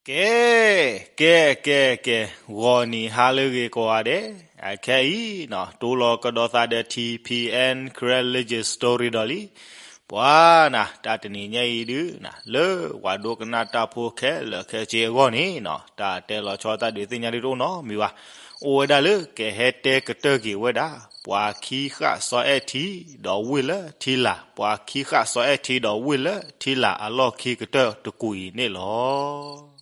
ကဲ, ကဲ, ကဲ, ကဲ, ဂီၤနံၤဟါလၢအဂ့ၤကိးဂၤဒဲး, အခဲအံၤနီၤ တိလီၤကဒီးသးဒီး ထံၣ်ဖံအဲၣ် Karen Legend Story ဒီးလံ. ပှၤနၤ တၢ်တနံၤညါအံၤဒုးနၤ လၢပှၤဒိကနၣ်တၢ်ဖိခဲလၢာ်ခဲဆ့အဂီၢ်န့ၣ်နီၤ တၢ်တဲလီၤဆီတၢ်ဒုးသ့ၣ်ညါဒုးတအိၣ်နီတမံၤဘၣ်. အိၣ်ဝဲဒၣ်လၢကဟဲတဲကတၢၢ်က့ၤဝဲဒၣ် ပှၤခံဃၣ်စီၤအဲၣ်ထံ ဒီးဝ့ၢ်လၢထံလာ်, ပှၤခံဃၣ်စီၤအဲၣ်ထံ ဒီးဝ့ၢ်လၢထံလာ်အလီၢ်ခံကတၢၢ်တကူာ်အံၤန့ၣ်လီၤ.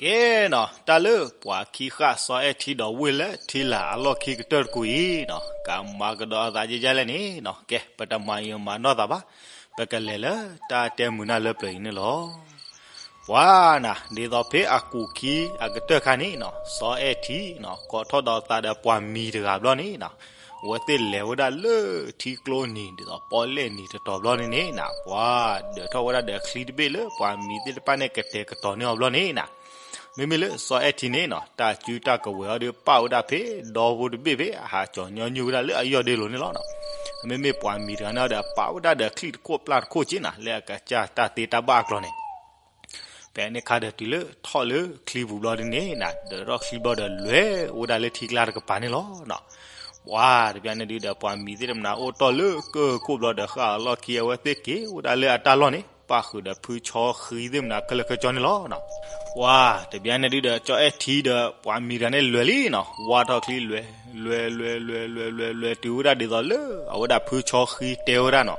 ကဲနီၤ တၢ်လၢပှၤခံဃၣ်စီၤအဲၣ်ထံ ဒီးဝ့ၢ်လၢထံလာ်အလီၢ်ခံကတၢၢ်တကူာ်အံၤနီၤ ကမၤကဒီးအသးယဲယဲလဲၣ်န့ၣ်နီၤ ကဲ ပတမၤယံာ်မၤနီၢ်သးဘၣ်, ပကလဲၤလၢတၢ်တဲမုာ်နၢ်လၢပျၢၤအံၤန့ၣ်လီၤ. ပှၤနၤ ဒ်သိးဖဲအကူာ်ခံအကတၢၢ်ခါန့ၣ်နီၤ စီၤအဲၣ်ထံနီၤ ကိးထီၣ်ဒီးသးဒီးပှၤမံၤတဂၤဘျီန့ၣ်နီၤ အဝဲသ့ၣ်လဲၤဝဲဒၣ်လၢထံကျိနံၤ ဒ်သိးပီၣ်လဲၣ်နံၤတတီၤဘျီန့ၣ်န့ၣ်နၤ ပှၤဒၢးထီၣ်ဝဲဒၣ်ဒီးချံတဘ့ၣ်လၢပှၤမံၤသ့ၣ်တဖၣ်န့ၣ် ကတဲာ်ကတီၤန့ၢ်အီၤဘျီန့ၣ်နၤ မ့မ့ၢ်လၢစီၤအဲၣ်ထံန့ၣ်နီၤ တၢ်စုတၢ်ကဝဲၤအီၤဒီးပာ်ဝဲဒၣ်ဖဲဒီဖိတဘ့ၣ်ဖဲအဟးကၠီၤညီနုၢ်ဝဲဒၣ်လၢအယီၢ်ဒ့လိၤန့ၣ်လီၤ. မ့မ့ၢ်ပှၤမံၤတဂၤန့ၣ်ဒီး ပာ်ဝဲဒၣ်ဒီးချံတခိၣ်ပျၢ်တခိၣ်က့နၤ လၢအကစၢ်တၢ်သ့တၢ်ဘၣ်အကျိၤန့ၣ် ဖဲန့ၣ်ခါဒီးတုၤလၢထီၣ်လၢချံပူၤဘျီဒ်န့ၣ်နၤ ဒၢးထီၣ်ချံဘျီဒီးလဲၤဝဲဒၣ်လၢထံကျါတကပၤန့ၣ်လီၤ. ပှၤတဘျီန့ၣ်ဒုးဒီးပှၤမံၤသ့ၣ်တဖၣ်န့ၣ် အိၣ်တ့ၢ်လၢကၢၢ်ခိၣ်ဘျီဒီးဃၣ်အလီၢ်ခံ အဝဲသ့ၣ်က့ၤဝဲဒၣ်လၢအတၢ်လီၢ်န့ၣ် ပၣ်ဃုာ်ဒီးဖုဆီဃံသ့ၣ်မနၤခဲလၢာ်ခဲဆ့န့ၣ်လီၤ. ပှၤတဘျီန့ၣ်ဒုးဒီး စီၤအဲၣ်ထံဒီးပှၤမံၤတဂၤန့ၣ်လဲၤလံနီၤ ဝါထီၣ်ချံလဲၤ လဲၤ လဲၤ လဲၤ လဲၤ လဲၤ လဲၤ လဲၤတုၤဝဲဒၣ်ဒ်သိးလၢအဝဲဒၣ်ဖုဆီဃံတဲဝဲဒၣ်နီၤ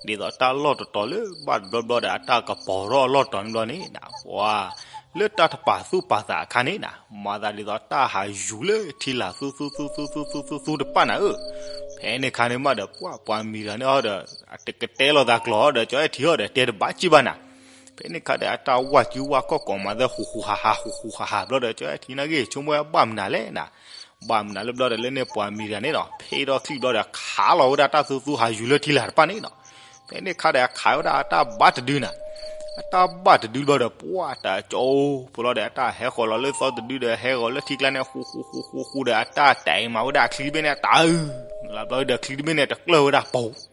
ဒ်သိးတၢ်လီၢ်တတီၤလၢဘၣ်တဘျီဘျီဒီးအတၢ်ကပီၤထီၣ်အလီၢ်တတီၤန့ၣ်ဘျီန့ၣ်နၤ ပှၤလၢတၢ်တပာ်သူၣ်ပာ်သးအခါန့ၣ်နၤ မၤသးဒ်သိးတၢ်ဟးယူၤလၢထံလာ်သူသူသူသူသူသူသူတပၣ်နၤဧၢ. ဖဲန့ၣ်ခါန့ၣ်မးဒီး ပှၤပှၤမံၤတဂၤန့ၣ်အီၤဒီး တကတဲလိာ်သးကျိာ်အီၤဒီး စီၤအဲၣ်ထံအီၤဒီးတဲတဘၣ်က့ၢ်ဘၣ်နၤ. ဖဲန့ၣ်ခါဒီးအတၢ်ဝၢ်စုဝၢ်ခီၣ်ကိးမးသဲ ဃူဃူဟးဟး ဃူဃူဟးဟးဘျီဒီး စီၤအဲၣ်ထံနာ်က့ၤဆိကမိၣ်ဝဲဘၣ်မနုၤလဲၣ်နၤ ဘၣ်မနုၤလၢဘျီဒီးလၢန့ၣ်ပှၤမံၤတဂၤန့ၣ်နီၤ ဖဲထီၣ်ချံဘျီဒီး ခးလီၤဝဲဒၣ်တၢ်သူသူဟးယူၤလၢထံလာ်တပၣ်န့ၣ်နီၤ. ဖဲန့ၣ်ခါဒီးခးဝဲဒၣ်အတၢ်ဘၣ်တဒုနၤ အတၢ်ဘၣ်တဒုဘျီဒီး ပှၤတကၠိဖိလီၤဒီး အတၢ်ဟဲဃီၤလီၤလၢသီတဒုဒီး ဟဲဃီၤလၢထံကျါန့ၣ် ဃူဃူဃူဃူဃူဒီး အတၢ်တဲမၤဝဲဒၣ်ချံတဘ့ၣ်န့ၣ် တၢ်အုၣ်လီၤဘျီဒီး ချံတဘ့ၣ်န့ၣ်တကျၢၢ်ဝဲဒၣ်ပူၤ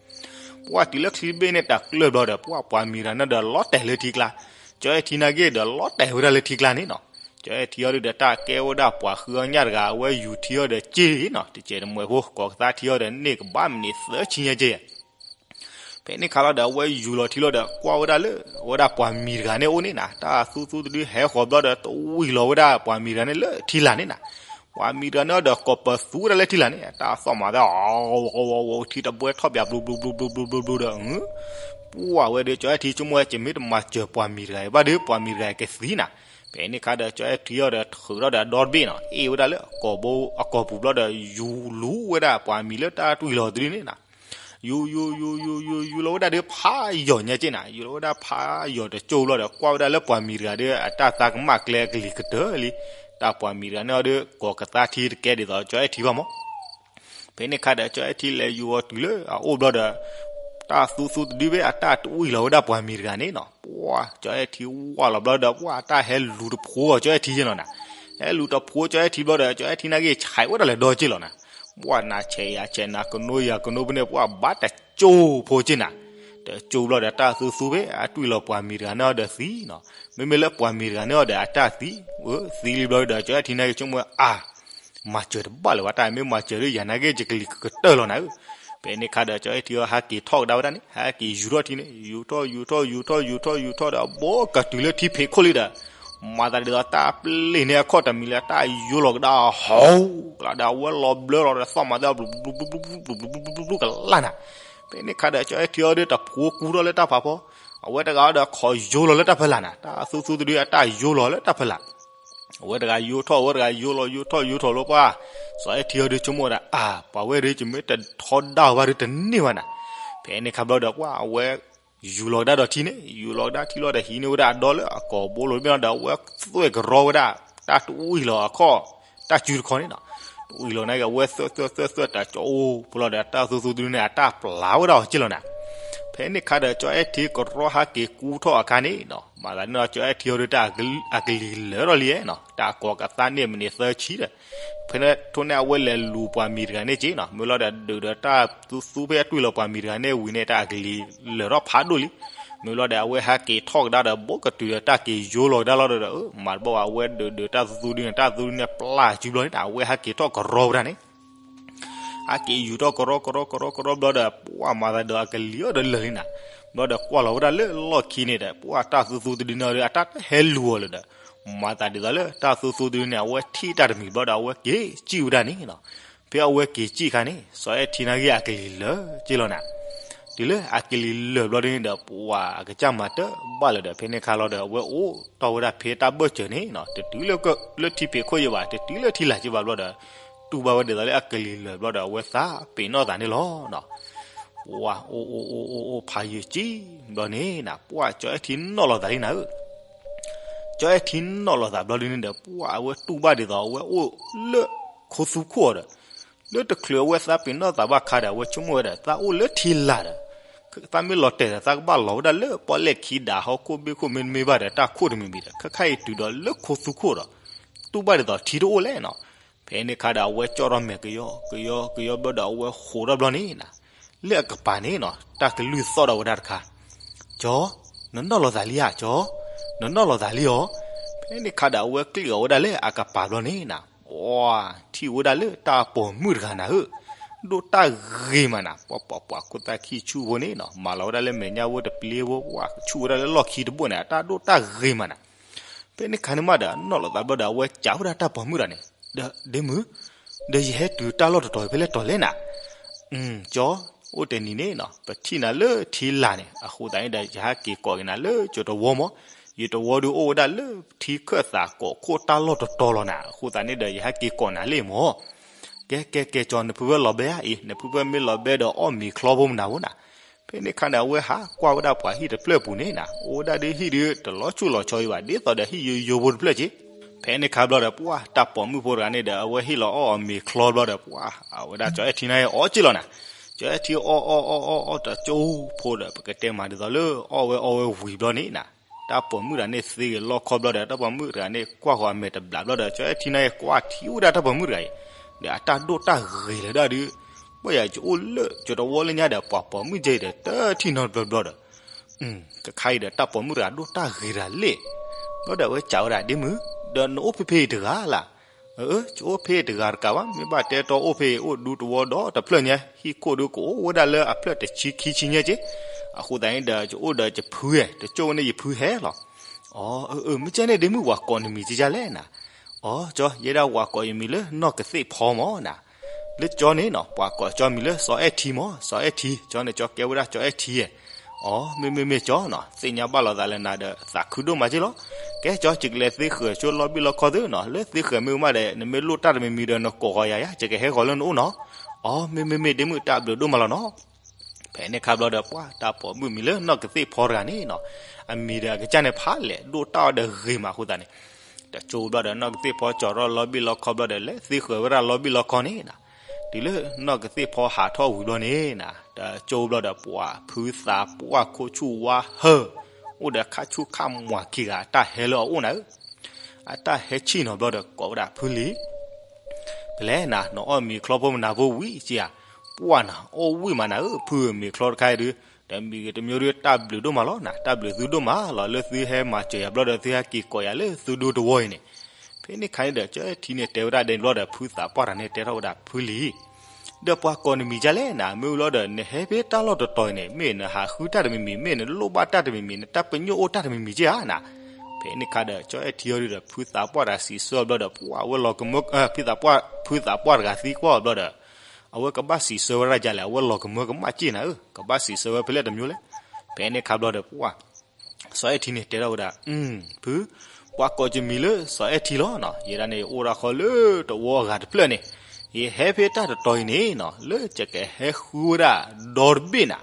ပှၤတုၤလၢချံတဘ့ၣ်န့ၣ်တကျၢၢ်ဘျီဒီး ပှၤပှၤမံၤတဂၤန့ၣ်ဒီးလီၤတဲာ်လၢထံကျါ, စီၤအဲၣ်ထံနာ်က့ၤဒီးလီၤတဲာ်ဝဲဒၣ်လၢထံကျါန့ၣ်နီၤ. စီၤအဲၣ်ထံအီၤဒုးဒီးတၢ်ကဲဝဲဒၣ်ပှၤဃုအီၣ်ညၣ်တဂၤ အဝဲယူၤထံအီၤဒီးက့ၢ်နီၤ တစဲးတမှဲၤဖိ ကိးကသါထံအီၤဒီးန့ၢ်ကဘၣ်မနုၤ သၢဆံညါက့ၢ် ဖဲန့ၣ်ခါလီၤဒီး အဝဲယူၤလီၤထံလီၤဒီး ကွၢ်ဝဲဒၣ်လၢ အဝဲဒၣ်ပှၤမံၤတဂၤန့ၣ်အိၣ်န့ၣ်နၤ တၢ်သူသူတဒုဟဲဃီၤဘျီဒီး တဝံၤလီၤဝဲဒၣ်ပှၤမံၤတဂၤန့ၣ်လၢထံလာ်န့ၣ်နၤ. ပှၤမံၤတဂၤန့ၣ်အီၤဒီး ကိးပသူဝဲဒၣ်လၢထံလာ်န့ၣ် တၢ်သီၣ်မၤသး ထံတဘှဲထီၣ်ပၠးဘျူဘျူဘျူဘျူဘျူဘျူဒီး ပှၤဝဲဒီး စီၤအဲၣ်ထံဆိကမိၣ်ဝဲ ယမ့ၢ်တမၤစၢၤပှၤမံၤတဂၤအံၤဘၣ်ဒီး ပှၤမံၤတဂၤအံၤကသံနၤ. ဖဲန့ၣ်ခါဒီး စီၤအဲၣ်ထံအီၤဒီး ထုးထီၣ်ဒီးအဒီတဘ့ၣ်နီၤ အ့ၣ်ဝဲဒၣ်လၢအကိာ်ဘိအကိာ်ပူၤဘျီဒီး ယူၤလူၤဝဲဒၣ်ပှၤမံၤလၢတၢ်တွံၢ်လီၤတဒုန့ၣ်နၤ ယူၤ ယူၤ ယူၤ ယူၤ ယူၤ ယူၤလီၤဝဲဒၣ်ဒီးဖးယိာ်ညါက့ၢ်နၤ ယူၤလီၤဝဲဒၣ်ဖးယိာ်တကၠိဘျီဒီး ကွၢ်ဝဲဒၣ်လၢပှၤမံၤတဂၤဒီး အတၢ်သးကမၣ်ကျဲအကလံၤကတၢၢ်လံ. တၢ်ပှၤမံၤတဂၤန့ၣ်အီၤဒီး ကိးကသါထံတကဲဒ်သိး စီၤအဲၣ်ထံဘၣ်မး ဖဲန့ၣ်ခါဒီး စီၤအဲၣ်ထံလဲၤယူၤအီၤတုၤလၢအအိၣ်ဘျီဒီး တၢ်သူသူတဒုဘ့ၣ်အတၢ်တွံၢ်လီၤဝဲဒၣ်ပှၤမံၤတဂၤန့ၣ်နီၤ ပှၤ စီၤအဲၣ်ထံဝၢ်လီၤဘျီဒီး ပှၤတၢ်ဟဲလူၤတဖိအီၤ စီၤအဲၣ်ထံယဲနီၤနၤ ဟဲလူၤတဖိ စီၤအဲၣ်ထံဘျီဒီး စီၤအဲၣ်ထံနာ်က့ၤဆဲးဝဲဒၣ်လဲၤဒီက့ၢ်လီၤနၤ. ပှၤနၤဆဲးယၤဆဲးနၤ ကနိယၤကနိပန့ၣ် ပှၤဘၣ်တကၠိဖိက့ၢ်နၤ တကၠိဘျီဒီး တၢ်သူသူဘ့ၣ်အတွံၢ်လီၤပှၤမံၤတဂၤန့ၣ်အီၤဒီးသံနီၤ. မ့မ့ၢ်လၢပှၤမံၤတဂၤန့ၣ်အီၤဒီးအတၢ်သံ သံလံဘျီဒီး စီၤအဲၣ်ထံနာ်က့ၤဆိကမိၣ်ဝဲအါ မၤစၢၤတဘၣ်လၢၤဘၣ် တၢ်မ့ၢ်မၤစၢၤဒီးယၤနာ်က့ၤ ယကလံၤကကတၢၢ်လီၤနၤဧၢ. ဖဲန့ၣ်ခါဒီး စီၤအဲၣ်ထံအီၤဟဲက့ၤထီၣ်ကဒါဝဲဒၣ်န့ၣ် ဟဲက့ၤယူၤထီၣ်ထံန့ၣ် ယူၤထီၣ် ယူၤထီၣ် ယူၤထီၣ် ယူၤထီၣ် ယူၤထီၣ်ဒီး ဘိကတုၤလၢထံဖံးခိၣ်လံဒီး မၤသးဒ်သိးတၢ်ပျ့ၤန့ၢ်အခီၣ်တမံၤလၢတၢ်ယိလီၤကဒါဟီၣ်ကလါဒီး အဝဲလီၤဘျၢလီၤဒီး သီၣ်မၤသး ဘျူဘျူဘျူဘျူဘျူဘျူဘျူဘျူကလါနၤ. ဖဲန့ၣ်ခါဒီး စီၤအဲၣ်ထံအီၤဒီးတဖိကူထီၣ်လၢတၢ်ဖးဖီ အဝဲတဂၤဒီးခိးယိလီၤလၢတၢ်ဖီလာ်နၤ တၢ်သူသူတဒုအတၢ်ယိလီၤလၢတၢ်ဖီလာ် အဝဲတဂၤယိထီၣ် အဝဲတဂၤယိလီၤ ယိထီၣ် ယိထီၣ်လီၤပှၤ စီၤအဲၣ်ထံအီၤဒီးဆိကမိၣ်ဝဲဒၣ် အါ ပှၤဝဲဒီး ယမ့ၢ်တထီဒါအီၤဘၣ်ဒီးတန့ၢ်ဘၣ်နၤ. ဖဲန့ၣ်ခါဘျီဒီး ပှၤအဝဲ ယူၤလီၤကဒါဒီးထံန့ၣ် ယူၤလီၤကဒါထံလီၤဒီး ဟံးန့ၢ်ဝဲဒၣ်အဒီလၢအကိာ်ဘိလိၤတဘ့ၣ်လီၤဒီး အဝဲသွဲၣ်ကရီဝဲဒၣ် တၢ်တဝံၣ်လီၤအခီၣ် တၢ်စုတခီန့ၣ်နီၤ. ဝံၤလီၤန့ၣ်က့ၤ အဝဲသွဲသွဲသွဲသွဲတၢ်ကၠီအိၣ်ဖိလီၤဒီး တၢ်သူသူတဒုန့ၣ် အတၢ်ပျၢ်ဝဲဒၣ်အီၤက့လီၤနၤ. ဖဲန့ၣ်ခါဒီး ကၠီအဲၣ်ထံကရီဟဲက့ၤကူထီၣ်အခါန့ၣ်နီၤ, မၤသးန့ၣ်ဒီး ကၠီအဲၣ်ထံအီၤဒီး တၢ်အကလံၤလၢာ်ထီၣ်လံနီၤ, တၢ်ကိးကသါန့ၣ်မ့ၢ်န့ၣ်သၢဆံဒီး ဖဲန့ၣ်ထိၣ်န့ၣ် အဝဲလဲၤလူၤပှၤမံၤတဂၤန့ၣ်က့နီၤ, မ့ၢ်လီၤဒီးဒုးဒီးတၢ်သူသူ ဖဲအတွံၢ်လီၤပှၤမံၤတဂၤန့ၣ်ဝံၤန့ၣ် တၢ်အကလံၤလၢာ်ထီၣ်ဖးဒိၣ်လံ. မ့ၢ်လီၤဒီး အဝဲဟဲက့ၤထီၣ်ကဒါဒီး ဘိးကတုၤဒီးတၢ်က့ၤယိလီၤကဒါလီၤဒီး မၤတဘၣ်ဝဲ အဝဲဒုးဒုးတၢ်သူသူဒုန့ၣ် တၢ်သူဒုန့ၣ်ပျၢ်စုဘျီန့ၣ် အဝဲဟဲက့ၤထီၣ်ကရီဝဲဒၣ်န့ၣ် ဟဲက့ၤယူၤထီၣ်ကရီကရီကရီကရီဘျီဒီး ပှၢ်မၤသးဒီးအကလံၤအီၤဒီးလၢာ်လံနၤ, ဘျီဒီးကွၢ်လီၤဝဲဒၣ်လၢလီၢ်ခံန့ၣ်ဒီး ပှၢ်တၢ်သူသူတဒုန့ၣ်ဒီး အတၢ်တဟဲလူၤအီၤလၢၤဒီး မၤသးဒ်သိးလၢတၢ်သူသူတဒုန့ၣ် အဝဲထံၣ်တၢ်တမံၤဘျီဒီး အဝဲက့ၤစံၣ်ဝဲဒၣ်န့ၣ်နီၤ. ဖဲအဝဲက့ၤစံၣ်ခါန့ၣ် စီၤအဲၣ်ထံနာ်က့ၤအကလံၤလၢာ်က့လီၤနၤ. တုၤလၢအကလံၤလၢာ်ဘျီဒ်န့ၣ်ဒီး ပှၢ်အကစၢ်မၤတဘၣ်လၢၤဒီး ဖဲန့ၣ်ခါလီၤဒီး အဝဲအိၣ်တီၢ်ဝဲဒၣ်ဖဲတၢ်ဘၢၣ်စၢၤန့ၣ်နီၤ, တတုၤလၢထံဖံးခိၣ်ယဲၢ်ဘၣ်, တတုၤလၢထံလာ်က့ဘၣ်ဘျီဒီး တူၢ်ဘၣ်ဝဲဒ်သိးလၢအကလံၤလၢာ်ဘျီဒီး အဝဲသးပ့ၤနီၣ်သးန့ၣ်လီၤနီၤ. ပှၢ်အိၣ်အိၣ်အိၣ်အိၣ်အိၣ်ဖးယံာ်ကံဘျီန့ၣ်နၤ, ပှၢ်ကၠီအဲၣ်ထံနီၣ်လီၤသးလံနၤဧၢ. ကၠီအဲၣ်ထံနီၣ်လီၤသးဘျီဒ်န့ၣ်ဒီး ပှၢ်အဝဲတူၢ်ဘၣ်ဒ်သိး အဝဲအိၣ်လၢခိသူခိၣ်အီၤဒီး လၢတချုးအဝဲသးပ့ၤနီၣ်သးဘၣ်ခါဒီး အဝဲဆိကမိၣ်ဝဲဒီး သးအိၣ်လၢထံလာ်ဒီး သးမ့ၢ်လီၤတဲာ်ဒီး သးကဘၣ်လီၤဝဲဒၣ်လၢပီၣ်လဲၣ်ခံဒးဟီၣ်ခိၣ်ဘ့ၣ်ခိၣ်မ့တမ့ၢ်ဘၣ်ဒီး တၢ်ခိၣ်တမံၤမံၤဒီး ခဲခါအံၤတုၤဒီးလၢခိသူခိၣ်ဒီး တူၢ်ဘၣ်ဒ်သိးထံတအိၣ်လဲၣ်နီၤ. ဖဲန့ၣ်ခါဒီး အဝဲကၠီထီၣ်မဲာ်ကယီကယီကယီဘျီဒီး အဝဲဃိးထီၣ်ဘျီန့ၣ်နၤ, လၢအကပၤန့ၣ်နီၤ တၢ်ကလုၢ်သီၣ်ဒီးဝဲဒၣ်တခါ, ကၠီ, နနီၣ်လီၤသးလံဧါ ကၠီ, နနီၣ်လီၤသးလံဧါ. ဖဲန့ၣ်ခါဒီး အဝဲကျံၣ်အီၤဝဲဒၣ်လၢအကပၤဘျီန့ၣ်နၤ, ပှၢ်ထံၣ်ဝဲဒၣ်လၢတၢ်ပိာ်မုၣ်တဂၤနၤဧၢ, ဒိၣ်တၢ်ဂ့ၤမးနၤ, ပှၢ်ပှၢ်ပှၢ်ခိၣ်သၣ်ခံဆူၣ်ဖိန့ၣ်နီၤ, မၤလီၤဝဲဒၣ်လၢမဲာ်ညါဖိတပျ့ဖိ ပှၢ်ဆူၣ်ဝဲဒၣ်လၢလီၢ်ခံတဘိၣ်န့ၣ် အတၢ်ဒိၣ်တၢ်ဂ့ၤမးနၤ. ဖဲန့ၣ်ခါန့ၣ်မးဒီး အနီၣ်လီၤသးဘျီဒီး အဝဲစံးဝဲဒၣ်တၢ်ပိာ်မုၣ်တဂၤန့ၣ်, ဒီးဒ့မုၣ်, ဒီးယဟဲတုၤတၢ်လီၢ်တတီၤဖဲလဲၣ်တီၤလဲၣ်နၤ. ကၠီ, အိၣ်တနံၤန့ၣ်နီၤ ပထံၣ်နၤလၢထံလာ်န့ၣ် အဃိသတးန့ၣ်ဒီး ယဟဲက့ၤကိးက့ၤနၤလၢကၠိတဝီမး, ယတဝီဒုးအိၣ်ဝဲဒၣ်လၢထံခၢၣ်သးကိးခိၣ်တၢ်လီၢ်တတီၤလီၤနၤ, အဃိသတးန့ၣ်ဒီး ယဟဲက့ၤကိးနၤလံမး. ကဲကဲကဲ ကၠီ နဖုဖဲလီၤဘဲဧါအံၤ, နဖုဖဲမ့ၢ်လီၤဘဲဒီး အီၣ်မ့ၤချီဖိမနုၤဖိနၤ. ဖဲန့ၣ်ခါန့ၣ် အဝဲဟးကွၢ်ဝဲဒၣ်ပှၤဟံၣ်တဖျၢၣ်ပူၤန့ၣ်နၤ, အိၣ်ဝဲဒၣ်ဒ်ဟံၣ်ဒုး တလီၤဆူၣ်လီၤဆီအံၤဘၣ်, ဒ်သိးဒီးဟံၣ်ယိယိဖိတဖျၢၣ်က့. ဖဲန့ၣ်ခါဘျီဒီး ပှၢ်တၢ်ပိာ်မုၣ်ဖိတဂၤန့ၣ်ဒီး အဝဲဟ့ၣ်လီၤအီၣ်အီၤမ့ၤချီဘျီဒီး ပှၢ်အဝဲဒၣ်ကၠီအဲၣ်ထံန့ၣ်အီၣ်က့လီၤနၤ. ကၠီအဲၣ်ထံအီၣ်အီၣ်အီၣ်အီၣ်အီၣ်တကၠိဖိဒီး ပကတဲမးဒ်သိးလၢအီၣ်ဝဲအီဝဲဝံၤဘျီန့ၣ်နၤ, တၢ်ပိာ်မုၣ်တဂၤန့ၣ်သ့ဂ့ၤလီခီဘျီဒီး တၢ်ပိာ်မုၣ်တဂၤန့ၣ် ကွၢ်ဃီၤအမဲာ်တဘျးဘျီဒီး ကၠီအဲၣ်ထံန့ၣ်ကွၢ်ထံၣ်ဝဲဒၣ်တၢ်ပိာ်မုၣ်တဂၤအံၤ ဒီးအတၢ်ဒိၣ်တၢ်ဂ့ၤလၢၤဒၣ်ဒုး, ပှၢ်ယၤ ယအိၣ်လၢကၠိတဝီလၢညါဒီး ပှၤပိာ်မုၣ်ကဲအံၤဒီး တထံၣ်နီတဘျီဘျီဒီး ကခါအံၤဒီး တၢ်ပိာ်မုၣ်တဂၤဒိၣ်တၢ်ဂ့ၤတဂၤလဲၣ်. ဘျီဒီးအဝဲစံးဝဲဒၣ် ဒ့မုၣ်, ဒီးနအိၣ်ဖဲဖဲအံၤတဂၤလၢ်. အၢ ယအိၣ်ဖဲအံၤတဂၤတကးဘၣ်, မ့ၢ်ဘၣ်တဲတီအိၣ်ဖဲအံၤ အိၣ်ဒူတဝီဒီတဖျၢၣ်ညါ, ဟံၣ်ခိၣ်ဒုးကအိၣ်ဝဲဒၣ်လၢအဖျၢၣ်တဆံခံဆံညါက့. အဃိသတးန့ၣ်ဒီး ယအိၣ်ဒီးယဖုဧါ, တကၠိၣ်ဝဲန့ၣ်ယဖုဟဲလီၤ. အၢ အၢ မ့ၢ်ကဲန့ၣ် ဒ့မုၣ် ပှၤကိးနမံၤကဲလဲၣ်နၤ. အၢ ကၠီ ယဲဒၣ်ပှၤကိးယမံၤလၢနီၢ်ကသ့ၣ်ဖီမးနၤ. လၢကၠီန့ၣ်နီၤ ပှၤကိးကၠီမံၤလၢစီၤအဲၣ်ထံမး, စီၤအဲၣ်ထံ, ကၠီန့ၣ် ကၠီကဲဝဲဒၣ်စီၤအဲၣ်ထံဧါ. အၢ မ့ၢ်မ့ၢ်မ့ၢ်ကၠီနီၤ, သ့ၣ်ညါဘၣ်လိာ်သးလၢနၤဒီး သးခုဒိၣ်မးက့လီၤ. ကဲကၠီ ယကလဲၤသ့ဃၢၤဆိလီၢ်ဘံၣ်လီၢ်ခီသုနီၤ, လၢသ့ဃၢၤမ့ၢ်မးဒီး နမ့ၢ်လိၣ်တၢ်တမံၤမံၤဒီး နကိးဃီၤယၤယၤ, ယကဟဲဃီၤလၢနအိၣ်နီၤ. အၢ မ့ၢ်မ့ၢ်မ့ၢ် ဒ့မုၣ် တၢ်ဘျုးဒိၣ်မးလီၤနီၤ. ဖဲန့ၣ်ခါဘျီဒီး ပှၤတၢ်ပိာ်မုၣ်မံၤလၢနီၢ်ကသ့ၣ်ဖီတဂၤန့ၣ်နီၤ, အမံၤဒီးအကစၢ်န့ၣ်ဖးလဲၣ်, ဒိၣ်တၢ်အီၤဒီးဂ့ၤမးအဃိသတးန့ၣ်, တကၠိဘျီဒီး နီၢ်ကသ့ၣ်ဖီကၠီၤထီၣ်လီၢ်ဘံၣ်လီၢ်ခီဘျီဒီး လဲၤသ့ဃၢၤဝဲဒၣ်လီၢ်ဘံၣ်လီၢ်ခီန့ၣ်နၤ. တုၤလၢနီၢ်ကသ့ၣ်ဖီဟးထီၣ်ဝံၤဘျီန့ၣ်နၤ, တကၠိဘျီဒီး ပှၤဖုသးပှၢ်ခိၣ်ဆူၣ်ဝါဟၢၣ်, အိၣ်ဒီးခါဆူၣ်ခါမွၤခံဂၤ အတၢ်ဟဲလၢအအိၣ်နၤဧၢ. အတၢ်ဟဲဆံၣ်နီၤဘျီဒီး ကိးဝဲဒၣ်ဖုလံၤ ဖဲလဲၣ်နၤ, နအီၣ်မ့ၤချီဖိမနၤဖိဝံၤက့ဧါ. ပှၢ်နၤ အီၣ်ဝံၣ်မးနၤဧၢ, ဖုမ့ၤချီတခါအံၤဒုး, ဒီးမံၤဂ့ၤတမံၤဒုး တၢ်ဘျုးဒိၣ်မးလီၤနၤ, တၢ်ဘျုးသုဒိၣ်မးလီၤ. လၢသုဟဲမၤစၢၤယၤဘျီဒီး သုဟဲက့ၤကိးယၤလၢသုဒူတဝီအံၤန့ၣ်. ဖဲန့ၣ်ခါန့ၣ်ဒီး ကၠီအဲၣ်ထံန့ၣ်တဲဝဲဒၣ်ဒ်န့ၣ်ဘျီဒီး ဖုသးပှၢ်တဂၤန့ၣ် တဲထီၣ်ဝဲဒၣ်ဖုလံၤ ဒီးပှၤကိးနမံၤဒ်လဲၣ်နၤ, မ့ၢ်ဝံၤလီၤဒီး နဟဲဖဲတၢ်လီၢ်တတီၤအံၤန့ၣ် မ့ၢ်နဟးဃုတၢ်တမံၤမံၤ, မ့ၢ်နလိၣ်ဘၣ်တၢ်တမံၤမံၤ, နတၢ်ပညိၣ်အိၣ်တၢ်တမံၤမံၤက့ဧါနၤ. ဖဲန့ၣ်ခါဒီး ကၠီအဲၣ်ထံအီၤဒုးဒီး ဖုသးပှၢ်တဂၤစံးဆၢဘျီဒီး ပှၢ်ဝဲလီၤကမၢ, ဖုသးပှၢ်, ဖုသးပှၢ်တဂၤသံကွၢ်အီၤဘျီဒီး အဝဲကဘၣ်စံးဆၢဝဲဒၣ်ဒ်လဲၣ်, အဝဲလီၤကမၢကမၣ်က့နၤဧၢ, ကဘၣ်စံးဆၢဝဲဖဲလဲၣ်တမံၤလဲၣ်. ဖဲန့ၣ်ခါဘျီဒီး ပှၢ် စီၤအဲၣ်ထံန့ၣ်တဲထီၣ်ဝဲဒၣ်, ဖု, ပှၤကိးယမံၤလၢစီၤအဲၣ်ထံလီၤနီၤ, ယဲဒၣ်န့ၣ် ယအိၣ်ဒၣ်ဃီလၢတဝီအဂၤတဖျၢၣ်န့ၣ်, ယဟဲဖဲတၢ်တတီၤအံၤန့ၣ်နီၤ, လၢယကဟဲဃုဝဲဒၣ်ဒီတဘ့ၣ်နၤ,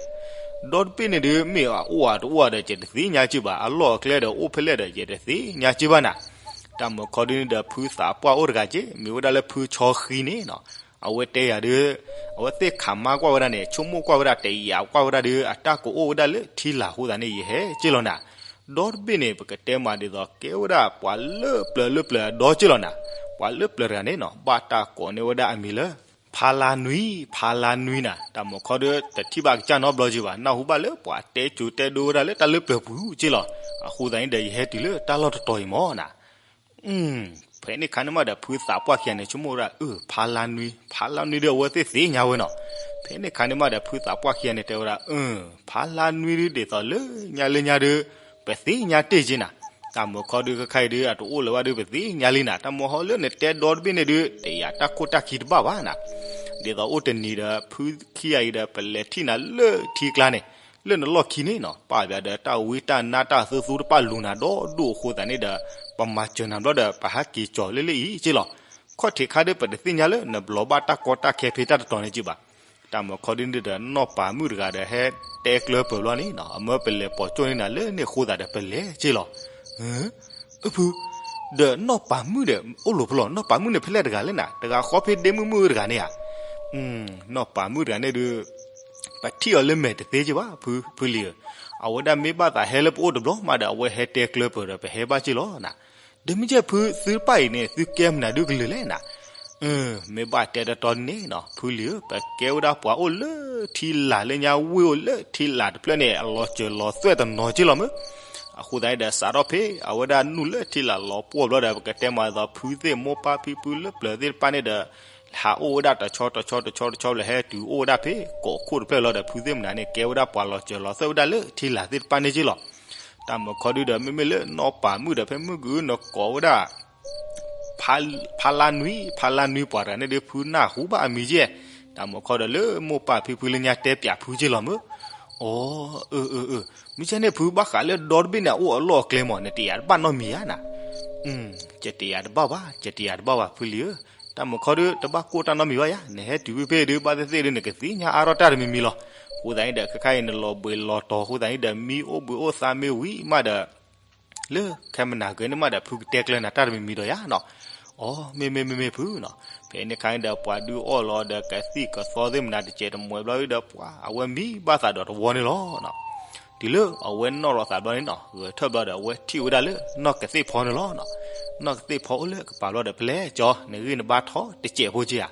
ဒီတဘ့ၣ်န့ၣ်ဒုး မ့ၢ်အအိၣ်ဧါတအိၣ်ဧါဒီး ယတသ့ၣ်ညါက့ဘၣ်, အလီၢ်အကျဲဒီးအိၣ်ဖဲလဲၣ်ဒီး ယတသ့ၣ်ညါက့ဘၣ်နၤ. တၢ်မုာ်ခီဒုန့ၣ်ဒီး ဖုသးပှၢ်အိၣ်တဂၤက့ မ့ၢ်ဝဲဒၣ်လၢဖုဆီဃံန့ၣ်နီၤ, အဝဲတဲယၤဒုး, အဝဲသ့ၣ်ခးမါကွၢ်ဝဲဒၣ်န့ၣ် ဆိကမိၣ်ကွၢ်ဝဲဒၣ် တယာ်ကွၢ်ဝဲဒၣ်ဒုး အတၢ်ကအိၣ်ဝဲဒၣ်လၢထံလာ်အဃိသတးန့ၣ် ယဟဲက့ၢ်လီၤနၤ. ဒီတဘ့ၣ်န့ၣ် ပကတဲမးဒ်သိး ကဲဝဲဒၣ်ပှၤလၢပျၢၤလၢပျၢၤအဒီက့ၢ်လီၤနၤ. ပှၤလၢပျၢၤတဂၤန့ၣ်နီၤ ဘၣ်တၢ်ကိးန့ၢ်ဝဲဒၣ်အမံၤလၢ ဖါလါနွံ, ဖါလါနွံနၤ. တၢ်မုာ်ခီဒု တထံၣ်ဘၣ်ကစၢ်နီတဘျီက့ဘၣ်, နၢ်ဟူဘၣ်လၢပှၤတဲစိၤတဲဒိဝဲဒၣ်လၢတၢ်လၢပျၢၤပူၤက့ၢ်လီၤ. အဃိသတးန့ၣ်ဒီး ယဟဲတုၤလၢတၢ်လီၢ်တတီၤအံၤမၢ်နၤ. ဖဲန့ၣ်ခါန့ၣ်မးဒီး ဖုသးပှၢ်ခံဂၤန့ၣ် ဆိကမိၣ်ဝဲဒၣ် အၢ ဖါလါနွံ, ဖါလါနွံဒုး အဝဲသ့ၣ်သ့ၣ်ညါဝဲနီၤ. ဖဲန့ၣ်ခါန့ၣ်မးဒီး ဖုသးပှၢ်ခံဂၤန့ၣ် တဲဝဲဒၣ် အၢ ဖါလါနွံဒုး ဒ်သိးလၢညါလၢညါဒုး ပသ့ၣ်ညါတ့ၢ်က့နၤ. တၢ်မုာ်ခီဒု ခဲခါအံၤဒုး အတအိၣ်လၢၤဘၣ်ဒုး ပသ့ၣ်ညါလံနၤ. တၢ်မုာ်ဟီလၢနတဲဒီတဘ့ၣ်န့ၣ်ဒုး တယာ်တၢ်ခိၣ်တၢ်ခံတဘၣ်ဘၣ်နၤ. ဒ်သိးအိၣ်တနံၤဒီး ဖုခံဂၤအံၤဒီး ပလဲၤထံၣ်နၤလၢထံကျါန့ၣ်, လၢနလီၢ်ခံန့ၣ်နီၤ, ပာ်ပျးဒီးတၢ်ဝံတၢ်နါတၢ်သူသူတပာ်လူၤနၤဒီဒူၣ်အဃိသတးန့ၣ်ဒီး ပမၤစၢၤနၤဘျီဒီး ပဟးက့ၤကၠီၤလၢလၢအံၤက့လီၤ. ခီၣ်ထံးခါဒုး ပတသ့ၣ်ညါလၢနဘျီဘၣ်တၢ်ကီတၢ်ခဲဖဲတၢ်တတီၤန့ၣ်က့ဘၣ်. တၢ်မုာ်ခီဒုန့ၣ်ဒီး နီၢ်ပၤမုၣ်တဂၤဒီး ဟဲတဲကျၢၤပၢၤဘျီန့ၣ်နီၤ, အမၢပလဲၤပိာ်ကၠိန့ၢ်နၤလၢန့ၣ်အဃိသတးဒီး ပလဲၤက့လီၤ. အၢ ဖု, ဒီးနီၢ်ပၤမုၣ်ဒီး အိၣ်လိာ်ဖဲလဲၣ်, နီၢ်ပၤမုၣ်န့ၣ်ဖဲလဲၣ်တဂၤလဲၣ်နၤ, တဂၤဃီဖဲဒ့မုၣ်မုၣ်တဂၤန့ၣ်ဧါ. နီၢ်ပၤမုၣ်တဂၤန့ၣ်ဒုး ပထံၣ်အီၤလၢမဲာ်တသ့က့ဘၣ် ဖုလံၤဧၢ. အဝဲဒၣ်မ့ၢ်ဘၣ်သးဟဲလၢပအိၣ်တဘျီမးဒီး အဝဲဟဲတဲကျၢၤပၢၤဒီး ပဟဲဘၣ်က့လီၤနၤ. ဒီးမ့ၢ်ကဲဖုသုတဖၣ်အံၤန့ၣ် သုကဲမနုၤဒုကလုာ်လဲၣ်နၤ. မ့ၢ်ဘၣ်တဲတတီန့ၣ်နီၤ ဖုလံၤဧၢ, ပကဲဝဲဒၣ်ပှၤအိၣ်လၢထံလာ်လၢညါဝ့ၢ်အိၣ်လၢထံလာ်တဖျၢၣ်န့ၣ် အလီၤစၢၤလီၤသွဲၣ်တနီၤက့လီၤမ့ၢ်. အဃိသတးန့ၣ်ဒီး စးထီၣ်ဖဲအဝဲဒၣ်နုာ်လၢထံလာ်လီၤပှီၢ်ဘျီဒီး ပကတဲမးဒ်သိး ဖုသ့ၣ်မိၢ်ပၢ်ဖံဖုလၢပျၢၤသ့ၣ်တဖၣ်န့ၣ်ဒီး ဟးအိၣ်ဝဲဒၣ်တဆီတဆီတဆီတဆီလၢဟဲတုၤအိၣ်ဝဲဒၣ်ဖဲကိးခိၣ်တဖျၢၣ်လီၤဒီး ဖုသ့ၣ်မနုၤန့ၣ် ကဲဝဲဒၣ်ပှၤလီၤစၢၤလီၤသွဲၣ်ဝဲဒၣ်လၢထံလာ်သ့ၣ်တဖၣ်န့ၣ်က့လီၤ. တၢ်မုာ်ခီဒုဒီး မ့မ့ၢ်လၢနီၢ်ပၤမုၣ်ဒီး ဖဲမုၢ်ကနၢ်ကိးဝဲဒၣ် ဖါလါနွံ, ဖါလါနွံပှၤတဂၤန့ၣ်ဒုး ဖုနၢ်ဟူဘၣ်အမံၤက့. တၢ်မုာ်ခီဒီးလၢမိၢ်ပၢ်ဖံဖုလၢညါတဲပၠးဖုက့လီၤမ့ၢ်. အိ, မ့ၢ်ကဲန့ၣ်ဖုဘၣ်ဃးလၢဒီတဘ့ၣ်န့ၣ် အအိၣ်အလီၢ်အကျဲမး နတယာ်တဘၣ်နီတမံၤဧါနၤ. ကတယာ်တဘၣ်ဘၣ်, ကတယာ်တဘၣ်ဘၣ်ဖုလံၤဧၢ. တၢ်မုာ်ခီဒု တဘၣ်ကိၢ်တၢ်နီတမံၤဘၣ်ယါ, နဟဲတုၤဖဲဖဲဒုး ဘၣ်သ့ၣ်သ့ၣ်ဒုး နကသ့ၣ်ညါအါထီၣ်တၢ်တမံၤမံၤလီၤ. အဃိသတးန့ၣ်ဒီး ခဲခါအံၤနလီၤဘှံးလီၤတီၤအဃိသတးန့ၣ်ဒီး မံအိၣ်ဘှံးအိၣ်သါမ့ၢ်ဝံၤမးဒီး လၢခဲမနၤကဲန့ၣ်မးဒီး ဖုကတဲကျၢၤနၤတၢ်တမံၤမံၤဒီးယါနီၤ. အိ, မ့ၢ်မ့ၢ်မ့ၢ်မ့ၢ်ဖုနီၤ. ဖဲန့ၣ်ခါန့ၣ်ဒီး ပှၤဒုးအီၣ်လီၤဒီး ကသံၣ်ကသီသ့ၣ်မနၤတစဲးတမှဲးဘျီဒီး ပှၤအဝဲမံဘၣ်သးဒီးတဝီန့ၣ်လီၤ. တုၤလၢအဝဲနီၣ်လီၤသးဘျီန့ၣ်နီၤ, ဂဲၤထၢၣ်ဘျီဒီး အဝဲထံၣ်ဝဲဒၣ်လၢနီၢ်ကသ့ၣ်ဖီန့ၣ်လီၤ. နီၢ်ကသ့ၣ်ဖီအိၣ်လၢကပၤဘျီဒီး ပလဲၤကၠီ နဂံၢ်နဘါထီတစဲးဖိက့ဧါ.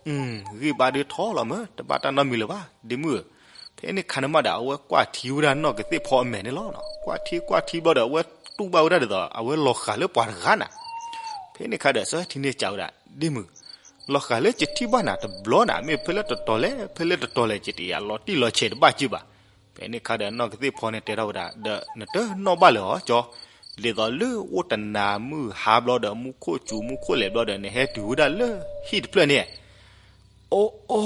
ဂံၢ်ဘါဒုးထီလီၤမ့ၢ် တဘၣ်တၢ်နီတမံၤလၢၤဘၣ် ဒ့မုၣ်ဧၢ. ဖဲန့ၣ်ခါန့ၣ်မးဒီး အဝဲကွၢ်ထံဝဲဒၣ်နီၢ်ကသ့ၣ်ဖီအမဲာ်န့ၣ်လီၤ. ကွၢ်ထံကွၢ်ထံဘျီဒီး အဝဲတူၢ်ဘၣ်ဝဲဒၣ်ဒ်သိး အဝဲလီၤဃာ်လၢပှၤတဂၤနၤ. ဖဲန့ၣ်ခါဒီး စီၤဟဲထံန့ၣ်စံးဝဲဒၣ် ဒ့မုၣ်, လီၤဃာ်လၢယထံၣ်ဘၣ်နၤတဘျီနၤ, မ့ၢ်ဖဲလၢတတီၤလဲၣ် ဖဲလၢတတီၤလဲၣ် ယတယာ်လီၤတံၢ်လီၤဆဲးတဘၣ်က့ဘၣ်. ဖဲန့ၣ်ခါဒီး နီၢ်ကသ့ၣ်ဖီန့ၣ်တဲထီၣ်ဝဲဒၣ် ဒီးနတနီၣ်ဘၣ်လၢၤအီၤကၠီ, ဒ်သိးလၢအိၣ်တနၤမုၢ်ဟါဘျီဒီး မူခိၣ်စူၤမူခိၣ်လဲၤဘျီဒီး နဟဲတုၤဝဲဒၣ်လၢဟံၣ်တဖျၢၣ်န့ၣ် အိ, အိ,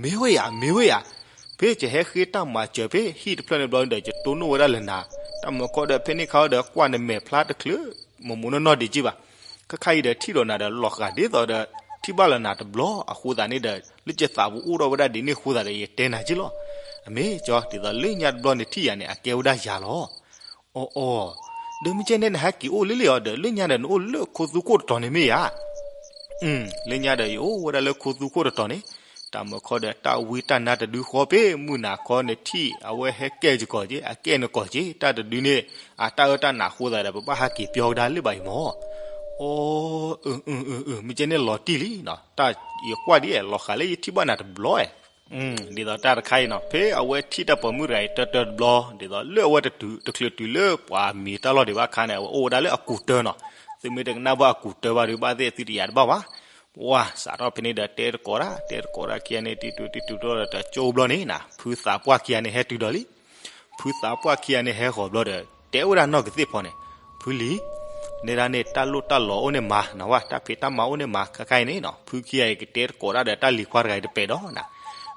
မ့ၢ်ဝဲယၤ မ့ၢ်ဝဲယၤ. ဖဲယဟဲဃ့တၢ်မၤစၢၤဖဲဟံၣ်တဖျၢၣ်န့ၣ်ဘျီဒီး ယတိၢ်နီၣ်ဝဲဒၣ်လၢနၤ. တၢ်မုာ်ခီဒီး ဖဲန့ၣ်ခါဒီး ကွၢ်နမဲာ်ဖျါတချုး မိၢ်မိၢ်နီၢ်နီၢ်ဒံးက့ဘၣ်. ခဲခါအံၤဒီး ထံၣ်ဒီးနၤဒီး လီၤဃာ်ဒ်သိးဒီး ထံၣ်ဘၣ်လၢနၤတဘျီအဃိသတးန့ၣ်ဒီး လၢယသးပူၤအိၣ်ထီၣ်ဝဲဒၣ်ဒ်န့ၣ်အဃိသတးဒီး ယတဲနၤက့လီၤ. အမ့ၢ်ကၠီ ဒ်သိးလၢညါတဘျီနထံၣ်ယၤန့ၣ် အကဲဝဲဒၣ်ယၤလီၤ. အိ, အိ, ဒီးမ့ၢ်ကဲန့ၣ် နဟဲက့ၤအိၣ်လံလံအီၤဒီး လၢညါဒီး နအိၣ်လၢခိသူခိၣ်တတီၤန့ၣ်မ့ၢ်ဧါ. လၢညါဒီးယအိၣ်ဝဲဒၣ်လၢခိသူခိၣ်တတီၤန့ၣ်. တၢ်မုာ်ခီဒီး တၢ်ဝံတၢ်နါတဒုဃီဖဲမုၢ်နၤခီ နထံၣ်အဝဲဟဲကဲကကိးက့ အကဲနကိးက့ တၢ်တဒုန့ၣ် အတၢ်အၢတၢ်နးအဃိသတးဒီး ပဘၣ်ဟဲက့ၤပျီကဒါလၢဘၣ်အံၤမၢ်. အိ, အၢ, အၢ, အၢ, အၢ, မ့ၢ်ကဲန့ၣ်လီၤတံၢ်လံနီၤ. တၢ်ယကွၢ်ဒ်အံၤ လီၤဃာ်လၢယထံၣ်ဘၣ်နၤတဘျီဧါ. ဒ်သိးတၢ်တခါအံၤနီၤ ဖဲအဝဲထံၣ်တၢ်ပိာ်မုၣ်တဂၤအံၤတၢတၢတဘျီ ဒ်သိးလၢအဝဲတချုးတုၤလၢပှၤမံၤတၢ်လီၢ်ဒံးဘၣ်အခါန့ၣ် အဝဲအိၣ်ဝဲဒၣ်လၢအကူးတၢနီၤ. သုမ့ၢ်တကနၣ်ဘၣ်အကူးတၢဘၣ်ဒီး ဘၣ်သ့ၣ်သုတယာ်တဘၣ်ဘၣ်. ပှၤစးထီၣ်ဖဲန့ၣ်ဒီး တဲတကိးတၢ် တဲတကိးတၢ်ခံဂၤန့ၣ် တံၤတူၤတံၤတူၤတၢ်ဒီး တကၠိဘျီန့ၣ်နၤ ဖုသးပှၢ်ခံဂၤန့ၣ် ဟဲတုၤဒီးလံ. ဖုသးပှၢ်ခံဂၤန့ၣ် ဟဲဃီၤဘျီဒီး တဲဝဲဒၣ်နီၢ်ကသ့ၣ်ဖီန့ၣ်, ဖုလံၤ, နဲဒၣ်န့ၣ် တၢ်လိၣ်တၢ်လီၤအိၣ်န့ၣ်မၤနဝဲ တၢ်ဖံးတၢ်မၤအိၣ်န့ၣ်မၤ ခဲခါအံၤန့ၣ်နီၤ ဖုခံဂၤအံၤကတဲတကိးတၢ်ဒီးတၢ်လံၤခွါတဂၤအံၤတပဲာ်ဒီးနၤ.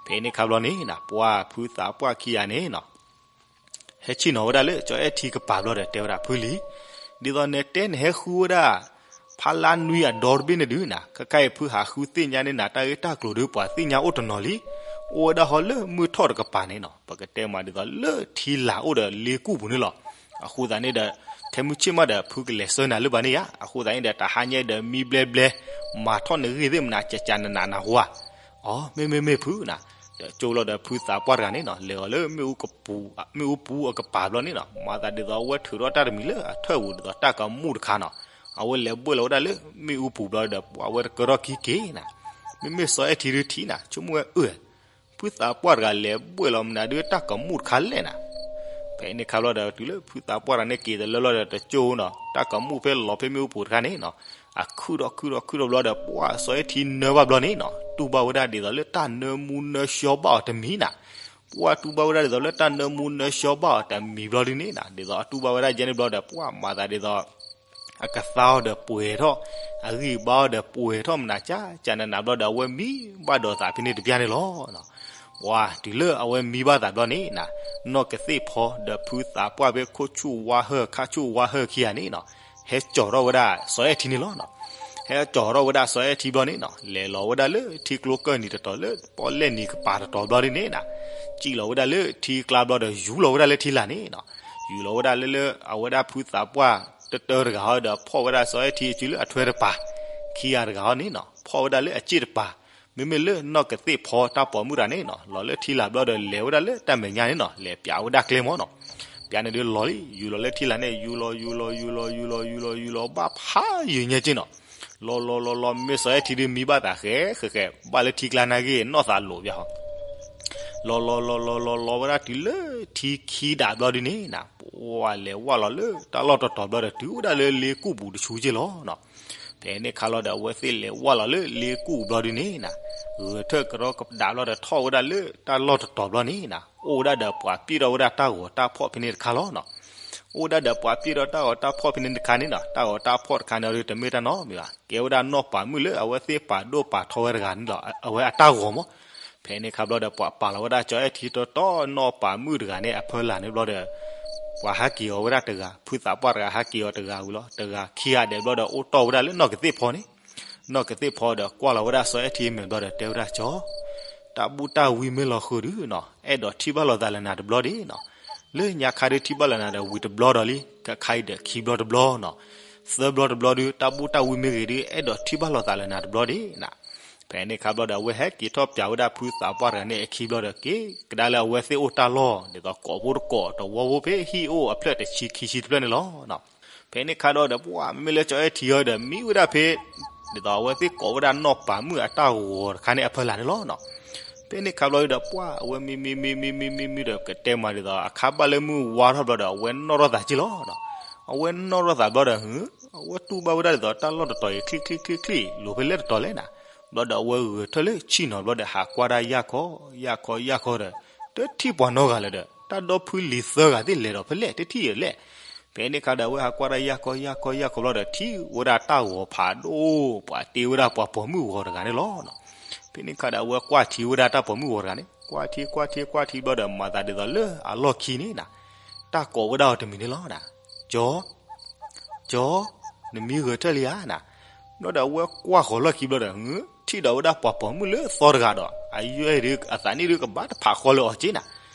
ဖဲန့ၣ်ခါဘျီန့ၣ်နၤ ပှၤဖုသးပှၢ်ခံဂၤန့ၣ်နီၤ ဟဲဆ့ၣ်နီၤဝဲဒၣ်လၢ ကၠီအဲၣ်ထံကပၤဘျီဒီး တဲဝဲဒၣ် ဖုလံၤ, ဒ်သိးနတဲနဟဲဃုဝဲဒၣ် ဖါလါနွံအဒီတဘ့ၣ်န့ၣ်ဒုးနၤ ခဲခါအံၤဖုဟးဃုသ့ၣ်ညါန့ၢ်နၤ တၢ်ဂ့ၢ်တၢ်ကျိၤဒုး ပှၤသ့ၣ်ညါအိၣ်တနီၤလံ. အိၣ်ဝဲဒၣ်ဟီလၢမုၢ်ထီၣ်တကပၤန့ၣ်နီၤ ပကတဲမးဒ်သိးလၢထံလာ်အိၣ်ဒီးလ့ကူၣ်ပူၤန့ၣ်လီၤ. အဃိသတးန့ၣ်ဒီး ခဲမုၢ်ဆ့ၣ်မးဒီး ဖုကလဲၤဆှၢနၤလၢၤဘၣ်န့ၣ်ဧါ. အဃိသတးန့ၣ်ဒီး တဟါညါဒီးမံဘျဲဘျဲ, မၤထီၣ်နဂ့ၢ်သ့ၣ်မနၤ ကကနနးနၢ်ဟူဧါ. အိ မ့ၢ်မ့ၢ်မ့ၢ်ဖုနၤ. ဒီးကၠိလီၤဒီးဖုသးပှၢ်တဂၤန့ၣ်နီၤ လဲၤအီၤလၢ မ့ၣ်အူပူၤအကပၤဘျီန့ၣ်နီၤ, မၤသးဒ်သိးအဝဲထုးထီၣ်တၢ်တမံၤလၢအထၢၣ်ပူၤဒ်သိးတၢ်ကမူၣ်တခါနီၤ. အဝဲလဲၤဘှဲၣ်လီၤဝဲဒၣ်လၢမ့ၣ်အူပူၤဘျီဒီး ပှၤဝဲတကၢထီၣ်ခံက့ၤနၤ. မ့မ့ၢ်စီၤအဲၣ်ထံဒုးထံၣ်နၤ ဆိကမိၣ်ဝဲအၢ ဖုသးပှၢ်တဂၤလဲၤဘှဲၣ်လီၤမနုၤဒုးတၢ်ကမူၣ်တခါလဲၣ်နၤ. ဖဲန့ၣ်ခါဘျီဒီး တုၤလၢဖုသးပှၢ်တဂၤန့ၣ်က့ၤတလၢလီၤဒီး တကၠိနီၤ တၢ်ကမူၣ်ဖဲလီၤဖဲမ့ၣ်အူပူၤတခါန့ၣ်နီၤ, အခုၣ်ဒီးခုၣ်ဒီးခုၣ်ဒီးဘျီဒီး ပှၤစီၤအဲၣ်ထံနၢဘၣ်ဘျီန့ၣ်နီၤ တူၢ်ဘၣ်ဝဲဒၣ်ဒ်သိးလၢတၢ်နၢမူနၢဆှီဘၣ်အီၤတမံၤနၤ. ပှၤတူၢ်ဘၣ်ဝဲဒၣ်ဒ်သိးလၢတၢ်နၢမူနၢဆှီဘၣ်အီၤတမံၤဘျီဒုန့ၣ်နၤ, ဒ်သိးအတူၢ်ဘၣ်ဝဲဒၣ်ယဲန့ၣ်ဘျီဒီး ပှၤမၤသးဒ်သိး အကသါအီၤဒီးပှဲၤထီၣ်, အဂံၢ်အဘါအီၤဒီးပှဲၤထီၣ်မနၤ ကကနနးဘျီဒီး အဝဲမံဘၣ်ဒီးသးဖဲန့ၣ်တဘျီန့ၣ်လီၤ. ပှၤတုၤလၢအဝဲမံဘၣ်သးဘျီန့ၣ်နၤ, နီၢ်ကသ့ၣ်ဖီဒီးဖုသးပှၢ်ဖဲခိၣ်ဆူၣ်ဝါဟၢၣ် ခါဆူၣ်ဝါဟၢၣ်ခံဂၤန့ၣ်နီၤ, ဟဲကၠီၤထီၣ်ဝဲဒၣ်စီၤအဲၣ်ထံန့ၣ်လီၤ. ဟဲကၠီၤထီၣ်ဝဲဒၣ်စီၤအဲၣ်ထံဘျီန့ၣ်နီၤ, လဲၤလီၤဝဲဒၣ်လၢထံကျိကၢၢ်နံၤတတီၤ လၢပီၣ်လဲၣ်နံၤကပၤတတီၤဘျီဒုန့ၣ်နၤ, စံၣ်လီၤဝဲဒၣ်လၢထံကျါဘျီဒီး ယူၤလီၤဝဲဒၣ်လၢထံလာ်န့ၣ်နီၤ, ယူၤလီၤဝဲဒၣ်လၢလၢအဝဲဒၣ်ဖုသးပှၢ်တတၢတဂၤဟီဒီး ဖီၣ်ဝဲဒၣ်စီၤအဲၣ်ထံအစုလၢအထွဲတပၤ, ခံဂၤတဂၤဟီန့ၣ်နီၤ ဖီၣ်ဝဲဒၣ်လၢအစ့ၣ်တပၤ, မ့မ့ၢ်လၢနီၢ်ကသ့ၣ်ဖီတၢ်ပိာ်မုၣ်တဂၤန့ၣ်နီၤ လီၤလၢထံလာ်ဘျီဒီး လဲၤဝဲဒၣ်လၢတၢ်မဲာ်ညါန့ၣ်နီၤ လဲၤပျးဝဲဒၣ်ကျဲမၢ်နီၤ, ပျးန့ၣ်ဒုးလီၤလံ ယူၤလီၤလၢထံလာ်န့ၣ် ယူၤလီၤ ယူၤလီၤ ယူၤလီၤ ယူၤလီၤ ယူၤလီၤ ဘၣ်ဖးယံာ်ညါက့နီၤ, လီၤလီၤလီၤလီၤ မ့ၢ်စီၤအဲၣ်ထံဒုးမံဘၣ်သးဃဲဃဲဃဲ ဘၣ်လၢထံကျါနာ်က့ နီၢ်သးလိာ်ပျီဟီ လီၤလီၤလီၤလီၤလီၤလီၤဝဲဒၣ်တုၤလၢထံခံဒးဘျီဒုန့ၣ်နၤ, ပှၤလဲၤဝၢ်လီၤလၢတၢ်လီၢ်တတီၤဘျီဒီး တုၤဝဲဒၣ်လၢလ့ကူၣ်ပူၤတဆူက့လီၤနီၤ. ဖဲန့ၣ်ခါလီၤဒီး အဝဲသ့ၣ်လဲၤဝၢ်လီၤလၢလ့ကူၣ်ပူၤဘျီဒုန့ၣ်နၤ, ဂဲၤထၢၣ်ကရီကဒါဘျီဒီး ထီၣ်ဝဲဒၣ်လၢတၢ်လီၢ်တတီၤဘျီန့ၣ်နၤ, အိၣ်ဝဲဒၣ်ဒီးပှၤပျဲၢ်ထီၣ်ဝဲဒၣ်တၢ်ဂီၤတၢ်ဖီၣ်ဖဲန့ၣ်တခါလီၤနီၤ. အိၣ်ဝဲဒၣ်ဒီးပှၤပျဲၢ်ထီၣ်တၢ်ဂီၤတၢ်ဖီၣ်ဖဲန့ၣ်တခါန့ၣ်နီၤ, တၢ်ဂီၤတၢ်ဖီၣ်တခါန့ၣ်ဒီး တမ့ၢ်တၢ်နီတမံၤဘၣ်, ကဲဝဲဒၣ်နီၢ်ပၤမုၣ်လၢအဝဲသ့ၣ်ပာ်ဒိၣ်ပာ်ထီဝဲတဂၤန့ၣ်လီၤ, အဝဲအတၢ်ဂီၤမၢ်. ဖဲန့ၣ်ခါဘျီဒီး ပှၤပာ်လီၤဝဲဒၣ်စီၤအဲၣ်ထံတီတီ နီၢ်ပၤမုၣ်တဂၤန့ၣ် အဖီလာ်န့ၣ်ဘျီဒီး ပှၤဟးက့ၤအီၤဝဲဒၣ်တဂၤ, ဖုသးပှၢ်တဂၤဟးက့ၤအီၤတဂၤဝံၤလီၤ, တဂၤခံဂၤဒဲးဘျီဒီး အိၣ်တီၢ်ဝဲဒၣ်လၢနီၢ်ကသ့ၣ်ဖီန့ၣ်, နီၢ်ကသ့ၣ်ဖီဒီး ကွၢ်လီၤဝဲဒၣ်စီၤအဲၣ်ထံအမဲာ်ဘျီဒီး တဲဝဲဒၣ် ကၠီ တၢ်ဘူၣ်တၢ်ဝံမ့ၢ်လီၤဃုာ်ဒုနီၤ, အဲၣ်ဒိးထံၣ်ဘၣ်လိာ်သးလၢနၤတဘျီဒံးနီၤ. လၢညါခါဒုးထံၣ်ဘၣ်လိာ်နၤဒီးဝံၤတဘျီဒီးလံ, ခဲခါအံၤဒီးခံဘျီတဘျီနီၤ, သၢဘျီတဘျီဒုး တၢ်ဘူၣ်တၢ်ဝံမ့ၢ်ဂ့ၤဒုး အဲၣ်ဒိးထံၣ်ဘၣ်လိာ်သးလၢနၤတဘျီဒံးနၤ. ဖဲန့ၣ်ခါဘျီဒီး အဝဲဟဲက့ၤထီၣ်ပၠးဝဲဒၣ်ဖုသးပှၢ်တဂၤန့ၣ် အခံဘျီဒီး က့ၤကဒါလၢအဝဲသ့ၣ်အိၣ်တၢ်လီၢ် ဒ်သိးကိးဖိတကိး တဝီဖိဖဲဟံၣ်အိၣ်အဖျၢၣ်တဆံခံဆံတဖျၢၣ်န့ၣ်လီၤ. ဖဲန့ၣ်ခါဒီး ပှၤမ့မ့ၢ်လၢကၠီအဲၣ်ထံအီၤဒီး မံဝဲဒၣ်ဖဲ ဒ်သိးအဝဲသ့ၣ်ကိးဝဲဒၣ်နီၢ်ပၤမုၣ်အတၢ်ဂီၤတခါန့ၣ်အဖီလာ်န့ၣ်လီၤ. ဖဲန့ၣ်ခါဘျီဒီး ပှၤအဝဲမံမံမံမံမံမံမံဒီး ကတဲမးဒ်သိး အခါဘၣ်လၢမုၢ်ဝါထီၣ်ဘျီဒီး အဝဲနီၣ်ထီၣ်သးက့ၢ်လီၤ. အဝဲနီၣ်ထီၣ်သးဘျီဒီး အဝဲတူၢ်ဘၣ်ဝဲဒၣ်ဒ်သိးတၢ်လီၢ်တတီၤအံၤ ချံချံချံချံ လိၤဖဲလဲၣ်တတီၤလဲၣ်နၤ. ဘျီဒီးအဝဲဂဲၤထၢၣ်လၢဆံၣ်နီၤဘျီဒီး ဟးကွၢ်ဒၣ်ယၢ်ခီ ယၢ်ခီ ယၢ်ခီဒီး တထံၣ်ပှၤနီတဂၤလၢၤဒီး တၢ်ဒီဖုလံၤသၢဂၤသ့ၣ်လဲၤဒီးဖဲလဲၣ် တထံၣ်အလဲၣ်. ဖဲန့ၣ်ခါဒီး အဝဲဟးကွၢ်ဒၣ်ယၢ်ခီ ယၢ်ခီ ယၢ်ခီဘျီဒီး ထံၣ်ဝဲဒၣ်တၢ်ဂီၤဖးဒိၣ် ပှၤတ့ဝဲဒၣ်ပှၤပိာ်မုၣ်ဂီၤတဂၤန့ၣ်လီၤ. ဖဲန့ၣ်ခါဒီး အဝဲကွၢ်ထံဝဲဒၣ်တၢ်ပိာ်မုၣ်ဂီၤတဂၤန့ၣ် ကွၢ်ထံ ကွၢ်ထံ ကွၢ်ထံဘျီဒီး မၤသးဒ်သိးလၢအလီၢ်ခံန့ၣ်နၤ တၢ်ကိးဝဲဒၣ်အီၤတမံၤန့ၣ်လီၤ. ကၠီ ကၠီ နမံဂဲၤထၢၣ်လံဧါနၤ. ဘျီဒီးအဝဲကွၢ်ဃီၤလီၢ်ခံဘျီဒီး ထံၣ်ဒီးဝဲဒၣ်ပှၤပိာ်မုၣ်လၢသီတဂၤဒီး အယဲၢ်ဒုး အသးနံၣ်ဒုးကဘၣ်တဖးဃီလၢအီၤက့ၢ်နၤ.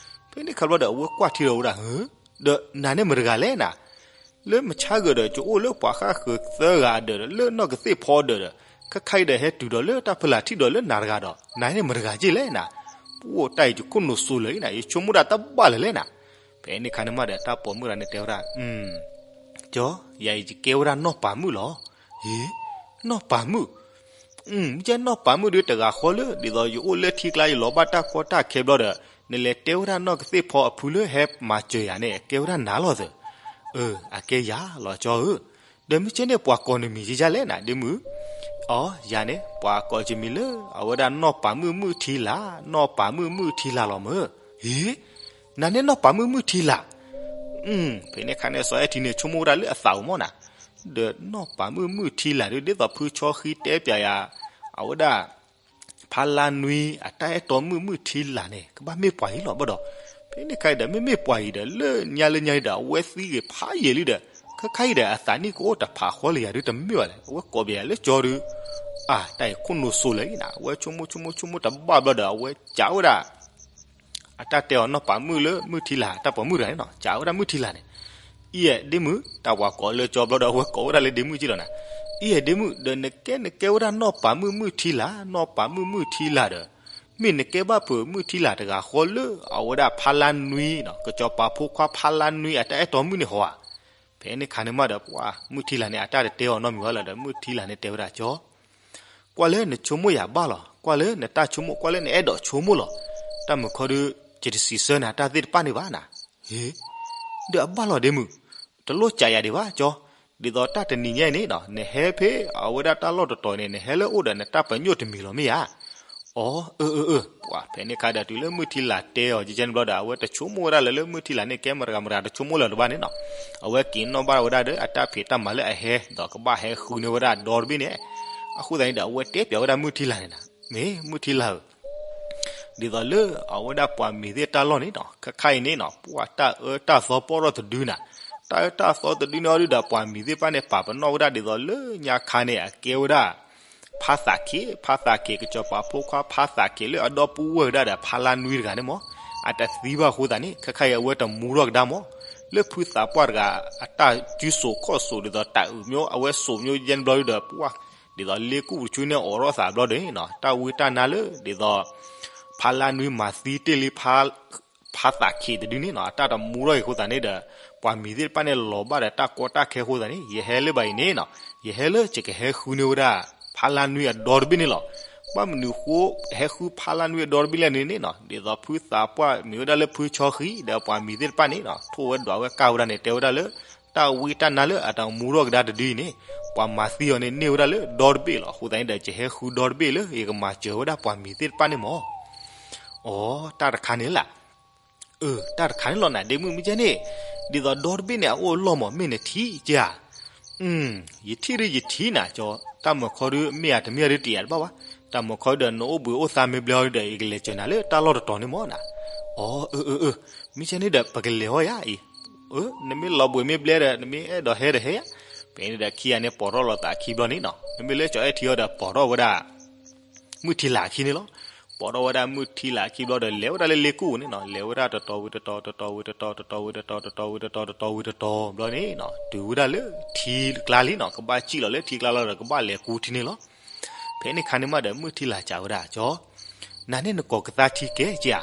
ဖဲန့ၣ်ခါဘျီဒီး အဝဲကွၢ်ထံဒီးဝဲဒၣ် ဒီးနၤန့ၣ်မတဂၤလဲၣ်နၤ. လၢမဆါဂၢၢ်ဒီး ကအိၣ်လၢပှၤဃၣ်ဃၢၤသၢဂၤအဒၢးဒီး လၢနီၢ်ကသ့ၣ်ဖီဒၢးဒီး ခဲခါအံၤဒီး ဟဲတုၤဒီးလၢတၢ်ဖီလာ် ထံၣ်ဒီးလၢနၤတဂၤဒီး နၤန့ၣ်မတဂၤက့ၢ်လဲၣ်နၤ. ပှၤတၢ်အံၤယခိၣ်နူာ်စိလၢာ်အံၤနၤ ယဆိကမိၣ်ဒၣ်တၢ်ဘၣ်လၢာ်လဲၣ်နၤ. ဖဲန့ၣ်ခါန့ၣ်မးဒီး တၢ်ပိာ်မုၣ်တဂၤန့ၣ်တဲဝဲဒၣ် ကၠီ ယၤအံၤယကဲဝဲဒၣ်နီၢ်ပၤမုၣ်လီၤ. ဟ့ နီၢ်ပၤမုၣ် မ့ၢ်ကဲနီၢ်ပၤမုၣ်ဒုးတဂၤဃီလၢ ဒ်သိးယအိၣ်လၢထံကျါ ယလီၤဘၣ်တၢ်ကီတၢ်ခဲဘျီဒီး နလဲၤတဲဝဲဒၣ်နီၢ်ကသ့ၣ်ဖီအဖုလၢဟဲမၤစၢၤယၤန့ၣ် အကဲဝဲဒၣ်နၤလီၤသၢ. အၢ အကဲယၤလီၤကၠီဧၢ. ဒီးမ့ၢ်ကဲန့ၣ် ပှၤကိးနမံၤယဲယဲလဲၣ်နၤ ဒ့မုၣ်. အီ ယၤန့ၣ် ပှၤကိးယမံၤလၢ အဝဲဒၣ်နီၢ်ပၤမုၣ်မုၢ်ထံလာ်, နီၢ်ပၤမုၣ်မုၢ်ထံလာ်လီၤမၢ်. ဟ့ နၤန့ၣ်နီၢ်ပၤမုၣ်မုၢ်ထံလာ်. ဖဲန့ၣ်ခါန့ၣ် စီၤအဲၣ်ထံန့ၣ် ဆိကမိၣ်ဝဲဒၣ်လၢအသးအိၣ်မၢ်နၤ. ဒီးနီၢ်ပၤမုၣ်မုၢ်ထံလာ်ဒုး ဒ်သိးဖုဆီဃံတဲပၠးယၤ အဝဲဒၣ် ဖါလါနွံ အတၢ်အဲၣ်တီမုၣ်မုၢ်ထံလာ်န့ၣ် ကဘၣ်မ့ၢ်ပှၤအံၤလီၤဘၣ်ဒီး. ဖဲန့ၣ်ခါအံၤဒီး မ့မ့ၢ်ပှၤအံၤဒီး လၢညါလၢညါအံၤဒီး အဝဲသံဂ့ၤဖးယံာ်လံဒီး ခဲခါအံၤဒီး အသးနံၣ်ကအိၣ်တဖးဃီလၢယၤဒုးတမ့ၢ်ဘၣ်လဲၣ်. အဝဲကိးပၠးယၤလၢကၠီဒုး အၢ တၢ်အံၤခိၣ်နူာ်စိလၢာ်အံၤနၤ. အဝဲဆိကမိၣ်ဆိကမိၣ်ဆိကမိၣ်တဘၣ်ဘျီဒီး အဝဲကးဝဲဒၣ် အတၢ်တဲအီၤနီၢ်ပၤမုၣ်လၢမုၢ်ထံလာ် တၢ်ပိာ်မုၣ်တဂၤန့ၣ်နီၤ ကးဝဲဒၣ်မုၢ်ထံလာ်န့ၣ် အံၤဒ့မုၣ်, တၢ်ပှၤကိးလၢကၠီဘျီဒီး အဝဲကိးဝဲဒၣ်လၢဒ့မုၣ်က့လီၤနၤ. အံၤဒ့မုၣ်, ဒီးနကဲနကဲဝဲဒၣ်နီၢ်ပၤမုၣ်မုၢ်ထံလာ်, နီၢ်ပၤမုၣ်မုၢ်ထံလာ်ဒီး မ့ၢ်နကဲဘၣ်ပှၤမုၢ်ထံလာ်တဂၤဃီလၢအဝဲဒၣ်ဖါလါနွံနီၤ, ကၠီၤပၤဖိခွါဖါလါနွံအတၢ်အဲၣ်တီမုၣ်န့ၣ်ဟီဧါ. ဖဲန့ၣ်ခါန့ၣ်မးဒီး ပှၤမုၢ်ထံလာ်န့ၣ် အတၢ်တတဲအီၤနီတမံၤဘၣ်လီၤဒီး မုၢ်ထံလာ်န့ၣ်တဲဝဲဒၣ်ကၠီ ကွၢ်လၢနဆိကမိၣ်ယၤဘၣ်လီၤ, ကွၢ်လၢနတၢ်ဆိကမိၣ်, ကွၢ်လၢနအဲၣ်ဒိးဆိကမိၣ်လီၤ. တၢ်မုာ်ခီဒုး ယတစံးဆၢနၤတၢ်သ့ၣ်တဖၣ်န့ၣ်ဘၣ်နၤ. ဟ့, ဒီးအဘၣ်လီၤဒ့မုၣ်, တလိၣ်စံးယၤဒံးဘၣ်ကၠီ, ဒ်သိးတၢ်တနံၤညါအံၤန့ၣ်နီၤ နဟဲဖဲအဝဲဒၣ်တၢ်လီၢ်တတီၤန့ၣ် နဟဲလၢအအိၣ်ဒီးနတၢ်ပညိၣ်တမံၤလီၤမ့ၢ်ဧါ. အိ, အၢ, အၢ, အၢ, ပှၤဖဲန့ၣ်ခါဒီးတုၤလၢမုၢ်ထံလာ်တဲအီၤကဲန့ၣ်ဘျီဒီး အဝဲတဆိကမိၣ်ဝဲဒၣ်လၢ လၢမုၢ်ထံလာ်န့ၣ် ကဲမတၤဂၤမတၤတဆိကမိၣ်လၢၤတဘၣ်န့ၣ်နီၤ. အဝဲက့ၤနီၣ်ဘၣ်ဝဲဒၣ်ဒီးအတၢ်ဖံးတၢ်မၤလၢအဟဲ ဒီးကဘၣ်ဟဲဃုန့ၢ်ဝဲဒၣ်ဒီတဘ့ၣ်န့ၣ်. အဃိသတးန့ၣ်ဒီး အဝဲတဲပၠးဝဲဒၣ်မုၢ်ထံလာ်န့ၣ်နၤ, မ့ၢ်မုၢ်ထံလာ်ဧၢ ဒ်သိးလၢအဝဲဒၣ်ပှၤမံၤသ့ၣ်တၢ်လီၢ်န့ၣ်နီၤ ခဲခါအံၤန့ၣ်နီၤ ပှၤတၢ်အၢတၢ်သီပီၣ်ထီၣ်တဒုနၤ, တၢ်အၢတၢ်သီတဒုန့ၣ်အီၤဒုဒီး ပှၤမံၤသ့ၣ်တဖၣ်န့ၣ် ပာ်ပနီၣ်ဝဲဒၣ်ဒ်သိးလၢညါခါန့ၣ် အကဲဝဲဒၣ် ဖါသးခ့, ဖါသးခ့, ကၠီၤပၤဖိခွါဖါသးခ့ လၢအဒီပုၢ်ဝဲၢ်ဝဲဒၣ်ဒီးဖါလါနွံတဂၤန့ၣ်မး, အတသံဘၣ်အဃိသတးန့ၣ် ခဲခါအံၤအဝဲတမူထီၣ်ကဒါမး, လၢဖုသးပှၢ်တဂၤ အတၢ်စုစိာ်ခီၣ်စိာ်ဒ်သိးတၢ်အုးမၠိ အဝဲစိာ်မၠိယဲန့ၣ်ဘျီဒုဒီး ပှၤ ဒ်သိးလ့ကူၣ်ပူၤတဆူန့ၣ်အိးထီၣ်သးဘျီဒီးနီၤ တၢ်ဝံတၢ်နါလၢ ဒ်သိး ဖါလါနွံမၤသံတ့ၢ်လံ ဖါသးခ့တဒုန့ၣ်နီၤ အတၢ်တမူထီၣ်အံၤအဃိသတးန့ၣ်ဒီး ပှၤမံၤသ့ၣ်တဖၣ်န့ၣ်လီၤဘၣ်ဒီးတၢ်ကီတၢ်ခဲအဃိသတးန့ၣ် ယဟဲလၢၤဘၣ်အံၤန့ၣ်နီၤ ယဟဲလၢယကဟဲဃုန့ၢ်ဝဲဒၣ် ဖါလါနွံအဒီတဘ့ၣ်န့ၣ်လီၤ. ဘၣ်မနုၤဃိ ဟဲဃုဖါလါနွံအဒီတဘ့ၣ်လဲၣ်န့ၣ်နီၤ ဒ်သိးဖုသးပှၢ်မံၤဝဲဒၣ်လၢဖုဆီဃံ ဒီးပှၤမံၤသ့ၣ်တဖၣ်န့ၣ်နီၤ ထိၣ်ဝဲဒွးဝဲကၢ်ဝဲဒၣ်န့ၣ် တဲဝဲဒၣ်လၢ တၢ်ဝံတၢ်နါလၢအတမူထီၣ်ကဒါတဒုအံၤန့ၣ် ပှၤမၤသံအီၤန့ၣ် န့ၢ်ဝဲဒၣ်လၢဒီတဘ့ၣ်လီၤ. အဃိသတးန့ၣ်ဒီး ယဟဲဃုဒီတဘ့ၣ်လၢယကမၤစၢၤဝဲဒၣ်ပှၤမံၤသ့ၣ်တဖၣ်န့ၣ်မး. အိ, တၢ်တခါန့ၣ်လၢ အၢ, တၢ်တခါန့ၣ်လီၤနၤ ဒ့မုၣ်မ့ၢ်ကဲန့ၣ် ဒ်သိးဒီတဘ့ၣ်န့ၣ် အအိၣ်အလီၢ်မး မ့ၢ်နထံၣ်ဧါ. ယထံၣ်ဒုးယထံၣ်နၤကၠီ, တၢ်မုာ်ခီဒုး မ့ၢ်ဧါတမ့ၢ်ဧါဒုးတယာ်တဘၣ်ဘၣ်. တၢ်မုာ်ခီဒီး နအိၣ်ဘှံးအိၣ်သါမ့ၢ်ဘျဲအီၤဒုးဒီး ယကလဲၤစၢၤနၤလၢတၢ်လီၢ်တတီၤန့ၣ်မးနၤ. အိ, အၢ, အၢ, အၢ, မ့ၢ်ကဲန့ၣ်ဒီး ပကလဲၤဟီယၤအံၤ. အၢ, နမ့ၢ်လီၤဘှံးမ့ၢ်ဘျဲဒီး နမ့ၢ်အဲၣ်ဒိးဟဲဒီးဟဲယၤ. ဖဲန့ၣ်ဒီး ခံဂၤန့ၣ်ပိာ်ထီၣ်လိာ်သးခံဘျီန့ၣ်နီၤ, မ့မ့ၢ်လၢကၠီအဲၣ်ထံအီၤဒီး ပိာ်ထီၣ်ဝဲဒၣ် မုၢ်ထံလာ်အခံန့ၣ်လီၤ. ပိာ်ထီၣ်ဝဲဒၣ်မုၢ်ထံလာ်အခံဘျီဒီး လဲၤဝဲဒၣ်လၢလ့ကူၣ်န့ၣ်နီၤ, လဲၤဝဲဒၣ်တတီၤဝံၤတတီၤ တတီၤဝံၤတတီၤ တတီၤဝံၤတတီၤ တတီၤဝံၤတတီၤ တတီၤဝံၤတတီၤ ဘျီန့ၣ်နီၤ တုၤဝဲဒၣ်လၢထံကျါလံနီၤ, ကဘၣ်စံၣ်လီၤလၢထံကျါလီၤဒီး ကဘၣ်လဲၤကူထံန့ၣ်လီၤ. ဖဲန့ၣ်ခါန့ၣ်မးဒီး မုၢ်ထံလာ်စံးဝဲဒၣ်ကၠီ, နၤန့ၣ်နကိးကသါထံကဲက့ဧါ.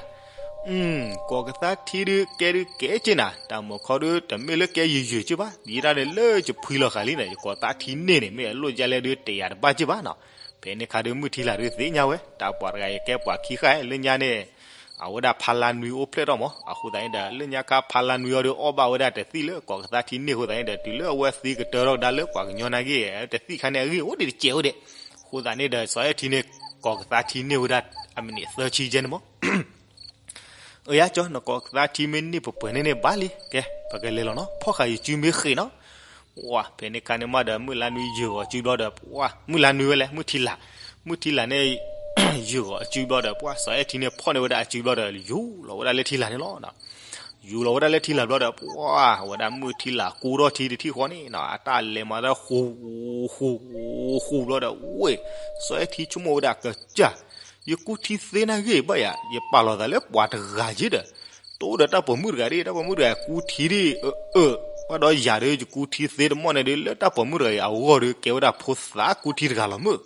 ကိးကသါထံဒုးကဲဒုးကဲက့နၤ, တၢ်မုာ်ခီဒုး တမ့ၢ်လၢကဲယုာ်ယုာ်က့ဘၣ်, ယဲဒၣ်န့ၣ်လၢယဖှံလီၤဃာ်လံန့ၣ် ယကိးသါထံန့ၢ်န့ၣ် မ့ၢ်အလိၣ်ဒ်လဲၣ်ဒုး တယာ်တဘၣ်က့ဘၣ်နီၤ. ဖဲန့ၣ်ခါဒုး မုၢ်ထံလာ်ဒုးသ့ၣ်ညါဝဲ တၢ်ပှၤတဂၤအံၤကဲပှၤခံဃၣ်လၢညါန့ၣ် အဝဲဒၣ်ဖါလါနွံအိၣ်ဖျဲၣ်ထီၣ်မး, အဃိသတးန့ၣ်ဒီး လၢညါခါဖါလါနွံအီၤဒုး အီၣ်ဘၣ်ဝဲဒၣ်တသံၣ်လၢကိးကသါထံန့ၢ်အဃိသတးန့ၣ်ဒီး တုၤလၢအဝဲသံကတၢၢ်ထီၣ်ကဒါလၢပှၤကညီနာ်က့ တသံၣ်ခါန့ၣ် အဂ့ၢ်အိၣ်ဒံးတစဲးအိၣ်ဒံး, အဃိသတးန့ၣ်ဒီး စီၤအဲၣ်ထံန့ၣ် ကိးကသါထံန့ၢ်ဝဲဒၣ် အမံးနံးသၢဆံကဲန့ၣ်မး အၢ ယၤကၠီ နကိးကသါထံမ့ၢ်န့ၢ်ပှဲၤပှဲၤန့ၣ်န့ၣ်ဘၣ်လံ, ကဲ ပကလဲၤလီၤနီၤ, ဖီၣ်ဃာ်ယစုမ့ၢ်ဃ့းနီၤ. ဝါ ဖဲန့ၣ်ခါန့ၣ်မးဒီး မုၢ်လါနွံယုၢ်ဂီၤစုဘျီဒီး ဝါ မုၢ်လါနွံဝဲလဲၣ် မုၢ်ထံလာ်, မုၢ်ထံလာ်န့ၣ် ယုၢ်ဂီၤအစုဘျီဒီး ပှၤစီၤအဲၣ်ထံန့ၣ်ဖီၣ်န့ၢ်ဝဲဒၣ်အစုဘျီဒီး ယူၤလီၤဝဲဒၣ်လၢထံလာ်န့ၣ်လီၤ. ယူၤလီၤဝဲဒၣ်လၢထံလာ်ဘျီဒီး ပှၤ အဝဲဒၣ်မုၢ်ထံလာ်ကူထီၣ်ထံတထံၣ်ဃီန့ၣ်နီၤ အတၢ်လဲၤမၤတၢ်ဃူ ဃူ ဃူဘျီဒီး ဝ့ၢ် စီၤအဲၣ်ထံဆိကမိၣ်ဝဲဒၣ်ကစၢ် ယကူထံသ့နာ်ဂ့ၤဘၣ်ယၤ ယပာ်လီၤသးလၢပှၤတဂၤက့ဒီး တအိၣ်ဒီးတၢ်ပိာ်မုၣ်တဂၤဒ် တၢ်ပိာ်မုၣ်တဂၤကူထံဒ် အၢ အၢ ဘၣ်ဒီးယၤဒီး ယကူထံသ့တမီၢ်န့ၣ်ဒီး လၢတၢ်ပိာ်မုၣ်တဂၤအံၤအဂီၢ်ဒီး ကဲဝဲဒၣ်ဖိသၣ်ကူထံတဂၤလီၤမုၢ်.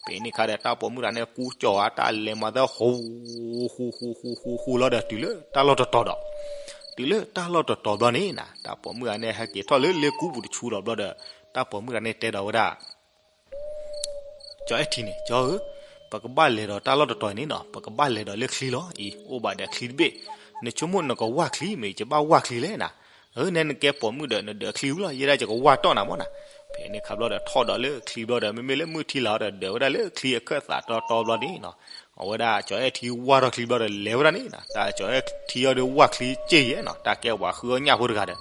ဖဲန့ၣ်ခါဒီး တၢ်ပိာ်မုၣ်တဂၤန့ၣ် ကူကၠီၤအတၢ်လဲၤမၤသးဃူ ဃူ ဃူ ဃူ ဃူ ဃူလီၤဒီး တုၤလၢတၢ်လီၢ်တတီၤဒီး တုၤလၢတၢ်လီၢ်တတီၤဘျီန့ၣ် တၢ်ပိာ်မုၣ်တဂၤန့ၣ် ဟဲက့ၤထီၣ်လၢလ့ကူပူၤတဆူဒီးဘျီဒီး တၢ်ပိာ်မုၣ်တဂၤန့ၣ်တဲဒီးဝဲဒၣ် ကၠီအဲၣ်ထံန့ၣ် ကၠီဧၢ, ပကဘၣ်လဲၤဒီးတၢ်လီၢ်တတီၤအံၤန့ၣ်နီၤ ပကဘၣ်လဲၤဒီးလၢချံလီၤ. အံၤ အိၣ်ဘၣ်ဒီးချံတဘ့ၣ်, နဆိကမိၣ်နကဝၢ်ချံမ့ၢ် ယဘၣ်ဝၢ်ချံလဲၣ်နၤ. အၢ နဲနကဲပိာ်မုၣ်ဒီး နဒၢးချံဝံၤလီၤ ယဲဒၣ်ယကဝၢ်တီၢ်နၤမးနၤ. ဖဲန့ၣ်ခါဘျီဒီး ထီၣ်ဒီးလၢချံဘျီဒီး မ့မ့ၢ်လၢမုၢ်ထံလာ်အီၤဒီး ဒၢးဝဲဒၣ်လၢချံအခၢၣ်သးတီတီဘျီန့ၣ်နီၤ အဝဲဒၣ်ကၠီအဲၣ်ထံဝၢ်ထီၣ်ချံဘျီဒီး လဲၤဝဲဒၣ်န့ၣ်နီၤ တၢ်ကၠီအဲၣ်ထံအီၤဒီးဝၢ်ချံက့ယဲၢ်နီၤ တၢ်ကဲပှၤဃုအီၣ်ညၣ်ဖိတဂၤဒီး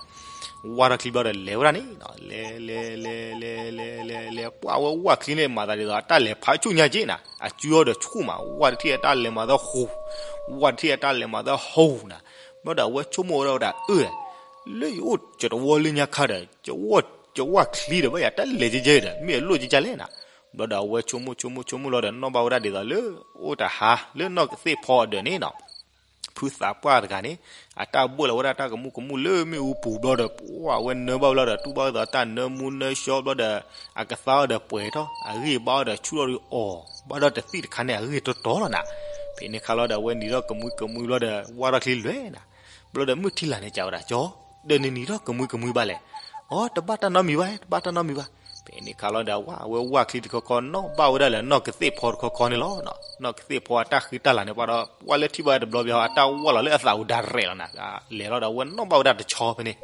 ဝၢ်ထီၣ်ချံဘျီဒီး လဲၤဝဲဒၣ်န့ၣ်နီၤ လဲၤ လဲၤ လဲၤ လဲၤ လဲၤ လဲၤ လဲၤ ပှၢ်ဝဲဝၢ်ချံန့ၣ် မၤသးဒ်သိး အတၢ်လဲၤဖးဆူၣ်ညါက့နၤ အစုအီၤဒီးဆူၣ်မး ဝၢ်တထံၣ်အတၢ်လဲၤမၤသးဃူ ဝၢ်တထံၣ်အတၢ်လဲၤမၤသးဟူနၤ ဘျီဒီးအဝဲဆိကမိၣ်ဝဲဒၣ်ဝဲဒၣ် အၢ လၢယအိၣ်ကၠီတဝီလၢညါခါဒီး ကၠီဝၢ်ချံဒီး ဘၣ်ယၤတၢ်လဲၤကဲကဲဒီး မ့ၢ်အလိၣ်ကဲကဲလဲၣ်နၤ ဘျီဒီးအဝဲဆိကမိၣ်ဆိကမိၣ်ဆိကမိၣ်လီၤဒီး နီၣ်ဘၣ်ဝဲဒၣ်ဒ်သိးလၢ အိၣ်တဟါလၢနီၢ်သ့ၣ်ဖီအဒၢးန့ၣ်နီၤ ဖုသးပှၢ်တဂၤန့ၣ် အတၢ်ဘိၣ်လီၤဝဲဒၣ်တၢ်ကမူၣ်ကမူၣ်လၢမ့ၣ်အူပူၤဘျီဒီး ပှၢ်ဝဲနၢဘၣ်ဝဲလီၤဒီး တူၢ်ဘၣ်ဝဲဒၣ်တၢ်နၢမူနၢဆှီဘျီဒီး အကသါအီၤဒီးပှဲၤထီၣ် အဂံၢ်ဘါအီၤဒီးဆူၣ်ထီၣ်ဒီးအီၤ ဘၣ်ဒီးတသံၣ်တခါန့ၣ် အဂံၢ်တီတီလီၤနၤ. ဖဲန့ၣ်ခါလီၤဒီး အဝဲနံၤထီၣ်ကမှံကမှံဘျီဒီး ဝၢ်ထီၣ်ချံလွဲၤနၤ. ဘျီဒီးမုၢ်ထံလာ်န့ၣ် ကးဝဲဒၣ် ကၠီ, ဒီးနနံၤထီၣ်ကမှံကမှံဘၣ်လဲၣ်. အိ တဘၣ်တၢ်နီတမံၤဘၣ်, တဘၣ်တၢ်နီတမံၤဘၣ်. ဖဲန့ၣ်ခါလီၤဒီး ဝဲဝၢ်ချံတခီခီ နီၣ်ဘၣ်ဝဲဒၣ်လၢနီၢ်ကသ့ၣ်ဖီတခီခီန့ၣ်လီၤ. နီၢ်ကသ့ၣ်ဖီအတၢ်ဃံတၢ်လၤန့ၣ် ပှၤဒီး ပှၤလၢထံၣ်ဘၣ်ဝဲတဘျီဘျီ အတၢ်ဝၢ်လီၤလၢအသးပူၤဒၣ်ရဲၣ်လီၤနၤ. လဲၤလီၤဒီး အဝဲနီၣ်ဘၣ်ဝဲဒၣ်တဆီဖဲန့ၣ်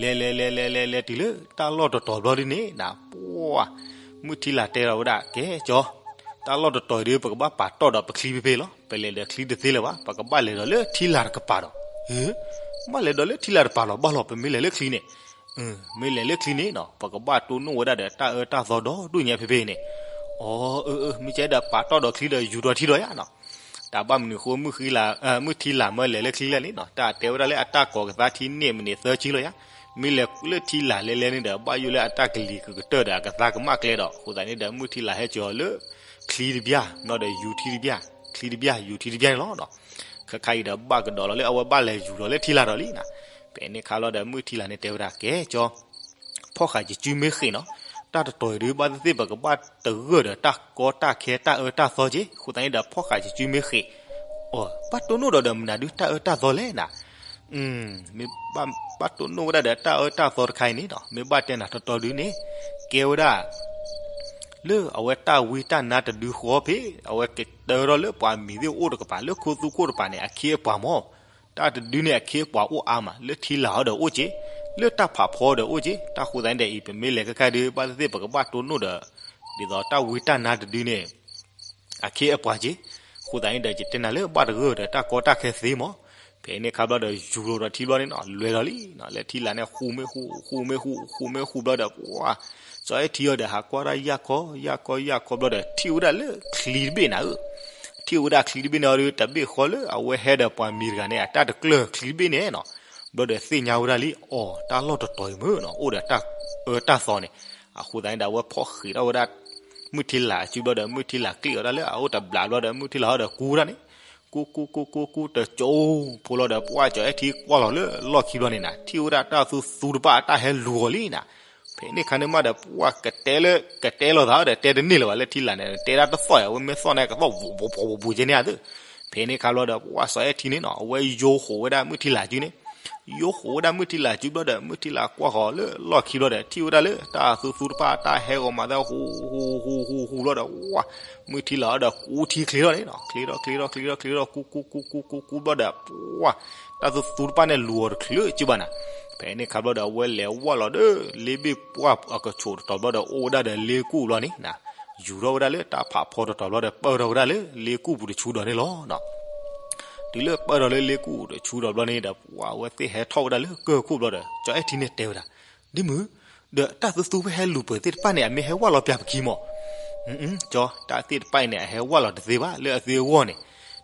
လဲၤလဲၤလဲၤလဲၤလဲၤလဲၤတုၤလၢတၢ်လီၢ်တတီၤဘျီဒ်န့ၣ်နၤ ပှၢ် မုၢ်ထံလာ်တဲထီၣ်ဝဲဒၣ် ကဲကၠီ, တၢ်လီၢ်တတီၤအံၤဒီး ပကဘၣ်ပာ်တီၢ်ဒီးပချံဖဲဖဲလီၤ. ပလဲၤဒီးချံတသ့လၢၤဘၣ်, ပကဘၣ်လဲၤဒီးလၢထံလာ်တကပၤဒီး. ဟ့, ဘၣ်လဲၤဒီးလၢထံလာ်တကပၤလီၤ. ဘၣ်လီၤ ပမ့ၢ်လဲၤလၢချံန့ၣ်, မ့ၢ်လဲၤလၢချံန့ၣ်နီၤ ပကဘၣ်တိၢ်နီၣ်ဝဲဒၣ်ဒီးတၢ်အၢတၢ်သီဒီးဒိၣ်ညါဖဲဖဲန့ၣ်. အိ အၢ အၢ မ့ၢ်ကဲဒီး ပာ်တီၢ်ဒီးချံဒီးယူၤဒီးထံဒီးယါနီၤ. တၢ်ဘၣ်မနုၤအဃိ မုၢ်ထံလာ်မ့ၢ်လဲၤလၢချံလဲၣ်န့ၣ်နီၤ တၢ်တဲဝဲဒၣ်လၢအတၢ်ကိးကသါထံန့ၢ်မံးနံးသၢဆံလီၤယါ. မ့ၢ်လဲၤလၢထံလာ်လဲၤလဲၤန့ၣ်ဒီး ဘၣ်ယိၣ်လၢအတၢ်ကလံၤကကတၢၢ်ဒီးအကသါကမၣ်ကျဲဒီး အဃိသတးန့ၣ်ဒီး မုၢ်ထံလာ်ဟဲကၠီၤလၢချံတဘျၢ် ဘျီဒီးယူၤထံတဘျၢ်, ချံတဘျၢ်ယူၤထံတဘျၢ်န့ၣ်လီၤ. ခဲခါအံၤဒီးဘၣ်ကဒီးလီၤလၢအဝဲဘၣ်လဲၤယူၤဒီးလၢထံလာ်ဒီးလံနၤ. ဖဲန့ၣ်ခါလီၤဒီးမုၢ်ထံလာ်န့ၣ်တဲဝဲဒၣ် ကဲကၠီ, ဖီၣ်ဃာ်ယစုမ့ၢ်ဃ့ၣ်နီၤ, တၢ်တတီၤအံၤဒီး ဘၣ်သ့ၣ်သ့ၣ်ပကဘၣ်တဂၢၢ်ဒီးတၢ်ကီတၢ်ခဲတၢ်အၢတၢ်သီက့ၤ. အဃိသတးန့ၣ်ဒီး ဖီၣ်ဃာ်ယစုမ့ၢ်ဃ့ၣ်, အိ ဘၣ်တိၢ်နီၣ်ဒီးဒီးမနုၤဒုးတၢ်အၢတၢ်သီလဲၣ်နၤ. မ့ၢ်ဘၣ်တိၢ်နီၣ်ဝဲဒၣ်ဒီးတၢ်အၢတၢ်သီတခါအံၤန့ၣ်နီၤ မ့ၢ်ဘၣ်တဲနၤတီတီဒုးန့ၣ် ကဲဝဲဒၣ် လၢအဝဲတၢ်ဝံတၢ်နါတဒုဃီဖဲ အဝဲကတၢၢ်ထီၣ်လၢပှၤမံၤသ့ၣ်အိၣ်တကပၤ လၢခိသူခိၣ်တကပၤန့ၣ် အခ့အပှၤမၢ်. တၢ်တဒုန့ၣ် အခ့အပှၤအိၣ်အါမး လၢထံလာ်အီၤဒီးအိၣ်က့ၤ, လၢတၢ်ဖးဖီဒီးအိၣ်က့ၤ. တၢ်ဃိသတးန့ၣ်ဒီးအံၤ ပမ့ၢ်လဲၤခဲခါဒုး ဘၣ်သ့ၣ်သ့ၣ်ပကဘၣ်တိၢ်နီၣ်ဒီး ဒ်သိးတၢ်ဝံတၢ်နါတဒုန့ၣ် အခ့အပှၤက့ၤ. အဃိသတးန့ၣ်ဒီး ယတဲနၤလၢဘၣ်တဂၢၢ်ဒီးတၢ်ကီတၢ်ခဲသ့မၢ်. ဖဲန့ၣ်ခါဘျီဒီး ယူၤလိာ်ဒီးထံဘျီန့ၣ်နီၤ လဲၤဒီးလံနီၤ လၢထံလာ်န့ၣ် ဃူမ့ၢ်ဃူ ဃူမ့ၢ်ဃူ ဃူမ့ၢ်ဃူဘျီဒီး ပှၢ် စီၤအဲၣ်ထံအီၤဒီး ဟးကွၢ်တၢ်ယၢ်ခီ ယၢ်ခီ ယၢ်ခီဘျီဒီး ထံၣ်ဝဲဒၣ်လၢချံတဘ့ၣ်နၤဧၢ. ထံၣ်ဝဲဒၣ်ချံတဘ့ၣ်န့ၣ်အီၤဒီး တဘ့ၣ်ဃီလၢအဝဲဟဲဒီးပှၤမံၤတဂၤန့ၣ် အတၢ်တကျၢၢ်ချံတဘ့ၣ်န့ၣ်နီၤ. ဘျီဒီးသ့ၣ်ညါဝဲဒၣ်လံ အိ တၢ်လီၢ်တတီၤအံၤမ့ၢ်နီၤ အိၣ်ဒီးတၢ်အၢတၢ်သီန့ၣ်. အဃိသတးန့ၣ်ဒီး အဝဲဖီၣ်ဃံးထီၣ်ဝဲဒၣ် မုၢ်ထံလာ်အစုဘျီဒီး မုၢ်ထံလာ်ကျံၣ်အီၤဒၣ်လၢအအိၣ်တဘျးဘျီဒီး မုၢ်ထံလာ်ဟီဒီးကူဝဲဒၣ်န့ၣ် ကူကူကူကူကူတကၠိဖိလီၤဒီး ပှၢ် စီၤအဲၣ်ထံကွၢ်လီၤလၢလီၢ်ခံဘျီန့ၣ်နၤ ထံၣ်ဝဲဒၣ်တၢ်သူသူတဖၣ်အတၢ်ဟဲလူၤအီၤလံနၤ. ဖဲန့ၣ်ခါန့ၣ်မးဒီး ပှၢ် ကတဲလၢ ကတဲလိာ်သးဒီးတဲတန့ၢ်လၢၤဘၣ် လၢထံလာ်န့ၣ် တဲဒၣ်တသီၣ်ယါ အဝဲမ့ၢ်သီၣ်န့ၣ် ကသီၣ်ဘူးဘူးဘူးဘူးကဲန့ၣ်ဧါသ့ၣ်. ဖဲန့ၣ်ခါဘျီဒီး ပှၢ် စီၤအဲၣ်ထံန့ၣ်နီၤ အဝဲယိဃိးဝဲဒၣ်မုၢ်ထံလာ်စုန့ၣ် ယိဃိးဝဲဒၣ်မုၢ်ထံလာ်စုဘျီဒီး မုၢ်ထံလာ်ကွၢ်ဃီၤလၢလီၢ်ခံဘျီဒီး ထံၣ်ဝဲဒၣ်လၢတၢ်သူသူတဖၣ်တၢ်ဟဲဂီၤမၤသးဟူဟူဟူဟူဟူဘျီဒီး ဝါ မုၢ်ထံလာ်အီၤဒီးကူထံချ့ထီၣ်န့ၣ်နီၤ ချ့ထီၣ်ချ့ထီၣ်ချ့ထီၣ်ချ့ထီၣ် ကူကူကူကူကူကူဘျီဒီး ဝါ တၢ်သူသူတဖၣ်န့ၣ်လူၤအီၤတချုးစုဘၣ်နၤ. ဖဲန့ၣ်ခါဘျီဒီး အဝဲလဲၤဝၢ်လီၤဒီး လ့ဘ့ၣ်ပှၢ်အကဆိးတတီၤဘျီဒီး အိၣ်ဝဲဒၣ်ဒီးလ့ကူၣ်ဘျီန့ၣ် ယူၤထီၣ်ဝဲဒၣ်လၢတၢ်ဖးဖီတတီၤဘျီဒီး ပၢၢ်ထီၣ်ဝဲဒၣ်လၢလ့ကူၣ်ပူၤတဆူဒီးန့ၣ်လီၤ. တုၤလၢပၢၢ်ထီၣ်လၢလ့ကူၣ်တဆူဒီးဘျီန့ၣ်ဒီး ပှၢ် အဝဲသ့ၣ်ဟဲထီၣ်ဝဲဒၣ်လၢကၢၢ်ခိၣ်ဘျီဒီး စီၤအဲၣ်ထံန့ၣ်တဲဝဲဒၣ် ဒ့မုၣ်, ဒီးတၢ်သူသူဖဲဟဲလူၤပၢၤသ့ၣ်တဖၣ်န့ၣ် အမ့ၢ်ဟဲဝၢ်လီၤပၠးပခံမၢ်. ကၠီ, တၢ်သ့ၣ်တဖၣ်အံၤန့ၣ် အဟဲဝၢ်လီၤတသ့ဘၣ် လၢအသ့အဂီၢ်န့ၣ်.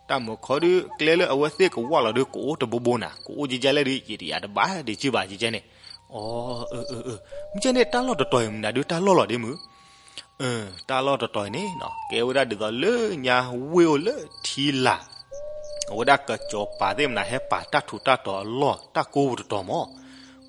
တၢ်မုာ်ခီဒုး ကျဲလၢအဝဲသ့ၣ်ကဝၢ်လီၤဒုး ကအိၣ်တဘိဘိနၤ ကအိၣ်ကဲကဲလဲၣ်ဒုး ယတယာ်တဘၣ်ဒံးက့ဘၣ်ကဲကဲန့ၣ်. အိ မ့ၢ်ကဲန့ၣ် တၢ်လီၢ်တတီၤအံၤမနုၤဒုးတၢ်လီၢ်လီၤဒ့မုၣ်. တၢ်လီၢ်တတီၤအံၤန့ၣ်နီၤ ကဲဝဲဒၣ်ဒ်သိးလၢညါဝ့ၢ်အိၣ်လၢထံလာ် အဝဲဒၣ်ကစီၤပၤသ့ၣ်မနၤ ဟဲပာ်တၢ်ထူးတၢ်တီၤအလီၢ် တၢ်ကိးပူၤတတီၤမၢ်.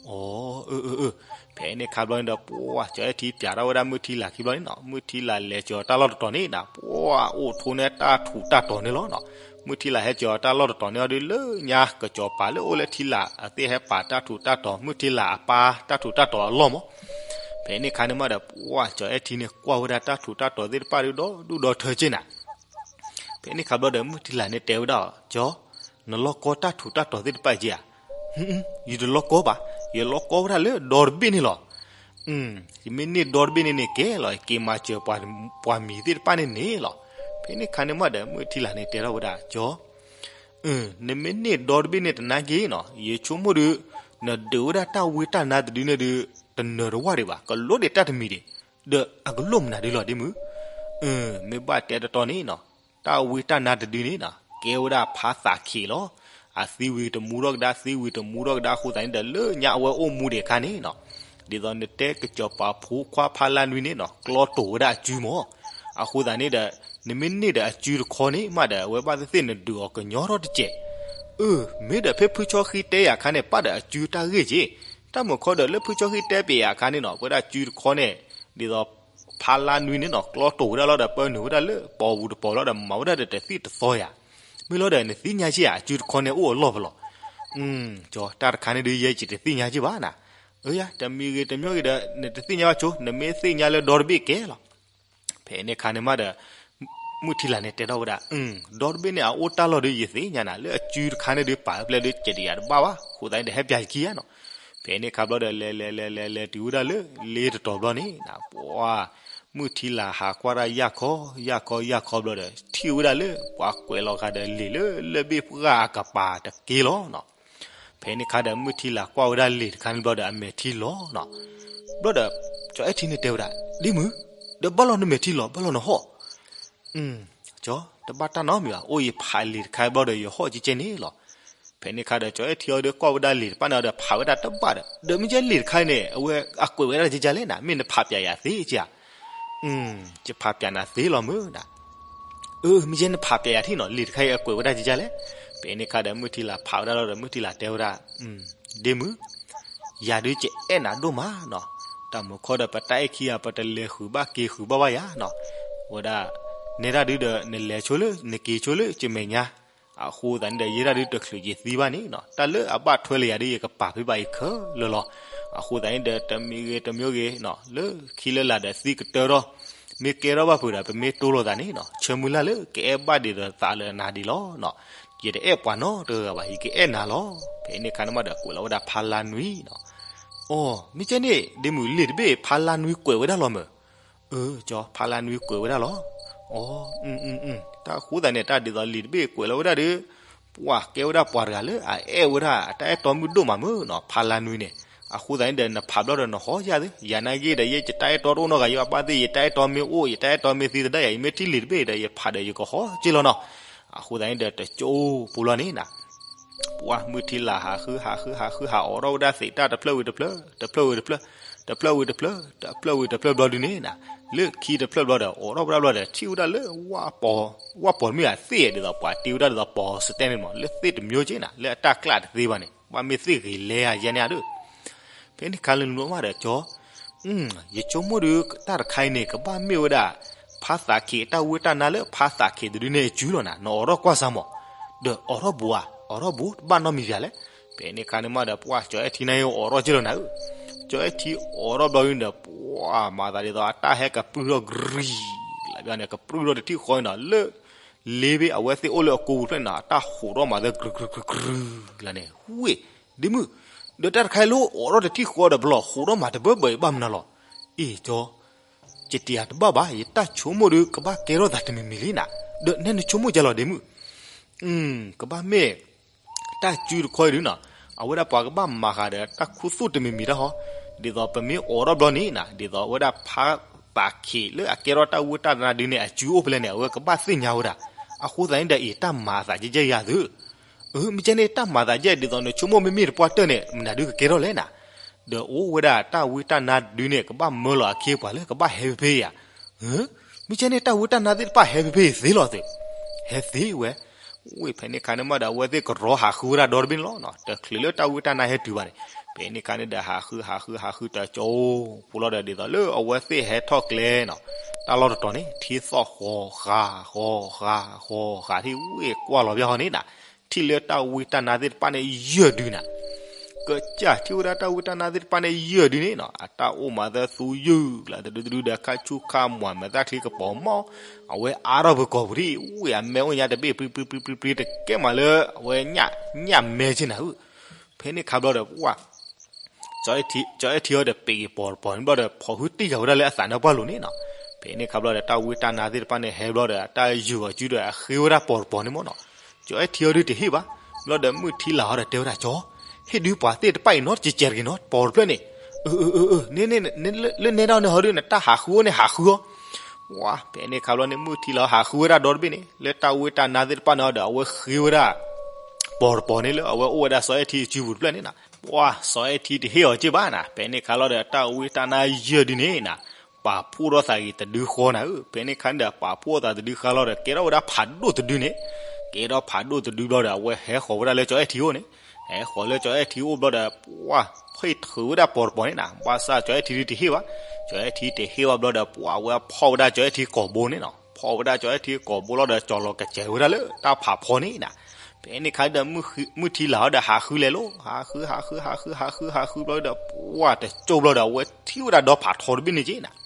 အိ အၢ အၢ အၢ ဖဲန့ၣ်ခါဘျီန့ၣ်ဒီး ပှၢ် စီၤအဲၣ်ထံပၠးထီၣ်ဝဲဒၣ်မုၢ်ထံလာ်ခံဘျီန့ၣ်နီၤ မုၢ်ထံလာ်လဲၤကီၤတၢ်လီၢ်တတီၤန့ၣ်နီၤ ပှၢ် အိၣ်ထူန့ၢ်တၢ်ထူးတၢ်တီၤန့ၣ်လီၤနီၤ. မုၢ်ထံလာ်ဟဲကီၤတၢ်လီၢ်တတီၤန့ၣ်အီၤဒုး လၢညါကစီၤပၤလၢအိၣ်လၢထံလာ် အသ့ၣ်ဟဲပာ်တၢ်ထူးတၢ်တီၤ မုၢ်ထံလာ်အပၢ်တၢ်ထူးတၢ်တီၤအလီၢ်မၢ်. ဖဲန့ၣ်ခါန့ၣ်မးဒီး ပှၢ် စီၤအဲၣ်ထံန့ၣ် ကွၢ်ဝဲဒၣ်တၢ်ထူးတၢ်တီၤသ့ၣ်တဖၣ်ဒုး ဒီဒူၣ်ဒီထၢက့ၢ်နၤ. ဖဲန့ၣ်ခါဘျီဒီး မုၢ်ထံလာ်န့ၣ်တဲဝဲဒၣ်အီၤ ကၠီ, နလီၢ်ကီတၢ်ထူးတၢ်တီၤသ့ၣ်တဖၣ်က့ဧါ. ယတလီၢ်ကီဘၣ်, ယလီၢ်ကီဝဲဒၣ်လၢဒီတဘ့ၣ်န့ၣ်လီၤ. ယမ့ၢ်န့ၢ်ဒီတဘ့ၣ်န့ၣ်န့ၣ် ကဲလီၤ ယက့ၤမၤစၢၤပှၤမံၤသ့ၣ်တဖၣ်န့ၣ်န့ၣ်လီၤ. ဖဲန့ၣ်ခါန့ၣ်မးဒီး မုၢ်ထံလာ်န့ၣ်တဲထီၣ်ဝဲဒၣ် ကၠီ, နမ့ၢ်န့ၢ်ဒီတဘ့ၣ်န့ၣ်တနာ်က့ၤနီၤ ယဆိကမိၣ်ဒုး နဒုးဝဲဒၣ်တၢ်ဝံတၢ်နါတဒုန့ၣ်ဒုး တနၢၤတဝၢ်ဒံးဘၣ် ကလိၣ်ဒံးတၢ်တမံၤဒံး, ဒီးအကလိၣ်မနုၤဒုးလီၤဒ်မုၢ်. မ့ၢ်ဘၣ်တဲတတီန့ၣ်နီၤ တၢ်ဝံတၢ်နါတဒုန့ၣ်နီၤ ကဲဝဲဒၣ်ဖးသးခံးလီၤ. အသံဝံၤတမူထီၣ်ကဒါ သံဝံၤတမူထီၣ်ကဒါ အဃိသတးန့ၣ်ဒီး လၢညါအဝဲအိၣ်မူဒံးအခါန့ၣ်နီၤ ဒ်သိးနတဲကစီၤပၤဖိခွါဖးလါနွံန့ၣ်နီၤ ကျီတိာ်ဝဲဒၣ်အစုမၢ်. အဃိသတးန့ၣ်ဒီး နမ့ၢ်န့ၢ်ဒီးအစုတခီန့ၣ်မးဒီး အဝဲဘၣ်သ့ၣ်သ့ၣ်နဒုးအီၤကညီထီၣ်တစဲး. အၢ မ့ၢ်ဒီးဖဲဖုဆီဃံတဲယၤအခါန့ၣ် ပာ်ဒီးအစုတၢ်ဂ့ၢ်က့ၤ, တၢ်မုာ်ခီဒီးလၢဖုဆီဃံတဲပယၤအခါန့ၣ်နီၤ ပဝဲဒၣ်စုတခီန့ၣ် ဒ်သိး ဖါလါနွံန့ၣ်နီၤ ကျီတိာ်ဝဲဒၣ်လီၤဒီး ပၢနုာ်ဝဲဒၣ်လၢပီပူၤတပီၤလီၤဒီး မၤဝဲဒၣ်ဒီးတသံၣ်တသီယၤ. မ့ၢ်လီၤဒီး နသ့ၣ်ညါက့ၤဧါ အစုတခီန့ၣ်အိၣ်အလီၢ်ဖဲလဲၣ်. ကၠီ တၢ်တခါန့ၣ်ဒုး ယဲယတသ့ၣ်ညါက့ၤဘၣ်နၤ. အၢ ယၤ တမံၤဂ့ၤတမံၤဂ့ၤဒီး နတသ့ၣ်ညါဘၣ်ဆိ နမ့ၢ်သ့ၣ်ညါလၢဒီတဘ့ၣ်ကဲလီၤ. ဖဲန့ၣ်အခါန့ၣ်မးဒီး မုၢ်ထံလာ်န့ၣ်တဲထီၣ်ဝဲဒၣ်, ဒီတဘ့ၣ်န့ၣ် အအိၣ်တၢ်လီၢ်ဒီး ယသ့ၣ်ညါနၤ လၢအစုတခါန့ၣ်ဒုး ပာ်ဖျဲးဒီး ကဲးတယၤတဘၣ်ဘၣ်, အဃိသတးန့ၣ်ဒီး ဟဲပၠးယခံဧါနီၤ. ဖဲန့ၣ်အခါဘျီဒီး လဲၤလဲၤလဲၤလဲၤလဲၤတုၤဝဲဒၣ်လၢ လ့တတီၤဘျီန့ၣ် ပှၤ မုၢ်ထံလာ်ဟးကွၢ်တၢ်ယၢ်ခီ ယၢ်ခီ ယၢ်ခီဘျီဒီး ထံၣ်ဝဲဒၣ်လၢ ပှၤကွဲးလီၤဃာ်ဒီးလံာ်လၢ လၢၢ်ဘ့ၣ်ပှၢ်အကပၤတက့ၢ်လီၤနီၤ. ဖဲန့ၣ်အခါဒီး မုၢ်ထံလာ်ကွၢ်ဝဲဒၣ်လံာ်တခါန့ၣ်ဘျီဒီး အမဲာ်ထံလီၤနီၤ. ဘျီဒီး ကၠီအဲၣ်ထံန့ၣ်တဲဝဲဒၣ်, ဒ့မုၣ်, ဒီးဘၣ်လီၤနမဲာ်ထံလီၤ ဘၣ်လီၤနဟီၣ် ကၠီ တဘၣ်တၢ်နီတမံၤဘၣ်, အိၣ်ယဖးလံာ်တခါဘျီဒီး ယဟီၣ်ကဲကဲန့ၣ်လီၤ. ဖဲန့ၣ်အခါဒီး ကၠီအဲၣ်ထံအီၤဒီး ကွၢ်ဝဲဒၣ်လံာ်တဖၣ်န့ၣ်ဒီး ဖးဝဲဒၣ်တဘၣ်ဒီး ဒီးမ့ၢ်ကဲလံာ်တခါန့ၣ် အဝဲအကွဲးဝဲဒၣ်ကဲကဲလဲၣ်နၤ, မ့ၢ်နဖးပျဲယၤသ့ကဧါ. ယဖးပျဲနၤသ့လီၤမုၢ်နၤ. အၢ မ့ၢ်ကဲနဖးပျဲယၤထံနီၤ လံာ်တခါအံၤအကွဲးဝဲဒၣ်ကဲကဲလဲၣ်. ဖဲန့ၣ်အခါဒီး မုၢ်ထံလာ်ဖးဝဲဒၣ်လီၤဒီး မုၢ်ထံလာ်တဲဝဲဒၣ်, ဒ့မုၣ်, ယၤဒုးကအဲၣ်နၤဒိၣ်မးနီၤ. တၢ်မုာ်ခီဒီး ပတၢ်အဲၣ်ခံဂၤ ပတလဲၤဃုာ်ဘၣ်က့ၤဃုာ်ဘၣ်ဘၣ်ယၤနီၤ. ဝဲဒၣ် နဲဒၣ်ဒုးဒီး နလဲၤဆိလၢ နက့ၤဆိလၢ ကမဲာ်ညါ အဃိသတးန့ၣ်ဒီး ယဲဒၣ်ဒုးတချုးယသံဘၣ်န့ၣ်နီၤ တၢ်လၢအဘၣ်ထွဲလၢယၤဒုး ယကပာ်ဖဲဘၣ်အံၤခဲလၢာ်လီၤ. အဃိသတးန့ၣ်ဒီး တမံၤဂ့ၤတမံၤဂ့ၤနီၤ လၢခံလၢလာ်ဒီးသံကတၢၢ်ထီၣ်, မ့ၢ်ကဲထီၣ်ဘၣ်ဖုးဒီး ပမ့ၢ်တိလိာ်သးန့ၣ်နီၤ ဆၢမုၢ်လၢ်လၢကအဲၣ်ဘၣ်ဒ်သိးသးလၢအနၤဒံးလီၤနီၤ. ယတအဲၣ်ပှၤနီတဂၤဘၣ် ယကအဲၣ်နၤလီၤ. ဖဲန့ၣ်အခါန့ၣ်မးဒီး ကွဲးလီၤဝဲဒၣ်ဖါလါနွံနီၤ. အိ မ့ၢ်ကဲန့ၣ် ဒ့မုၣ် လံာ်တဘ့ၣ် ဖါလါနွံကွဲးဝဲဒၣ်လီၤမုၢ်. အၢ ကၠီ ဖါလါနွံကွဲးဝဲဒၣ်လီၤ. အိ တၢ်အဃိသတးန့ၣ် တၢ်ဒ်သိးလံာ်တဘ့ၣ်ကွဲးလီၤဝဲဒၣ်ဒီး ပှၤကဲဝဲဒၣ်ပှၤတဂၤလၢအအဲၣ်ဝဲဒၣ်အတၢ်အဲၣ်တီမုၢ်ဒိၣ်မးမုၢ်နီၤ ဖါလါနွံန့ၣ်. အဃိသတးန့ၣ်ဒီး နဖးဘျီဒီးနဟီၣ်ယၤသ့ ယၤနာ်က့ဒီး ယဲယတၢ်အဲၣ်တီတအိၣ်နီတဂၤ ယဘၣ်သ့ၣ် ယတၢ်အဲၣ်တီမ့ၢ်အိၣ် ယတၢ်အဲၣ်တီမ့ၢ်သံသဒၣ်ယၤ ယမ့ၢ်ထံၣ်လံာ်တဘ့ၣ်ဒီး ယဖးဒီးယကဟီၣ်က့လီၤနီၤ. အဃိသတးန့ၣ်ဒီး တကၠိဖိလီၤန့ၣ်နၤ ပှၤမုၢ်ထံလာ်ဟးဃုဟးဃုဟးဃုဟးအိးထီၣ်ဝဲဒၣ်သ့းတၢ်တဖျၢၣ်ဝံၤတဖျၢၣ် တဖျၢၣ်ဝံၤတဖျၢၣ် တဖျၢၣ်ဝံၤတဖျၢၣ် တဖျၢၣ်ဝံၤတဖျၢၣ်ဘျီဒုန့ၣ်နၤ လၢခံတဖျၢၣ်ဘျီဒီး အိးထီၣ်ဝဲဒၣ်ဘျီဒီး ထံၣ်ဝဲဒၣ်လၢ ဝၣ်ပီၤတမ့ၢ်ဧါ သ့ၣ်ဒ်သိးပှၤတ့ဝဲဒၣ်ဒ်သိးပီၤစတဲန့ၣ်မး လၢသ့ၣ်တမျိုးက့နၤ လၢအတၢ်ကျးတသ့ဘၣ်န့ၣ် ဘၣ်မ့ၢ်သ့ၣ်ဂ့ၤလဲၤဧါယဲန့ၣ်ဧါဒုး ဖဲန့ၣ်ခါလၢနလိၣ်မးဒီး ကၠီ ယဆိကမိၣ်ဒုး တၢ်တခါအံၤန့ၣ် ကဘၣ်မ့ၢ်ဝဲဒၣ် ဖါသးခ့း တၢ်ဝံတၢ်နါလၢဖါသးခ့းတဒုန့ၣ်အစုလီၤနၤ နအိးထီၣ်ကွၢ်စၢ်မး, ဒီးအိးထီၣ်ဘူးဧါ အိးထီၣ်ဘူး တဘၣ်နီတမံၤယၤလဲၣ်. ဖဲန့ၣ်ခါန့ၣ်မးဒီး ပှၤကၠီအဲၣ်ထံန့ၣ်အိးထီၣ်က့လီၤနၤဧၢ, ကၠီအဲၣ်ထံအိးထီၣ်ဘျီဒုန့ၣ်ဒီး ပှၤမၤသးဒ်သိးအတၢ်ဟဲကပြုၢ်ထီၣ်ကရံၤ လၢဘၣ်န့ၣ် ကပြုၢ်ထီၣ်တထံၣ်ဃီန့ၣ်နီၤ လၢ လ့ဘ့ၣ်အဝဲသ့ၣ်အိၣ်လၢအကိပူၤတဖျၢၣ်န့ၣ်နီၤ အတၢ်ဟူးထီၣ်မၤသၢ ကြူးကြူးကြူးကြူးလၢန့ၣ် ဝ့ၢ် ဒ့မုၣ်, ဒီးတၢ်တခါအံၤလၢအိးထီၣ်တထံၣ်ဃီဒီး ပလီၢ်ဟူးထီၣ်မၤတဘၢဘၢအံၤဘၣ်မနုၤလီၤ. အ့ၣ် ကၠီ, ယတယၤတဘၣ်ဘၣ် ယတၢ်ဆိကမိၣ်ဒုး ကဘၣ်ကဲထီၣ်သးတမံၤမံၤလံနၤ, ဒီးနဲနဆိကမိၣ်ကလီၤဒ့မုၣ်. ကဘၣ်မ့ၢ် တၢ်စုတခီအံၤဒုနီၤ, အဝဲဒၣ်ပှၤကဘၣ်မၤဃာ်ဒီးတၢ်ခူသူၣ်တမံၤမံၤတၢ်ဟီ, ဒ်သိးပမ့ၢ်အိးထီၣ်ဘျီန့ၣ်နၤ, ဒ်သိးအဝဲဒၣ်ဖါသးခ့းလၢအကဲထီၣ်တၢ်ဝံတၢ်နါဒုန့ၣ် အစုအိၣ်ဖဲလဲၣ်န့ၣ် အဝဲကဘၣ်သ့ၣ်ညါဝဲဒၣ်. အဃိသတးန့ၣ်ဒီးအံၤ တၢ်မၤအသးကဲကဲယၤသု, အၢ မ့ၢ်ကဲန့ၣ် တၢ်မၤသးကဲဒ်သိးနဆိကမိၣ်မ့မ့ၢ်တပှၢ်တၢၢ်န့ၣ် မနုၤဒုကကဲထီၣ်လဲၣ်နၤ, ဒီးအိၣ်ဝဲဒၣ်တၢ်ဝံတၢ်နါဒုန့ၣ် ကဘၣ်မၢလီၤအခ့အပှၤလၢကဘၣ်ဟဲဖဲဖဲယၤ မ့ၢ်ကဲန့ၣ် တၢ်ဝံတၢ်နါသ့ၣ်တဖၣ်ဟဲဖဲဖဲအံၤသ့လီၤသ့, ဟဲသ့ဝဲ. ဝ့ၢ်ဖဲန့ၣ်ခါန့ၣ်မးဒီး အဝဲသ့ၣ်ကရီဟးဃုဝဲဒၣ်ဒီတဘ့ၣ်န့ၣ်လီၤ, တချုးလၢတၢ်ဝံတၢ်နါဟဲတုၤဘၣ်န့ၣ်, ဖဲန့ၣ်ခါန့ၣ်ဒီး ဟးဃုဟးဃုဟးဃုတကၠိဖိလီၤဒီး ဒ်သိးလၢအဝဲသ့ၣ်ဟဲထီၣ်ကျဲနီၤ, တၢ်လီၢ်တတီၤန့ၣ် ထံသီၣ်ဃီၤဃာ်ဃီၤဃာ်ဃီၤဃာ် ထံၣ်ဝ့ၢ်ကွၢ်လီၤဘၣ်ဟီန့ၣ်နၤ, ထံၣ်လၢတၢ်ဝံတၢ်နါသ့ၣ်တဖၣ်န့ၣ်ယၢၢ်ဒုနၤ ကစၢ်ထံၣ်ဝဲဒၣ်တၢ်ဝံတၢ်နါသ့ၣ်တဖၣ်န့ၣ်ယၢၢ်ဒုန့ၣ်နီၤ, အတၢ်အိၣ်မၤသၢသူယုၢ်လၢတဒုတဒုဒီး ခါဆူၣ်ခါမွၤမဲာ်သၣ်ချံကပီၤမီၢ်, အဝဲအါထီၣ်ပကီၢ်ပူၤဒံး, ဝ့ၢ်အမဲအိၣ်ညါတဘ့ၣ် ပြံပြံပြံပြံ တကဲမးလၢ အဝဲညၣ်မဲက့နၤဧၢ. ဖဲန့ၣ်ခါဘျီဒီး ပှၤ ကၠီအဲၣ်ထံအီၤဒီး ပ့းက့ၤပီၤတပီၤန့ၣ်ဘျီဒီး ဖီၣ်ဟုတံၢ်ဃာ်ဝဲဒၣ်လၢအသးနါပှၢ်လိၤန့ၣ်နီၤ. ဖဲန့ၣ်ခါဘျီဒီး တၢ်ဝံတၢ်နါသ့ၣ်တဖၣ်န့ၣ်ဟဲဘျီဒီး အတၢ်ယုၢ်အီၤစုဒီး အဃ့ဝဲဒၣ်ပီၤတပီၤန့ၣ်မီၢ်နီၤ. ကၠီအဲၣ်ထံအီၤဒုတဟ့ၣ်ဘၣ်. ဘျီဒီးမုၢ်ထံလၤအီၤဒီးတဲဝဲဒၣ် ကၠီ, ဟ့ၣ်ဒုပှၤသ့ၣ်တဖၣ်အံၤနီတကဲးကဲးတဂ့ၤနီၤ ပီၤတဖျၢၣ်န့ၣ်. အၢ အၢ အၢ အၢ လၢနဲဒၣ်န့ၣ်ဟီဒု နတၢ်ဟးဃုအီၤန့ၣ်ဟးဃုအီၤ. ဝါ ဖဲန့ၣ်ခါဘျီန့ၣ် မုၢ်ထံလၤအီၤဟးဃုဝဲဒၣ်ဒီတဘ့ၣ်န့ၣ် လၢတၢ်ဝံတၢ်နါသ့ၣ်တဖၣ်န့ၣ်ဒီး အဝဲဃ့ဝဲဒၣ် ပီၤတပီၤန့ၣ်လၢအဝဲအိၣ်ဝဲဒၣ်စီၤအဲၣ်ထံအစုပူၤတဖျၢၣ်န့ၣ်နၤ. ပှၤ စီၤအဲၣ်ထံတဟ့ၣ်အီၤက့ဘၣ်နၤ. ဖဲန့ၣ်ခါလီၤဒီး တၢ်ဝံတၢ်နါယၢၢ်ဒုန့ၣ်နၤ. ပာ်ဖှိၣ်ထီၣ်သးဂ့ၤတဒုဃီနၤဧၢ. ဖဲန့ၣ်ခါန့ၣ်ဒီး ပာ်ဖှိၣ်အသးတဒုဃီလီၤဒီး ကဲထီၣ်ဝဲဒၣ်ဖးဒိၣ်တဒုန့ၣ်, ကဲထီၣ်ဖးဒိၣ်တဒုဘျီဒီး အဝဲဟဲဃီၤဝဲဒၣ်လၢကၠီအဲၣ်ထံအိၣ်န့ၣ်, ဟဲဃီၤလၢကၠီအဲၣ်ထံအိၣ်ဘျီဒီး ပှၢ်ဖ့ၣ်ထုးဝဲဒၣ်ပိာ်တပိာ်န့ၣ်နၤ, ဘၣ်ဆၣ်ကၠီအဲၣ်ထံဒုတဟ့ၣ်ဘၣ်. ကၠီအဲၣ်ထံတဟ့ၣ်ဘၣ်ဘျီဒီး ပှၢ်ဝဲဖီၣ်ဝဲဒၣ်ကၠီအဲၣ်ထံကိာ်ဘိန့ၣ်နီၤ, ဖီၣ်ဝဲဒၣ်ကၠီအဲၣ်ထံကိာ်ဘိလီၤဒီး ကၠီလီၤကစဲးဝဲဒၣ်လၢတၢ်ဖးဖီန့ၣ်နၤ. ဖဲန့ၣ်ခါဒီး မုၢ်ထံလာ်အီၤဒီး ဟးဃုလဲၤလီၤ, ဟးဃု ဟးဃု ဟးဃု ဟးဃု ဟးဃုဘျီဒီး ပှၢ်တကၠိဘျီဒီးအဝဲထံၣ်ဝဲဒၣ်ဒီဖးထီတဘ့ၣ်န့ၣ်က့နၤ.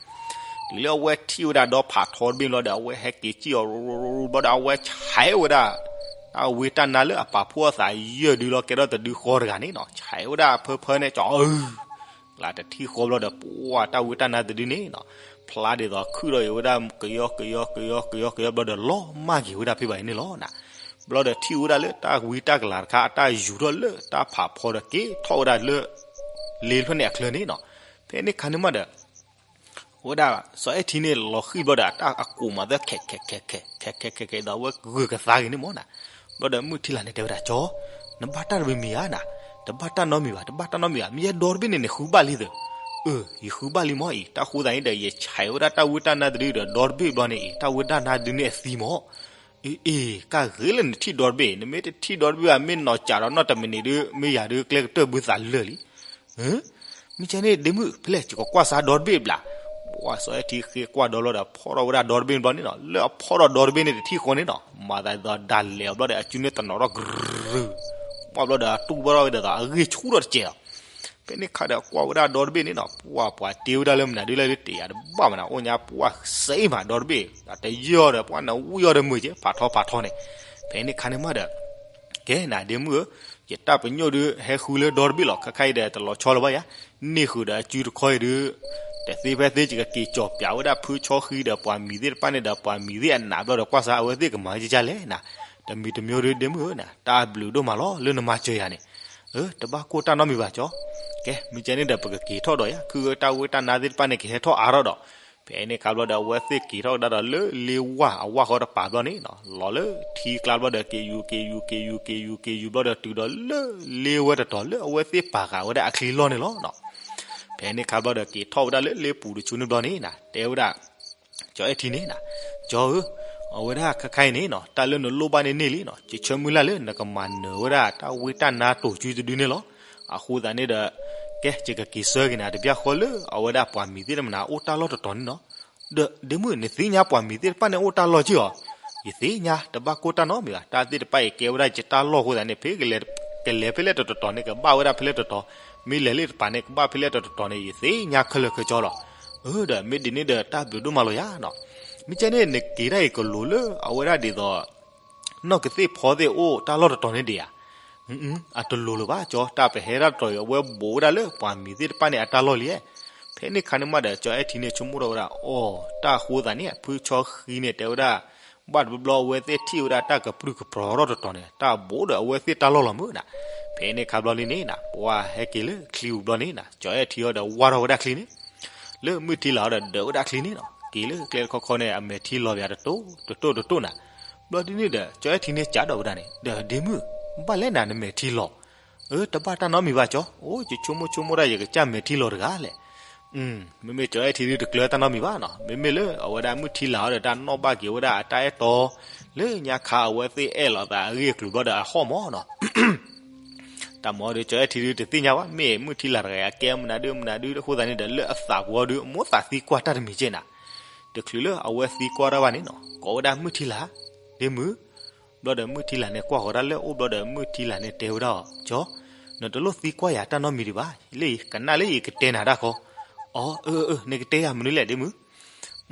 တုၤလၢအဝဲထံၣ်ဝဲဒၣ်ဒီဖးထီတဘ့ၣ်ဘျီဒီး အဝဲဟဲက့ၤစံၣ်အီၤရူရူရူဘျီဒီး အဝဲဆဲးဝဲဒၣ် တၢ်ဝံတၢ်နါလၢအပာ်ဖှိၣ်အသးယၢၢ်ဒုလီၤကဲထီၣ်တဒုဃီတဂၤန့ၣ်နီၤ, ဆဲးဝဲဒၣ်အဖၢဖၢန့ၣ် ကၠီအု ကျါတထံၣ်ဃီဘျီဒီး ပှၢ်တၢ်ဝံတၢ်နါတဒုန့ၣ်နီၤ, ဖျါဒ်သိးခုၣ်ထီၣ်အံၤဝဲဒၣ် ကယီကယီကယီကယီကယီဘျီဒီး လီၤမၢ်က့ၤဝဲဒၣ်ဖဲဘၣ်အံၤန့ၣ်လီၤနၤ. ဘျီဒီးထံၣ်ဝဲဒၣ်လၢတၢ်ဝံတၢ်ကလၤတခါ အတၢ်ယူၤထီၣ်လၢတၢ်ဖးဖီဒီး က့ၤထီၣ်ဝဲဒၣ်လၢ လ့ဖျၢၣ်န့ၣ်အချၢန့ၣ်နီၤ. ဖဲန့ၣ်ခါန့ၣ်မးဒီး အဝဲဒၣ် စီၤအဲၣ်ထံန့ၣ်လီၤဃံၣ်ဘျီဒီး အတၢ်အကိာ်မးသၢခဲးခဲးခဲးခဲးခဲးခဲးခဲးခဲးဒီး အဝဲဂုာ်ကသါက့ၤန့ၣ်မးနၤ. ဘျီဒီးမုၢ်ထံလာ်န့ၣ်တဲဝဲဒၣ် ကၠီ, နဘၣ်တၢ်တမံၤမံၤဧါနၤ, တဘၣ်တၢ်နီတမံၤဘၣ်, တဘၣ်တၢ်နီတမံၤဘၣ်, မ့ၢ်ယဲဒီတဘ့ၣ်န့ၣ် နဃုဘၣ်လံသၢ, အၢ ယဃုဘၣ်လံမးအံၤ, တၢ်ဃိသးန့ၣ်ဒီး ယဆဲးဝဲဒၣ်တၢ်ဝံတၢ်နါတဒုဒီး ဒီတဘ့ၣ်ဘျီန့ၣ်အံၤ တၢ်ဝံတၢ်နါတဒုန့ၣ်အသံမး. အ့ အ့ ကၢ်ဂ့ၤလၢနထံၣ်ဒီတဘ့ၣ်, နမ့ၢ်တထံၣ်ဒီတဘ့ၣ်ဘၣ် မ့ၢ်နီၢ်ကးဒီးနီၢ်တမံၤန့ၣ်ဒုး မ့ၢ်ယၤဒုးကျဲကတၢၢ်ဘုသးလၢာ်လံ. မ့ၢ်ကဲန့ၣ်ဒ့မုၣ် ဖဲလဲၣ် ယကကွၢ်စါဒီတဘ့ၣ်ဘျး. ပှၢ်စီၤအဲၣ်ထံဃ့ကွၢ်ဒီဘျီဒီး ဖီၣ်ထီၣ်ဝဲဒၣ်ဒီတဘ့ၣ်န့ၣ်ဘျီန့ၣ်နီၤ, လၢအဖီၣ်ထီၣ်ဒီတဘ့ၣ်န့ၣ်တထံၣ်ဃီန့ၣ်နီၤ, မၤသးဒ်သိးဒၣ်လဲာ်အီၤဘျီဒီး အစုန့ၣ်တနီၤထီၣ်ကရူၢ်, ပှၢ်ဘျီဒီး တူၢ်ဘၣ်ထီၣ်ဝဲဒ်သိးအဂ့ၢ်ဆူၣ်ထီၣ်တစဲးလီၤ. ဖဲန့ၣ်ခါဒီးကွၢ်ဝဲဒၣ်ဒီတဘ့ၣ်န့ၣ်နီၤ, ပှၢ်ပှၤတ့ဝဲဒၣ်လၢမနုၤဒုလၢတ့ၢ်ယၤတဘၣ်မနုၤ အိၣ်ညါပှၢ်စ့မးဒီတဘ့ၣ်, တယၢၢ်ဒီးပှၢ်နဝံၣ်အီၤဒီးမုာ်က့ ဖးထီဖးထီန့ၣ်. ဖဲန့ၣ်ခါန့ၣ်မးဒီး ကဲနၤဒ့မုၣ်ဧၢ, ယတၢ်ပညိၣ်ဒုးဟဲဃုလၢဒီတဘ့ၣ်လီၤ, ခဲခါအံၤဒီးတလီၤဆီလၢၤဘၣ်ယၤ, န့ၢ်ဃုာ်ဒီးအစုတခီအံၤဒုး, တသ့ဖဲသ့ယကက့ၤကၠီၤပၠးဝဲဒၣ်ဖုဆီဃံဒီးပှၤမံၤသ့ၣ်တဖၣ်န့ၣ်ဒီး ပှၤမံၤသ့ၣ်အနးဘျီဒီးကွၢ်စါအဝဲသ့ၣ်ကမၤကကလဲၣ်နၤ, တမံၤတမံၤဒုးဒ့မုၣ်ဧၢနၤ, တၢ်ဘျုးဒိၣ်မးလီၤလၢနမၤစၢၤယၤန့ၣ်, အၢ တဘၣ်ကိၢ်တၢ်နီတမံၤဘၣ်ကၠီ, ကဲ မ့ၢ်ကဲန့ၣ်ဒီးပကက့ၤထီၣ်ဒီးယၤ ခုၣ်အၢ တၢ်ဝံတၢ်နါသ့ၣ်တဖၣ်န့ၣ်ကဟဲထီၣ်အါထီၣ်ဒီး ဖဲန့ၣ်ခါဘျီဒီး အဝဲသ့ၣ်က့ၤထီၣ်ကဒါဒီးလၢလ့ဝၢ်အဝၢ်ဃီတပၤဘျီန့ၣ်နီၤ, လီၤလၢထံကျါဘျီဒီး က့ၤယူၤ က့ၤယူၤ က့ၤယူၤ က့ၤယူၤ က့ၤယူၤဘျီဒီး တုၤဒီးလၢလ့ဝဲတတီၤ လၢအဝဲသ့ၣ်ပာ်ဃာ်ဝဲဒၣ်အချံလီၢ်န့ၣ်လီၤနီၤ. ဖဲန့ၣ်ခါဘျီဒီး က့ၤထီၣ်ဝဲဒၣ်လၢလ့ပူၤတဆူန့ၣ်ဘျီန့ၣ်နီၤ, တဲဝဲဒၣ် ကၠီအဲၣ်ထံန့ၣ်နီၤ, ကၠီဧၢ, အဝဲဒၣ်ခဲခါအံၤန့ၣ်နီၤ တၢ်လၢနလိၣ်ဘၣ်န့ၣ်န့ၢ်လံနီၤ, ယဆၢမုၢ်လၢ်လၢနကမၤနၢၤဝဲဒၣ်တၢ်ဝံတၢ်နါတိာ်စုတဒုန့ၣ်လီၤ. အဃိသတးန့ၣ်ဒီး ကဲ ယကက့ၤဆၢက့ၤနၤတဘျီဃီလၢအဝဲဒၣ်ပှၤမံၤသ့ၣ်တဖၣ်န့ၣ် အိၣ်တၢ်လီၢ်တတီၤန့ၣ်နီၤ. ဒီးဒ့မုၣ် နသ့ၣ်ညါပှၤမံၤသ့ၣ်တဖၣ်န့ၣ်အိၣ်တၢ်လီၢ်က့ၢ်ဧါ. ယသ့ၣ်ညါ တဘၣ်ကိၢ်တၢ်နီတမံၤဘၣ်, တၢ်သ့ၣ်တဖၣ်အံၤကဲဝဲဒၣ်ယတၢ်လီၢ်အဃိသတးန့ၣ် ဖဲကလဲၤဖဲလဲၣ်တတီၤတီၤန့ၣ် ကဘၣ်ဝဲဒၣ်ဖဲလဲၣ်တတီၤ, မ့ၢ်လဲၤလၢတပၤန့ၣ် ကဘၣ်ဖဲလဲၣ်တတီၤတီၤန့ၣ် ယသ့ၣ်ညါခဲလၢာ်ခဲဆ့လီၤ. အၢ ဒီးမ့ၢ်ဒ်န့ၣ်ဒီး တၢ်ဘျုးဒိၣ်မးလီၤယၤနီၤ. မ့ၢ်ကဲန့ၣ် နက့ၤတၢ်အံၤကလိၤလၢအဝဲဒၣ်ဒ်သိး နီၢ်ကသ့ၣ်ဖီသ့ၣ်အိၣ်တၢ်လီၢ်တတီၤန့ၣ်ဒံးဧါ. အတလိၤလၢၤဘၣ်ကၠီ, တၢ်ပဟဲဒၣ်တတီၤအံၤ အဝဲဘူးဝဲဒၣ်လၢပှၤမံၤသ့ၣ်တဖၣ်န့ၣ်အတၢ်လီၢ်လံ. ဖဲန့ၣ်ခါန့ၣ်မးဒီး ကၠီအဲၣ်ထံန့ၣ်ဆိကမိၣ်ထီၣ်ဝဲဒၣ် အိ တၢ်ဃိသးန့ၣ် ဖုဆီဃံန့ၣ် တဲဝဲဒၣ် ဘၣ်တဘျီဘျီအဝဲသ့ၣ်ထံၣ်ဝဲဒၣ်တၢ်ကပြုၢ်ကပြီၤထီၣ်တတီၤန့ၣ် တၢ်ဘူးဒီးအဝဲသ့ၣ်တၢ်လီၢ်လီၤမုၢ်နၤ. ဖဲန့ၣ်ခါဘျီလံန့ၣ်နၤ ပှၤဟဲက့ၤလၢချံပူၤဘျီန့ၣ်နၤ ကၠီအဲၣ်ထံအီၤဒီးဝါထီၣ်ဝဲဒၣ်ချံန့ၣ် လၢမုၢ်ထံလာ်အီၤဒီးဒၢးဝဲဒၣ်ချံန့ၣ်နီၤ က့ၤလၢကျဲတခီခီန့ၣ် အမဲာ်ထံလီၤပၠးတတိၢ်တတိၢ်တတိၢ်နၤ. ဘျီဒ်န့ၣ်ဒီး ကၠီအဲၣ်ထံန့ၣ်ကးဒီးဝဲဒၣ်န့ၣ် ဒီးဒ့မုၣ် ဘၣ်လဲၣ်နၤနမဲာ်ထံလီၤ. အၢ တဘၣ်တၢ်နီတမံၤဘၣ်ကၠီ, အိ ယဆိကမိၣ်ဆိကမိၣ်ဒၣ်ယကစၢ်မဲာ်ထံလီၤတဂၤလဲၣ်. မ့မ့ၢ်ကၠီအဲၣ်ထံဒုးတကျၢၤတၢ်နီတမံၤဘၣ်နီၤ, မ့မ့ၢ်လၢအဝဲဒၣ်မုၢ်ထံလာ်အီၤဒီးတၢ်နီၣ်ဘၣ်က့ၤဝဲဒၣ်အတၢ်အဲၣ်တီ လၢညါခါအဝဲသ့ၣ်အဲၣ်လိာ်သးအဂ့ၢ်အကျိၤဘျီဒီးအဟီၣ်မးနီၤ တၢ်မၤဒီး ကၠီအဲၣ်ထံဒုးတသ့ၣ်ညါဘၣ် မ့ၢ်မုၢ်ထံလာ်တဂၤအကဲမနုၤဒုးမနုၤဒုးအဃိသတးန့ၣ်ဒီး လၢအသးပူၤအီၤဒုး အမိၢ်သးသံကွၢ်တၢ်တမံၤကဲနၤ, တချုးလၢအဝဲသံကွၢ်တၢ်ဘၣ်န့ၣ်နီၤ ကိးဝဲဒၣ်မုၢ်ထံလာ်, ဒ့မုၢ်, ဘျီဒီးမုၢ်ထံလာ်န့ၣ် ကွၢ်ဃီၤဒၣ်လၢအအိၣ်ဘျီဒီး မုၢ်ထံလာ်န့ၣ်တဲဝဲဒၣ်အီၤ ကၠီ, နတလိၣ်သံကွၢ်ယၤတၢ်နီတမံၤဒံးဘၣ်, လၢအံၤ ကနၣ်လၢအံၤကတဲနၤတၢ်ခီ, အၢ အၢ အၢ နကတဲယၤမနုၤလဲၣ်ဒ့မုၢ်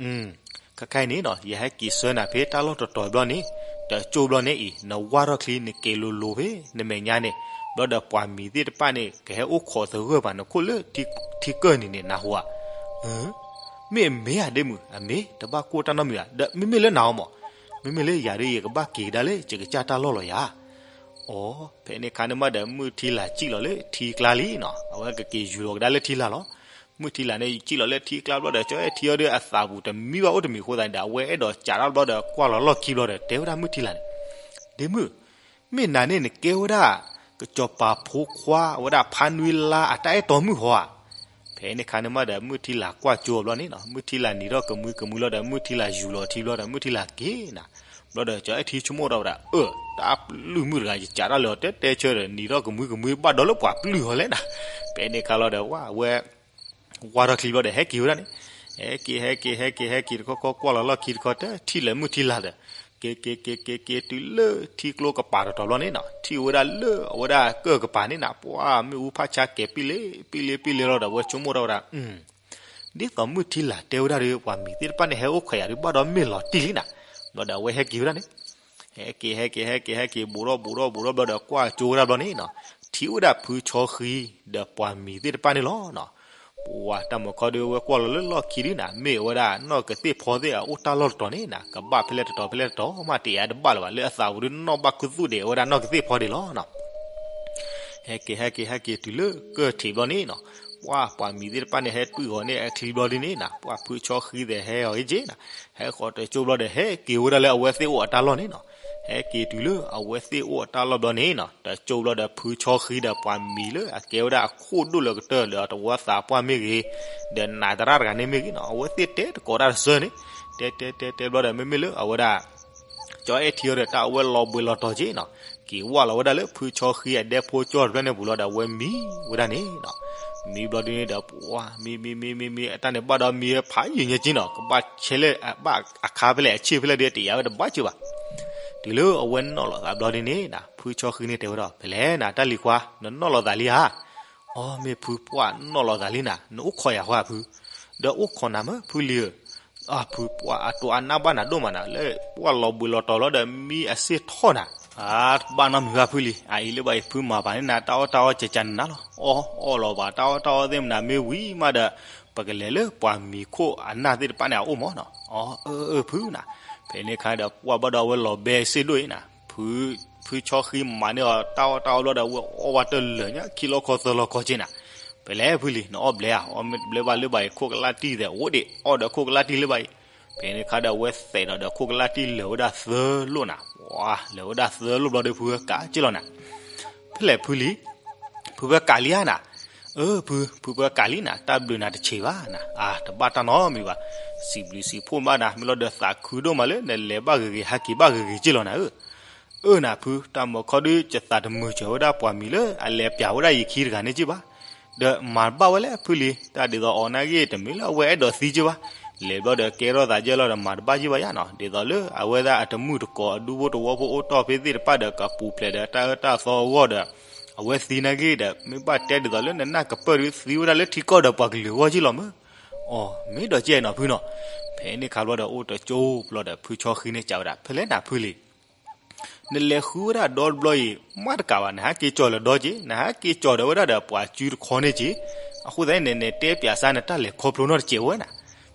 ခဲခါအံၤန့ၣ်နီၤ ယဟဲက့ၤဆှၢနၤဖဲတၢ်လီၢ်တတီၤဘျီန့ၣ်, တကၠိဘျီန့ၣ်အံၤ နဝါထီၣ်ချံနက့ၤလိၤလိၤဖဲနမဲာ်ညါန့ၣ်, ဘျီဒီးပှၤမံၤသ့ၣ်တဖၣ်န့ၣ် ကဟဲအိၣ်ခိးသဂၢၢ်ပှၤနခိၣ်လၢထံကၢၢ်နံၤန့ၣ် နၢ်ဟူဧါ. မ့ၢ်အမ့ၢ်ဧါဒ့မုၢ်, အမ့ၢ်တဘၣ်ကိၢ်တၢ်နီတမံၤဧါ, ဒီးမ့မ့ၢ်လၢနၤအီၤမး, မ့မ့ၢ်လၢယၤဒုး ယကဘၣ်က့ၤကဒါလၢယကစၢ်တၢ်လီၢ်လီၤယၤ. အိ ဖဲန့ၣ်ခါန့ၣ်မးဒီး မုၢ်ထံလာ်စံၣ်လီၤလၢထံကျါလံနီၤ, အဝဲကက့ၤယူၤလီၤကဒါလၢထံလာ်လီၤ. မုၢ်ထံလာ်န့ၣ် စံၣ်လီၤလၢထံကျါဘျီဒီး ကၠီအဲၣ်ထံအီၤဒီးအသးပူၤတမံဘၣ်အိၣ်တမံၤအဃိသတးန့ၣ်ဒီး အဝဲအဲၣ်ဒိးစးထီၣ်ဘျီဒီး ကွၢ်လီၤလီၢ်ခံဘျီဒီး တဲဝဲဒၣ်မုၢ်ထံလာ်န့ၣ်, ဒ့မုၢ်, မ့ၢ်နၤန့ၣ်နကဲဝဲဒၣ် ကစီၤပၤဖိခွါဝဲဒၣ်ဖါနွံလါအတၢ်အဲၣ်တီမုၣ်ဟီဧါ. ဖဲန့ၣ်ခါန့ၣ်မးဒီး မုၢ်ထံလာ်ကွၢ်ကၠိအဘျီန့ၣ်နီၤ, မုၢ်ထံလာ်နံၤထီၣ်ကမှံကမှံလီၤဒီး မုၢ်ထံလာ်ယူၤလီၤထံဘျီဒီး မုၢ်ထံလာ်က့ၤနၤ. ဘျီဒီး ကၠီအဲၣ်ထံဆိကမိၣ်ထီၣ်ဝဲဒၣ်, အၢ, တၢ်ပျုၢ်မုၣ်တဂၤ ယကးတၢ်လၢအီၤ တဲတဲဆၢဒီး နံၤထီၣ်ကမှံကမှံ ဘၣ်ဒီးလၢပှၤပျုၢ်အီၤလဲၣ်နၤ. ဖဲန့ၣ်ခါလီၤဒီး ဝဲ ဝါထီၣ်ချံဘျီဒီး ဟဲက့ၤဝဲဒၣ်န့ၣ်, ဟဲက့ၤ ဟဲက့ၤ ဟဲက့ၤ ဟဲက့ၤတခီခီ ကွၢ်လီၤလီၢ်ခံတခီ တထံၣ်လၢၤမုၢ်ထံလာ်ဒီး က့ၤ က့ၤ က့ၤ က့ၤ က့ၤတုၤလၢထံကျိကပၤတတီၤဘျီန့ၣ်နီၤ, ထံၣ်ဝဲဒၣ်လၢအဝဲဒၣ်ကၢၢ်ကပၤန့ၣ်နၤ, ပှၤမ့ၣ်အူဖးဆါကဲၤပံၣ်လ့ ပံၣ်လ့ ပံၣ်လ့လီၤဒီး အဝဲဆိကမိၣ်ထီၣ်ဝဲဒၣ် ဒ်သိးမုၢ်ထံလာ်တဲဝဲဒၣ်ဒီး ပှၤမံၤသ့ၣ်တဖၣ်န့ၣ် ဟဲအိၣ်ခိးယၤဒီး ဘၣ်ဒီးမ့ၢ်လီၤတံၢ်လံနၤ. ဘျီဒီးအဝဲဟဲက့ၤဝဲဒၣ်န့ၣ်, ဟဲက့ၤ ဟဲက့ၤ ဟဲက့ၤ ဟဲက့ၤ ဘူးထီၣ် ဘူးထီၣ် ဘူးထီၣ်ဘျီဒီး ကွၢ်ကၠိဝဲဒၣ်ဘျီန့ၣ်နီၤ, ထံၣ်ဝဲဒၣ်ဖုဆီဃံဒီးပှၤမံၤသ့ၣ်တဖၣ်န့ၣ်လီၤနီၤ. ပှၤတၢ်မုၢ်ခီဒီး ဝဲကွၢ်လီၤလၢလီၢ်ခံဒုနၤ, မ့ၢ်ဝဲဒၣ်နီၢ်ကသ့ၣ်ဖီသ့ၣ်အအိၣ်တၢ်လီၢ်တတီၤန့ၣ်နၤ, ကဘၣ်ဖဲလဲၣ်တတီၤဖဲလဲၣ်တတီၤမး တယာ်တဘၣ်လၢၤဘၣ်, လၢအသးပူၤဒုနီၢ်ဘၣ်ခူသူၣ်ဒဲးဝဲဒၣ်နီၢ်ကသ့ၣ်ဖီဒဲးလီၤနီၤ. ဟဲက့ၤ ဟဲက့ၤ ဟဲက့ၤတုၤလၢကၢၢ်ထံးဘျီန့ၣ်နီၤ, ပှၤပှၤမံၤသ့ၣ်တဖၣ်န့ၣ် ဟဲတွံၢ်ဂီၤန့ၢ်အချံဘျီဒုန့ၣ်နၤ, ပှၤဖုဆီဃံသ့ၣ်ဟဲအီၤဂ့ၤက့နၤ, ဟဲဃီၤတကၠိဘျီဒီး ဟဲက့ၤဝဲဒၣ်လၢအဝဲသ့ၣ်အိၣ်အတၢ်လီၢ်န့ၣ်နီၤ. ဟဲက့ၤတုၤလၢအဝဲသ့ၣ်အိၣ်အတၢ်လီၢ်ဘျီန့ၣ်နီၤ, တကၠိဘျီဒီး ဖုဆီဃံဒီးပှၤမံၤလၢအကဲဝဲဒၣ်အခိၣ်ဒိၣ်လၢကတၢၢ်ဒီး တဝီသးပှၢ်မ့ၢ်ဂ့ၤ, ဒီးနးသရၣ်တဂၤန့ၣ်မ့ၢ်ဂ့ၤနီၤ, အဝဲသ့ၣ်တဲတကိးတၢ်တစၢန့ၣ်, တဲ တဲ တဲ တဲဘျီဒီး မ့မ့ၢ်လၢအဝဲဒၣ် ကၠီအဲၣ်ထံအီၤဒီး တၢ်အဝဲလီၤဘှံးလီၤတီၤက့နီၤ, က့ၤဝဲလီၤဝဲဒၣ်လၢဖုဆီဃံအဒဲဖိကၠိတဖျၢၣ်န့ၣ်ပူၤလီၤဒီး အဝဲမံဝဲဒၣ်န့ၣ်နီၤ. မံဘျီဒုန့ၣ်ဒီး ပှၤမံ မံ မံ မံ မံ အတၢ်န့ၣ်ဘၣ်ဒီးမံဖးယံာ်ညါက့နီၤ, ကဘၣ်ဆဲးလဲၣ် ဘၣ်အခါဖဲလဲၣ် အဆ့ၣ်ဖဲလဲၣ်ဒီး တယာ်ဝဲတဘၣ်က့ဘၣ်. တုၤလၢအဝဲနီၣ်လီၤသးဘျီဒုန့ၣ်နၤ, ဖုဆီဃံန့ၣ်တဲဝဲဒီး ဖဲလဲၣ်နၤ တၢ်လံၤခွါ နနီၣ်လီၤသးလံဧါ. အီ မ့ၢ်ဖု ပှၢ်နီၣ်လီၤသးလံနၤ, နအိၣ်ခိးယၤဃီဧါဖု. ဒီးအိၣ်ခိးနၤမ့ၢ်ဖုလံဧၢ. အၢ ဖု ပှၢ်အတိၤအနၢ်ဘၣ်နၤဒိၣ်မးနၤ, လၢပှၢ်လီၤဘှံးလီၤတီၤလီၤဒီးမံအဆ့ၣ်ထီၣ်နၤ. အါ တဘၣ်နီတမံၤဘၣ်ဖုလံ, အအံၤလၢဘၣ်အံၤ ဖုမၤပာ်န့ၢ်နၤ တၢ်အီၣ်တၢ်အီကကနၤလီၤ. အီ အီၣ်လီၤဘၣ် တၢ်အီၣ်တၢ်အီသ့ၣ်မနၤ မ့ၢ်ဝံၤမးဒီး ပကလဲၤလၢပှၤမံၤခိၣ်အနၢ်သ့ၣ်တဖၣ်န့ၣ် အအိၣ်မးနီၤ. အီ အၢ အၢ ဖုနၤ. ဖဲန့ၣ်အခါဒီး ပှၢ်ဘၣ်ဒီးအဝဲလီၤဘဲစ့ၢ်ဒိၣ်အံၤနၤ, ဖုဆီဃံမၤန့ၢ်အီၤ တၢ်အီၣ်တၢ်အီဘျီဒီး အဝဲအီၣ်ဝဲတလၢာ်ညါ ခံလီၢ်ခီသၢလီၢ်ခီက့နၤ. ဖဲလဲၣ်ဖုလံ နအီၣ်ဘျဲဧါ. အီၣ်မ့ၢ်တဘျဲဘၣ်လၢဘၣ်အံၤ ခိၣ်ကလၢ်တံၢ်သဲးအိၣ်ဒံး အီၣ်ဒီးခိၣ်ကလၢ်တံၢ်လၢဘၣ်အံၤ. ဖဲန့ၣ်အခါဒီး အဝဲသဲးဒီးဒီးခိၣ်ကလၢ်တံၢ်လၢာ်ဝဲဒၣ်သၢလိၣ်နၤ. ဝါ လၢာ်ဝဲဒၣ်သၢလိၣ်ဘျီဒီး ဖုဝဲကးက့လီၤနၤ. ဖဲလဲၣ်ဖုလံ ဖုဝဲကးလံဧါနၤ. အၢ ဖု ဖုဝဲကးလံနၤ, တၢ်ဘျုးနၤတဆံးဘၣ်နၤ. အါ တဘၣ်တၢ်နီတမံၤဘၣ်. စံးဘျုးစံးဖှိၣ်ဘၣ်နၤ, မ့ၢ်လီၤဒီးသးခုဒိၣ်မးလၢ နလဲၤဘၣ်ဂ့ၤဂ့ၤ ဟဲက့ၤဘၣ်ဂ့ၤဂ့ၤက့လီၤနၤဧၢ. အၢနၤဖု, တၢ်မုၢ်ခီဒု ယသးတမုာ်စၢၤဝဲဒၣ်ပှၤမံၤလၢအလဲၤပျးဝဲဒၣ်ယခံတဂၤန့ၣ်က့ဘၣ်. ဒီးမၤတဘၣ်ဝဲလဲၣ်ဖုလံ, တၢ်ဒ်သိးအီၤနာ်က့ တမ့ၢ်လၢအဝဲအဲၣ်ဒိးသံက့ဘၣ်. လဲၤဘျီဒီးကဲထီၣ်သးကဲလီၤဒီး မၤတဘၣ်က့ဘၣ်ယါနီၤ. ဒ်သိးလၢအဝဲဒၣ်အတမုၣ်တကိး အဒူဖိတဝီဖိအိၣ်တီၢ်ဖဲသ့ၣ်တဖၣ်ဒီး ကပူၤဖျဲးဒီးတၢ်အၢတၢ်သီအဂီၢ်ဒီး အဝဲသံနာ်က့ဒီး မ့ၢ်ဘၣ်တဲဒ်သိးလၢနနၢ်ကပၢၢ်ဒီး သံဝဲဒၣ်လၢထံကီၢ်ဒီးပှၤကလုာ်အဂီၢ်က့လီၤမၢ်. အီၤ မ့ၢ်ဒီးကဲနီၤဖုနီၤ. ဖဲန့ၣ်ခါဘျီဒီး အိၣ်တကၠိဘျီဒီး ဖုဆီဃံန့ၣ်စံးဝဲဒၣ် ဖဲလဲၣ်နၤဖုလံ နလဲၤဃုဝဲဒၣ်ဒီတဘျီအံၤ မးတကးဘၣ် နဟဲက့ၤကၠီၤလၢဒီက့ၤ နဟဲက့ၤကၠီၤဒီးဝဲဒၣ်ဒီးပှၤစုတခီန့ၣ်က့ၤ. အဃိသတးန့ၣ် နတဲပျးစၢ်နတၢ်လဲၤခီဖျိနီတစဲးဝဲနၤ.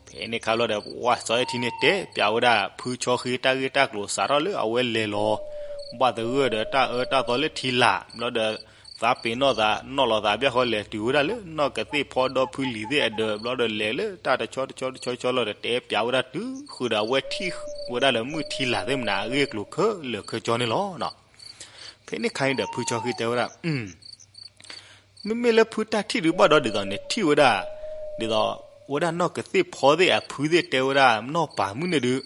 ဖဲန့ၣ်ခါဘျီဒီး ပှၢ်စီၤအဲၣ်ထံန့ၣ်တဲပျးဝဲဒၣ် ဖုဆီဃံတၢ်ဂ့ၢ်တၢ်ကျိၤစးထီၣ်လၢအဝဲလဲၤလီၤ ဘၣ်သဂၢၢ်ဒီးတၢ်အၢတၢ်သီလၢထံလာ် ဘျီဒီး သးပ့ၤနီၣ်သး နီၣ်လီၤသးဘၣ်ဃီလဲၤတုၤဝဲဒၣ်လၢ နီၢ်ကသ့ၣ်ဖီဒီဖုလံၤသ့ၣ်အဒၢး ဘျီဒီးလဲၤလၢတၢ်တဆီတဆီတဆီဆီလီၤဒီး တဲပျးဝဲဒၣ်တုၤဃုာ်ဒီးအဝဲထံၣ်ဝဲဒၣ်လၢမုၢ်ထံလာ်သ့ၣ်မနၤအဂ့ၢ်အကျိၤခဲလၢာ်ခဲဆ့န့ၣ်လီၤ. ဖဲန့ၣ်ခါန့ၣ်ဒီး ဖုဆီဃံတဲဝဲဒၣ် မ့မ့ၢ်လၢဖုတၢ်ထံၣ်ဒုးဘၣ်ဒီးဒ်သိးန့ၣ်ထံၣ်ဝဲဒၣ် ဒ်သိး ဝဲဒၣ်နီၢ်ကသ့ၣ်ဖီသ့ၣ်အဖုသ့ၣ်တဲဝဲဒၣ်နီၢ်ပၤမုၣ်န့ၣ်ဒုး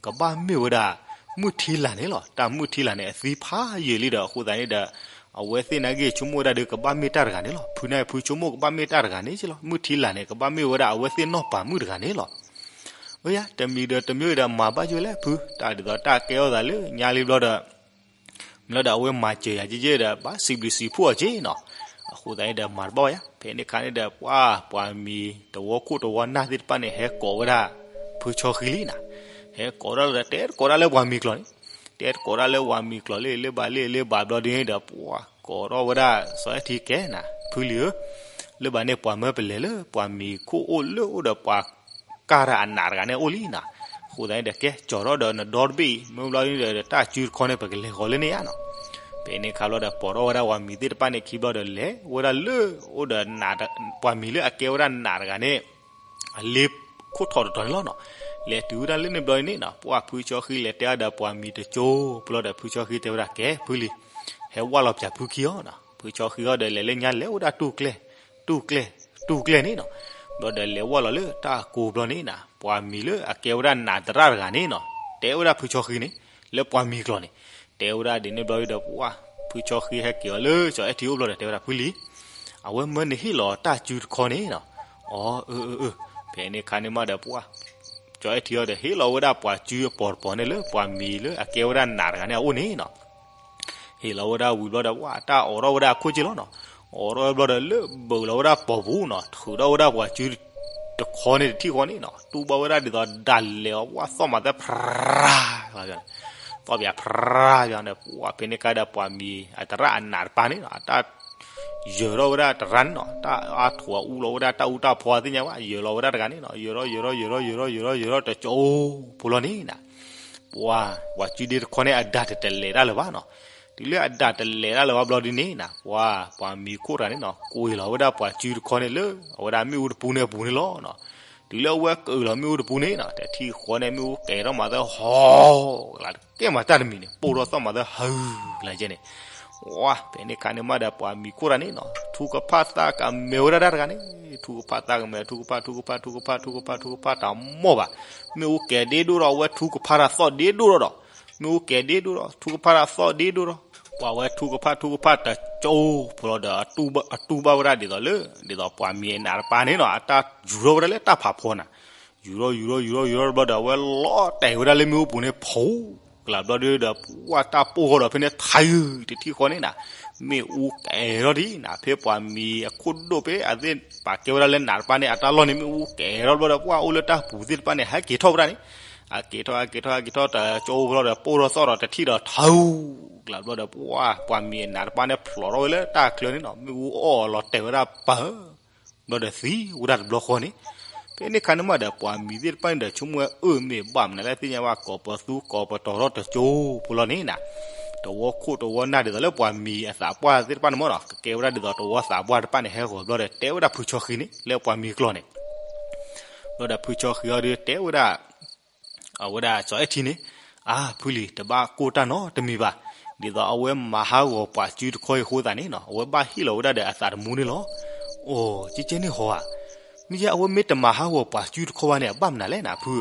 ကဘၣ်မ့ၢ်ဝဲဒၣ် မုၢ်ထံလာ်န့ၣ်လီၤ. တၢ်မုၢ်ထံလာ်န့ၣ် အသံဖးယံာ်လံဒီး အဃိသတးန့ၣ်ဒီး အဝဲသ့ၣ်နာ်က့ဆိကမိၣ်ဝဲဒၣ်ဒုး ကဘၣ်မ့ၢ်တၢ်တဂၤန့ၣ်လီၤ. ဖုန့ၣ်ဖုဆိကမိၣ်ကဘၣ်မ့ၢ်တၢ်တဂၤန့ၣ်က့လီၤ. မုၢ်ထံလာ်န့ၣ် ကဘၣ်မ့ၢ်ဝဲဒၣ်အဝဲသ့ၣ်နီၢ်ပၤမုၣ်တဂၤန့ၣ်လီၤ. အၢယါ တမံၤဒီးတမံၤဒီးမၤဘၣ်ယိၣ်လဲၣ်ဖု တၢ်ဒ်သိးတၢ်ကဲထီၣ်သးလၢညါလံဘျီဒီး မ့ၢ်လီၤဒီးအဝဲမၤစၢၤယၤက့က့ဒီး ဘၣ်စံးဘျုးစံးဖှိၣ်အီၤက့နီၤ. အဃိသတးန့ၣ်ဒီး မၤတဘၣ်ဝဲယါ. ဖဲန့ၣ်အခါန့ၣ်ဒီး ပှၤ ပှၤမံၤတဝီခိၣ်တဝီနၢ်သ့ၣ်တဖၣ်န့ၣ် ဟဲကိးဝဲဒၣ် ဖုဆီဃံလံနၤ. ဟဲကိးဒၣ်လၢ တဲတကိးဒၣ်လၢပှၤမံၤကျိာ်န့ၣ်, တဲတကိးဒၣ်လၢပှၤမံၤကျိာ်လၢ လၢဘၣ်လၢလၢဘၣ်ဘျီဒ်န့ၣ်ဒီး ပှၤကိးထီၣ်ဝဲဒၣ် စီၤအဲၣ်ထံကဲနၤ, ဖုလံဧၢ, လၢဘၣ်န့ၣ် ပှၤမၢပလဲၤလၢ ပှၤမံၤခိၣ်အိၣ်လၢအိၣ်ဒီးပှၤ ကၢ်တၢ်အနးတဂၤန့ၣ်အိၣ်လံနၤ. အဃိသတးန့ၣ်ဒီး ကဲ ကၠီၤထီၣ်ဒီးနဒီတဘ့ၣ်အံၤ မ့ၢ်ဘျီဒ်န့ၣ်ဒီး တၢ်စုတခီန့ၣ် ပကလဲၤဃီၤလၢန့ၣ်ဧါနီၤ. ဖဲန့ၣ်အခါဘျီဒီး ပိာ်ထီၣ်ဝဲဒၣ်ပှၤမံၤသ့ၣ်တဖၣ်န့ၣ်ခံဘျီဒီး လဲၤဝဲဒၣ်လၢ အိၣ်ဒီး ပှၤမံၤလၢအကဲဝဲဒၣ်နးတဂၤန့ၣ် အလ့ခိၣ်ထီၣ်တတီၤန့ၣ်လီၤနီၤ. လဲၤတုၤဝဲဒၣ်လၢန့ၣ်ဘျီန့ၣ်နီၤ ပှၤဖုဆီဃံလဲၤတဲအီၤဒီးပှၤမံၤတကၠိ ဘျီဒီးဖုဆီဃံတဲဝဲဒၣ် ကဲ ဖုလံၤ ဟဲဝၢ်လီၤပၠးဖုခံအီၤနီၤ. ဖုဆီဃံအီၤဒီးလဲၤလၢညါလဲၤအိၣ်ဒၣ်တူၢ်ကျဲ တူၢ်ကျဲ အဝဲဒၣ်တူၢ်ကျဲန့ၣ်နီၤ. ဘျီဒီးလဲၤဝဲလီၤလၢတၢ်ကိးဘျီန့ၣ်နီၤ, ပှၤမံၤလၢအကဲဝဲဒၣ်နးသရၣ်တဂၤန့ၣ်နီၤ, တဲဝဲဒၣ်ဖုဆီဃံန့ၣ်, လၢပှၤမံၤကျိာ်န့ၣ်, တဲဝဲဒၣ်ဒ်န့ၣ်ဘျီဒီး ပှၤဖုဆီဃံဟဲက့ၤအီၤလၢကၠီအဲၣ်ထံအိၣ်ဘျီဒီး တဲဝဲဒၣ်ဖုလံၤ, အဝဲမၢနဟ့ၣ်လီၤတၢ်စုတခီန့ၣ်နီၤ. အီ, အၢ အၢ အၢ, ဖဲန့ၣ်အခါန့ၣ်မးဒီးပှၤ ကၠီအဲၣ်ထံအီၤဒီး ဟ့ၣ်လီၤဝဲဒၣ်ပှၤစုအပီၤတပီၤန့ၣ်လၢပှၤမံၤလၢအကဲဝဲဒၣ်နးတဂၤန့ၣ်အအိၣ်န့ၣ်နီၤ. ဟ့ၣ်လီၤဝဲဒၣ်ဝံၤဘျီဒီး ပှၤတၢ်အိးထီၣ်ဝဲဒၣ်အခိၣ်က့ၢ်လီၤနီၤ. အိးထီၣ်ဝဲဘျီဒီး လၢဘုးလီၤဝဲဒၣ်ပိာ်ပူၤနီၤ, ထုးထီၣ်ဝဲဒၣ်ပှၤစုတခီန့ၣ်တထံၣ်ဃီန့ၣ်နီၤ, တူၢ်ဘၣ်ဝဲဒၣ်ဒ်သိးဒၣ်လဲာ်အီၤ ပှၤသီၣ်မးသဲဖြါ, သီၣ်ပၠးဖြါပၠးန့ၣ် ပှၤဖဲန့ၣ်ခါဒီးပှၤမံၤအသရၣ်အနးတပၤန့ၣ်နီၤ, အတၢ် ယၢၤထီၣ်ဝဲဒၣ်တရၣ်န့ၣ်နီၤ, တၢ်အါထီၣ်အူလီၤဝဲဒၣ်တၢ်အူတၢ်ဖီသ့ၣ်ညါဘၣ်, ယၢၤလီၤဝဲဒၣ်တဂၤန့ၣ်နီၤ, ယၢၤထီၣ် ယၢၤထီၣ် ယၢၤထီၣ် ယၢၤထီၣ် ယၢၤထီၣ် တကၠိဖိလီၤန့ၣ်နီၤ, ပှၤ ပှၤစုဒ့တခီန့ၣ် အဒၣ်တတလဲၤတၢ်လၢၤဘၣ်နီၤ. တုၤလၢအဒၣ်တလဲၤတၢ်လၢၤဘၣ်ဘျီဒ်န့ၣ်နီၤ, ပှၤ ပှၤမံၤခိၣ်တဂၤန့ၣ်နီၤ ကွံာ်လီၤဝဲဒၣ်ပှၤစုတခီန့ၣ်လၢ အဝဲဒၣ်မ့ၣ်အူတပူၤန့ၣ်အပူၤန့ၣ်လီၤနီၤ. တုၤလၢအဝဲကွံာ်လီၤမ့ၣ်အူတပူၤန့ၣ်နီၤ, တထံၣ်ဃီန့ၣ် မ့ၣ်အူကဲၤထီၣ်မးသဲဟီ, ကဲမးတၢ်တမံၤန့ၣ် ပိၢ်ထီၣ်သီၣ်မးသဲဟးလၢကဲန့ၣ်, ဝါ ဖဲန့ၣ်ခါန့ၣ်မးဒီးပှၤမံၤခိၣ်တဂၤန့ၣ်နီၤ ထုကဖၣ်သးကမဲာ်ဝဲဒၣ်တၢ်တဂၤန့ၣ်, ထုကဖၣ်သးကမဲာ် ထုကဖၣ် ထုကဖၣ် ထုကဖၣ် ထုကဖၣ် ထုကဖၣ်တၢ်မီၢ်ဘၣ်, မ့ၣ်အူကဲၤဒ့ဒိၣ်ဒီး အဝဲထုကဖၣ်တၢ်သီၣ်ဒ့ဒိၣ်ဒီး, မ့ၣ်အူကဲၤဒ့ဒိၣ်ဒီး ထုကဖၣ်တၢ်သီၣ်ဒ့ဒိၣ်ဒီး, ပှၤဝဲထုကဖၣ်ထုကဖၣ်တကၠိဖိလီၤဒီး အတူၢ်ဘၣ်ဝဲဒၣ်ဒ်သိးလၢ ဒ်သိးပှၤမံၤအနးတပၤန့ၣ်နီၤ အတၢ်ယူၤထီၣ်ဝဲဒၣ်လၢတၢ်ဖးဖီနၤ, ယူၤထီၣ်ယူၤထီၣ်ယူၤထီၣ်ယူၤထီၣ်ဘျီဒီး အဝဲလီၤတဲာ်ဝဲဒၣ်လၢမ့ၣ်အူပူၤန့ၣ် ဖီ ကလးဘျီဒီး ပှၤတၢ်ပိၢ်ဃီဒီးဖဲန့ၣ်ထးယုၢ်တထံၣ်ဃီန့ၣ်နီၤ, မ့ၣ်အူကဲၤထီၣ်ဒံးနီၤ, ဖဲပှၤမံၤအခိၣ်ဒိၣ်ဖဲအသ့ၣ်ပာ်ကဲဝဲဒၣ်လၢနးတပၤန့ၣ် အတၢ်လီၢ်န့ၣ် မ့ၣ်အူကဲၤထီၣ်ဘျီဒီး ပှၤအိၣ်လၢတၢ်ပူၤသ့ၣ်တဖၣ်န့ၣ် ဟဲက့ၤထီၣ်ဝဲဒၣ်န့ၣ်, အက့ၤထီၣ် အက့ၤထီၣ် အက့ၤထီၣ်တကၠိဖိလီၤဒီး ပိၢ်ထီၣ်သီၣ်ဒီးတထံၣ်ဒီးထး ကလးဘျီဒီး ပှၤ ပှၤမံၤအနးတပၤန့ၣ် ဖျိးထီၣ်ဝဲလၢတၢ်ချၢန့ၣ်နီၤ, မ့ၣ်အူအီၣ်လီၤတဲာ်ဝဲဒၣ်ပၢ ဘျီဒီးသံဝဲဒၣ်တဘျီဃီန့ၣ်, ဖဲန့ၣ်ခါန့ၣ်မးဒီး ပှၤမံၤသ့ၣ်တဖၣ်န့ၣ်ဒီး ဆိကမိၣ်ဝဲအၢ မ့ၢ်ဘၣ်မနုၤလဲၣ်သ့ၣ်ညါဘၣ် ကိးပသူကိးပတီၤထီၣ်တကၠိဖိလီၤန့ၣ်နီၤ, တဝီခိၣ်တဝီနၢ်ဒ်သိးလၢပှၤမံၤအသးပှၢ်သ့ၣ်တဖၣ်န့ၣ်မးနီၤ, ကကဲဝဲဒၣ်ဒ်သိးတဝီသးပှၢ်တဖၣ်န့ၣ် ဟဲဃီၤဘျီဒီး တဲဝဲဒၣ်ဖုဆီဃံန့ၣ် လၢပှၤမံၤကျိာ်န့ၣ် ဘျီဒီးဖုဆီဃံအီၤဒီးတဲဝဲဒၣ် အဝဲဒၣ်စီၤအဲၣ်ထံန့ၣ်, အါ ဖုလံၤ တဘၣ်ကိၢ်တၢ်နီတမံၤဘၣ်, ဒ်သိးအဝဲမၤဟးဂီၤပှၤစုတခီအံၤအဃိသတးန့ၣ်နီၤ အဝဲဘၣ်ဟ့ၣ်လီၤဝဲဒၣ်ဒီးအသးတမူန့ၣ်လီၤ. အိ ကကဲန့ၣ်ဟီဧါ, မ့ၢ်ယဲ အဝဲမ့ၢ်တမၤဟးဂီၤပှၤစုတခီဘၣ်န့ၣ် အဘၣ်မနုၤလဲၣ်နၤဖု,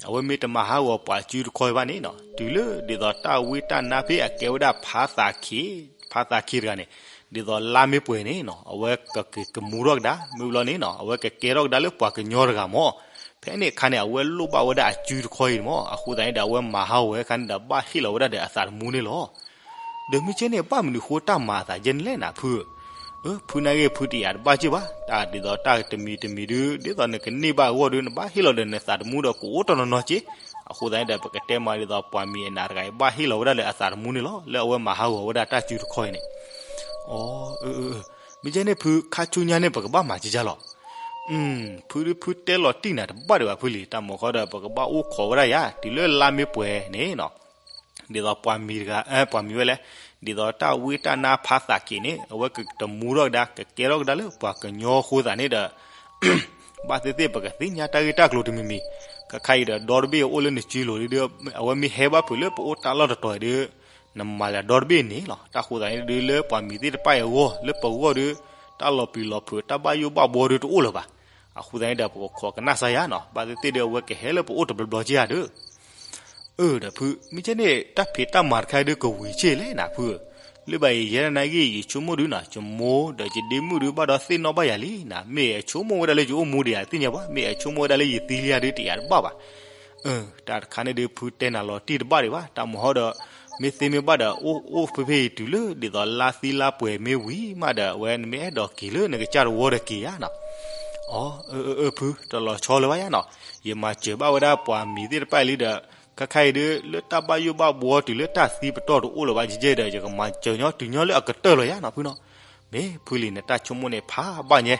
အဝဲမ့ၢ်တမၤဟးဂီၤပှၤစုတခီဘၣ်န့ၣ်နီၤ တုၤလၢဒ်သိးတၢ်ဝံတၢ်နါဖဲအကဲဝဲဒၣ်ဖါသးခ့, ဖါသးခ့တဂၤန့ၣ် ဒ်သိးလါမ့ၢ်ပှဲၤန့ၣ်နီၤ အဝဲကက့ၤကမူထီၣ်ကဒါ မ့ၢ်ဘျီန့ၣ်နီၤ အဝဲကကဲထီၣ်ကဒါလၢပှၤကညီတဂၤမး, ဖဲန့ၣ်အခါန့ၣ် အဝဲလိၣ်ဘၣ်ဝဲဒၣ်အစုတခီအံၤမး အဃိသတးန့ၣ်ဒီး အဝဲမၤဟးဂီၤဝဲအခါန့ၣ်ဒီး ဘၣ်ဟ့ၣ်လီၤဝဲဒၣ်ဒီးအသးတမူန့ၣ်လီၤ. ဒီးမ့ၢ်ကဲန့ၣ် ဘၣ်မနုၤဃိတၢ်မၤအသးယဲန့ၣ်လဲၣ်နၤဖု, အၢ ဖုနာ်ဂ့ၤ ဖုတယာ်တဘၣ်က့ၢ်ဘၣ်, တၢ်ဒ်သိးတၢ်တမံၤတမံၤဒုး ဒ်သိးနကန့ၢ်ဘၣ်အဂီၢ်ဒီး နဘၣ်ဟ့ၣ်လီၤဒီးနသးတမူဒီးကအိၣ်တနီၤနီၤက့ၢ်, အဃိသတးန့ၣ်ဒီး ပကတဲမးဒ်သိးပှၤမံၤအနးတဂၤအံၤ ဘၣ်ဟ့ၣ်လီၤဝဲဒၣ်လၢအသးတမူန့ၣ်လီၤ လၢအဝဲမၤဟးဂီၤဝဲဒၣ်တၢ်စုတခီအံၤန့ၣ်, အၢ မ့ၢ်ကဲန့ၣ်ဖု ခါဆူညါန့ၣ် ပကဘၣ်မၤကကၢ်လီၤ. ဖုဒုးဖုတဲလီၤတံၢ်နၤတဘၣ်ဒံးဘၣ်ဖုလံၤ တၢ်မၤဃီဒီး ပကဘၣ်အိၣ်ခိးဝဲဒၣ်ယၤ တုၤလၢလါမ့ၢ်ပှဲၤန့ၣ်နီၤ ဒ်သိးပှၤမံၤတဂၤ ပှၤမံၤဝဲလဲၣ်, ဒ်သိးတၢ်ဝံတၢ်နါဖါသးခ့န့ၣ် အဝဲကတမူထီၣ်ကဒါ ကကဲထီၣ်ကဒါလၢပှၤကညီအဃိသတးန့ၣ်ဒီး ဘၣ်သ့ၣ်သ့ၣ်ပကသ့ၣ်ညါတၢ်ဂ့ၢ်တၢ်ကျိၤတမံၤမံၤ, ခါခါအံၤဒီး ဒီတဘ့ၣ်အိၣ်လၢနစုလိၤဒုး အဝဲမ့ၢ်ဟဲဘၣ်ဖုးလၢပအိၣ်တၢ်လီၢ်တတီၤအံၤဒီး နမၤလၢဒီတဘ့ၣ်န့ၣ်လီၤ. တၢ်ဃိသတးန့ၣ်ဒုး လၢပှၤမံၤသ့ၣ်တဖၣ်အံၤအဂီၢ် လၢပဂီၢ်ဒီး တၢ်လီၤပျံၤလီၤဖုး တၢ်ဘၣ်ယိၣ်ဘၣ်ဘှီဒုးတအိၣ်လၢၤဘၣ်. အဃိသတးန့ၣ်ဒီး ပကခိးကနၣ်စၢ်ယါနီၤ, ဘၣ်သ့ၣ်သ့ၣ်ဒီးအဝဲကဟဲလၢပအိၣ်တဘျီဘျီက့ၢ်ဧါဒီး အၢ ဒီးဖု မ့ၢ်ကဲန့ၣ် တၢ်ဖံးတၢ်မၤတခါအံၤဒုးကဝံၤဆ့ၣ်လဲၣ်နၤဖု, လၢဘၣ်အံၤ ယဲဒၣ်နာ်က့ ယဆိကမိၣ်ဒုးနီၤ ယမိၢ်ဒီးယဒ့မုၣ်ဒုး ဘၣ်ဒီးသ့ၣ်နီၣ်ဘၣ်ယၤလံနၤ, မ့ၢ်အဆိကမိၣ်ဝဲဒၣ်လၢယအိၣ်မူဒံးဧါသ့ၣ်ညါဘၣ်, မ့ၢ်အဆိကမိၣ်ဝဲဒၣ်လၢယသံလံဧါဒုးတယာ်တဘၣ်ဘၣ်. အၢ တၢ်တခါန့ၣ်ဒုး ဖုတဲနၤလီၤတံၢ်တဘၣ်ဒံးဘၣ်, တၢ်မၤဟီဒီး မ့ၢ်သ့မ့ၢ်ဘၣ်ဒီး အိၣ်အိၣ်ဖဲဖဲအံၤတုၤလၢ ဒ်သိးလါသံလါပှဲၤမ့ၢ်ဝံၤမးဒီး အဝဲနမ့ၢ်အဲၣ်ဒိးက့ၤလၢနကစၢ်တဝီဒီးက့ၤယါနီၤ. အၢ အၢ အၢ ဖု တလီၤဆီလၢၤဘၣ်ယါနီၤ, ယမၤစၢၤဘၣ်ဝဲဒၣ်ပှၤမံၤသ့ၣ်တဖၣ်အံၤလံဒီး ခါခါအံၤဒုး လၢတၢ်ဘၣ်ယိၣ်ဘၣ်ဘှီတုၤလၢတၢ်သံပတီၢ်တအိၣ်လၢၤဘၣ်ကဲကဲဒီး ယကမၤစၢၤညီတုၤညီလၢအကတၢၢ်လီၤယါနီၤဖုနီၤ. မ့ၢ်ဖုလံၤနတၢ်ဆိကမိၣ်န့ၣ် ဖးဘၣ်ညါ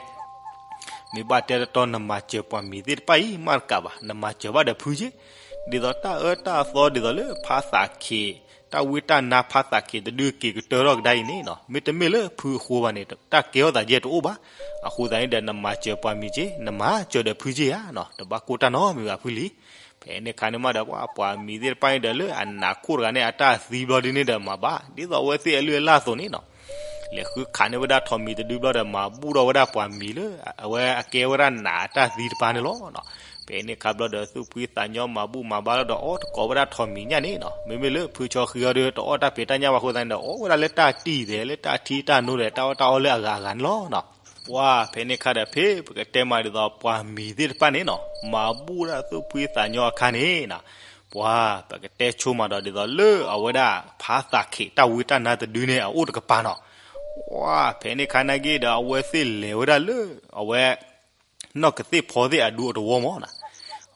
မ့ၢ်ဘၣ်တဲတတီ နမၤစၢၤပှၤမံၤသ့ၣ်တဖၣ်အံၤ မ့ၢ်တကးဘၣ် နမၤစၢၤဘၣ်ဒီးဖုက့ၢ်, ဒ်သိးတၢ်အၢတၢ်သီဒ်သိးလၢဖါသးခ့, တၢ်ဝံတၢ်နါဖါသးခ့တဒုးက့ၤကတၢၢ်ထီၣ်ကဒါအံၤန့ၣ်နီၤ မ့တမ့ၢ်လၢဖုအဃိဘၣ်န့ၣ် တၢ်ကဲထီၣ်သးယဲၢ်တအိၣ်ဘၣ်. အဃိသတးန့ၣ်ဒီး နမၤစၢၤပှၤမံၤက့ၢ်, နမၤစၢၤဒီးဖုက့ၢ်ဧါနီၤ, တဘၣ်ကိၢ်တၢ်နီတမံၤဘၣ်ဖုလံၤ. ဖဲန့ၣ်အခါန့ၣ်မးဒီး ပှၤမံၤသ့ၣ်တဖၣ်န့ၣ်ဒီး လၢအနးခိၣ်တဂၤန့ၣ် အတၢ်သံဘျီဒ်န့ၣ်ဒီးမၤဘၣ် ဒ်သိးအဝဲသ့ၣ်အလုၢ်အလၢ်အသိးန့ၣ်နီၤ လဲၤဃုခးန့ၢ်ဝဲဒၣ်ထိးမံၤတဒုဘျီဒီး မၤဘူၣ်ထီၣ်ဝဲဒၣ်ပှၤမံၤလၢ အဝဲအကဲဝဲဒၣ်နးအတၢ်သံတဖၣ်န့ၣ်လီၤ. ဖဲန့ၣ်အခါဘျီဒီး သူၣ်ဖှံသးညီမၤဘူၣ်မၤဘါလီၤဒီး အီၣ်တကိးဝဲဒၣ်ထိးမံၤညၣ်န့ၣ်နီၤ. မ့မ့ၢ်လၢဖုဆီဃံအီၤဒီး တအီၣ်တၢ်ဖံးတၢ်ညၣ်ဘၣ်အဃိသတးန့ၣ်ဒီး အီၣ်ဝဲဒၣ်လၢတၢ်တံၢ်သဲး လၢတၢ်ထံတၢ်နိဒီး တၢ်အီၣ်တၢ်အီလၢအဂၤအဂၤန့ၣ်လီၤ. ပှၢ်ဖဲန့ၣ်အခါဒီး ဖဲပကတဲမးဒ်သိးပှၤမံၤသ့ၣ်တဖၣ်န့ၣ်နီၤ မၤဘူၣ်ဒၣ်သူၣ်ဖှံသးညီအခါန့ၣ်နီၤ, ပှၢ်ပကတဲဆိမးဒီး ဒ်သိးလၢအဝဲဒၣ်ဖးသးခ့းတၢ်ဝံတၢ်နါတဒုန့ၣ် အအိၣ်တကပၤနီၤ. ပှၢ်ဖဲန့ၣ်အခါနာ်က့ဒီး အဝဲသ့ၣ်လဲၤဝဲဒၣ်လၢ အဝဲ နီၢ်ကသ့ၣ်ဖီသ့ၣ်အဒူအတဝီမးနီၤ.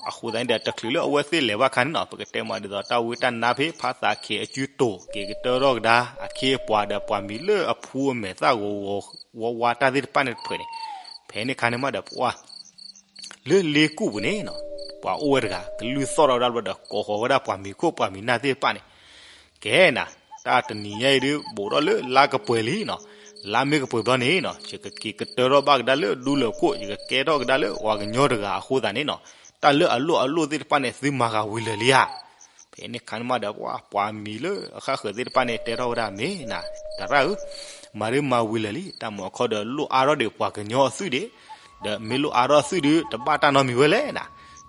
အဃိသတးန့ၣ်ဒီး တချုးလၢအဝဲသ့ၣ်လဲၤဘၣ်အခါန့ၣ်နီၤ ပကတဲမးဒ်သိး တၢ်ဝံတၢ်နါဖဲဖးသးခ့းအစုတိၤ က့ၤကတၢၢ်ထီၣ်ကဒါ အခ့အပှၤဒီးပှၤမံၤလၢအဖှူအမဲာ်သၣ်ဂီၤဂီၤဝါဝါတၢ်သ့ၣ်တဖၣ်န့ၣ်တဖုန့ၣ်, ဖဲန့ၣ်အခါန့ၣ်မးဒီး ပှၢ် လၢလ့ကူၣ်ပူၤန့ၣ်နီၤ ပှၤအိၣ်ဝဲတဂၤ ကလုၢ်သီၣ်ထီၣ်ဝဲဒၣ်ဘျီဒီး ကိးဃီၤဝဲဒၣ်ပှၤမံၤခိၣ်ပှၤမံၤနၢ်သ့ၣ်တဖၣ်န့ၣ်, ကဲနၤ, တၢ်တနံၤညါအံၤဒုး ဘူးထီၣ်လၢလါကပှဲၤလံနီၤ, လါမ့ၢ်ကပှဲၤဘျီန့ၣ်နီၤ ယကက့ၤကတၢၢ်ထီၣ်ဘၣ်ကဒါလၢဒူလၢာ်ခိၣ် ယကကဲထီၣ်ကဒါလၢပှၤကညီတဂၤအဃိသတးန့ၣ်နီၤ, တၢ်လၢအလိၣ်အလိၣ်သ့ၣ်တဖၣ်န့ၣ် သုမၤဂၤဝံၤလၢာ်လံဧါ. ဖဲန့ၣ်အခါန့ၣ်မးဒီး ပှၤမံၤလၢအဃၣ်ဃၢၤသ့ၣ်တဖၣ်န့ၣ် တဲထီၣ်ဝဲဒၣ် မ့ၢ်နၤ သရၣ်ဧၢ, မၤဒုးမၤဝံၤလၢာ်လံ, တၢ်မၤခီဒီးလိၣ်အါထီၣ်ဒီးပှၤကညီအသွံၣ်ဒံး, ဒီးမ့ၢ်လိၣ်အါထီၣ်အသွံၣ်ဒုး တဘၣ်တၢ်နီတမံၤဝဲလဲၣ်နၤ.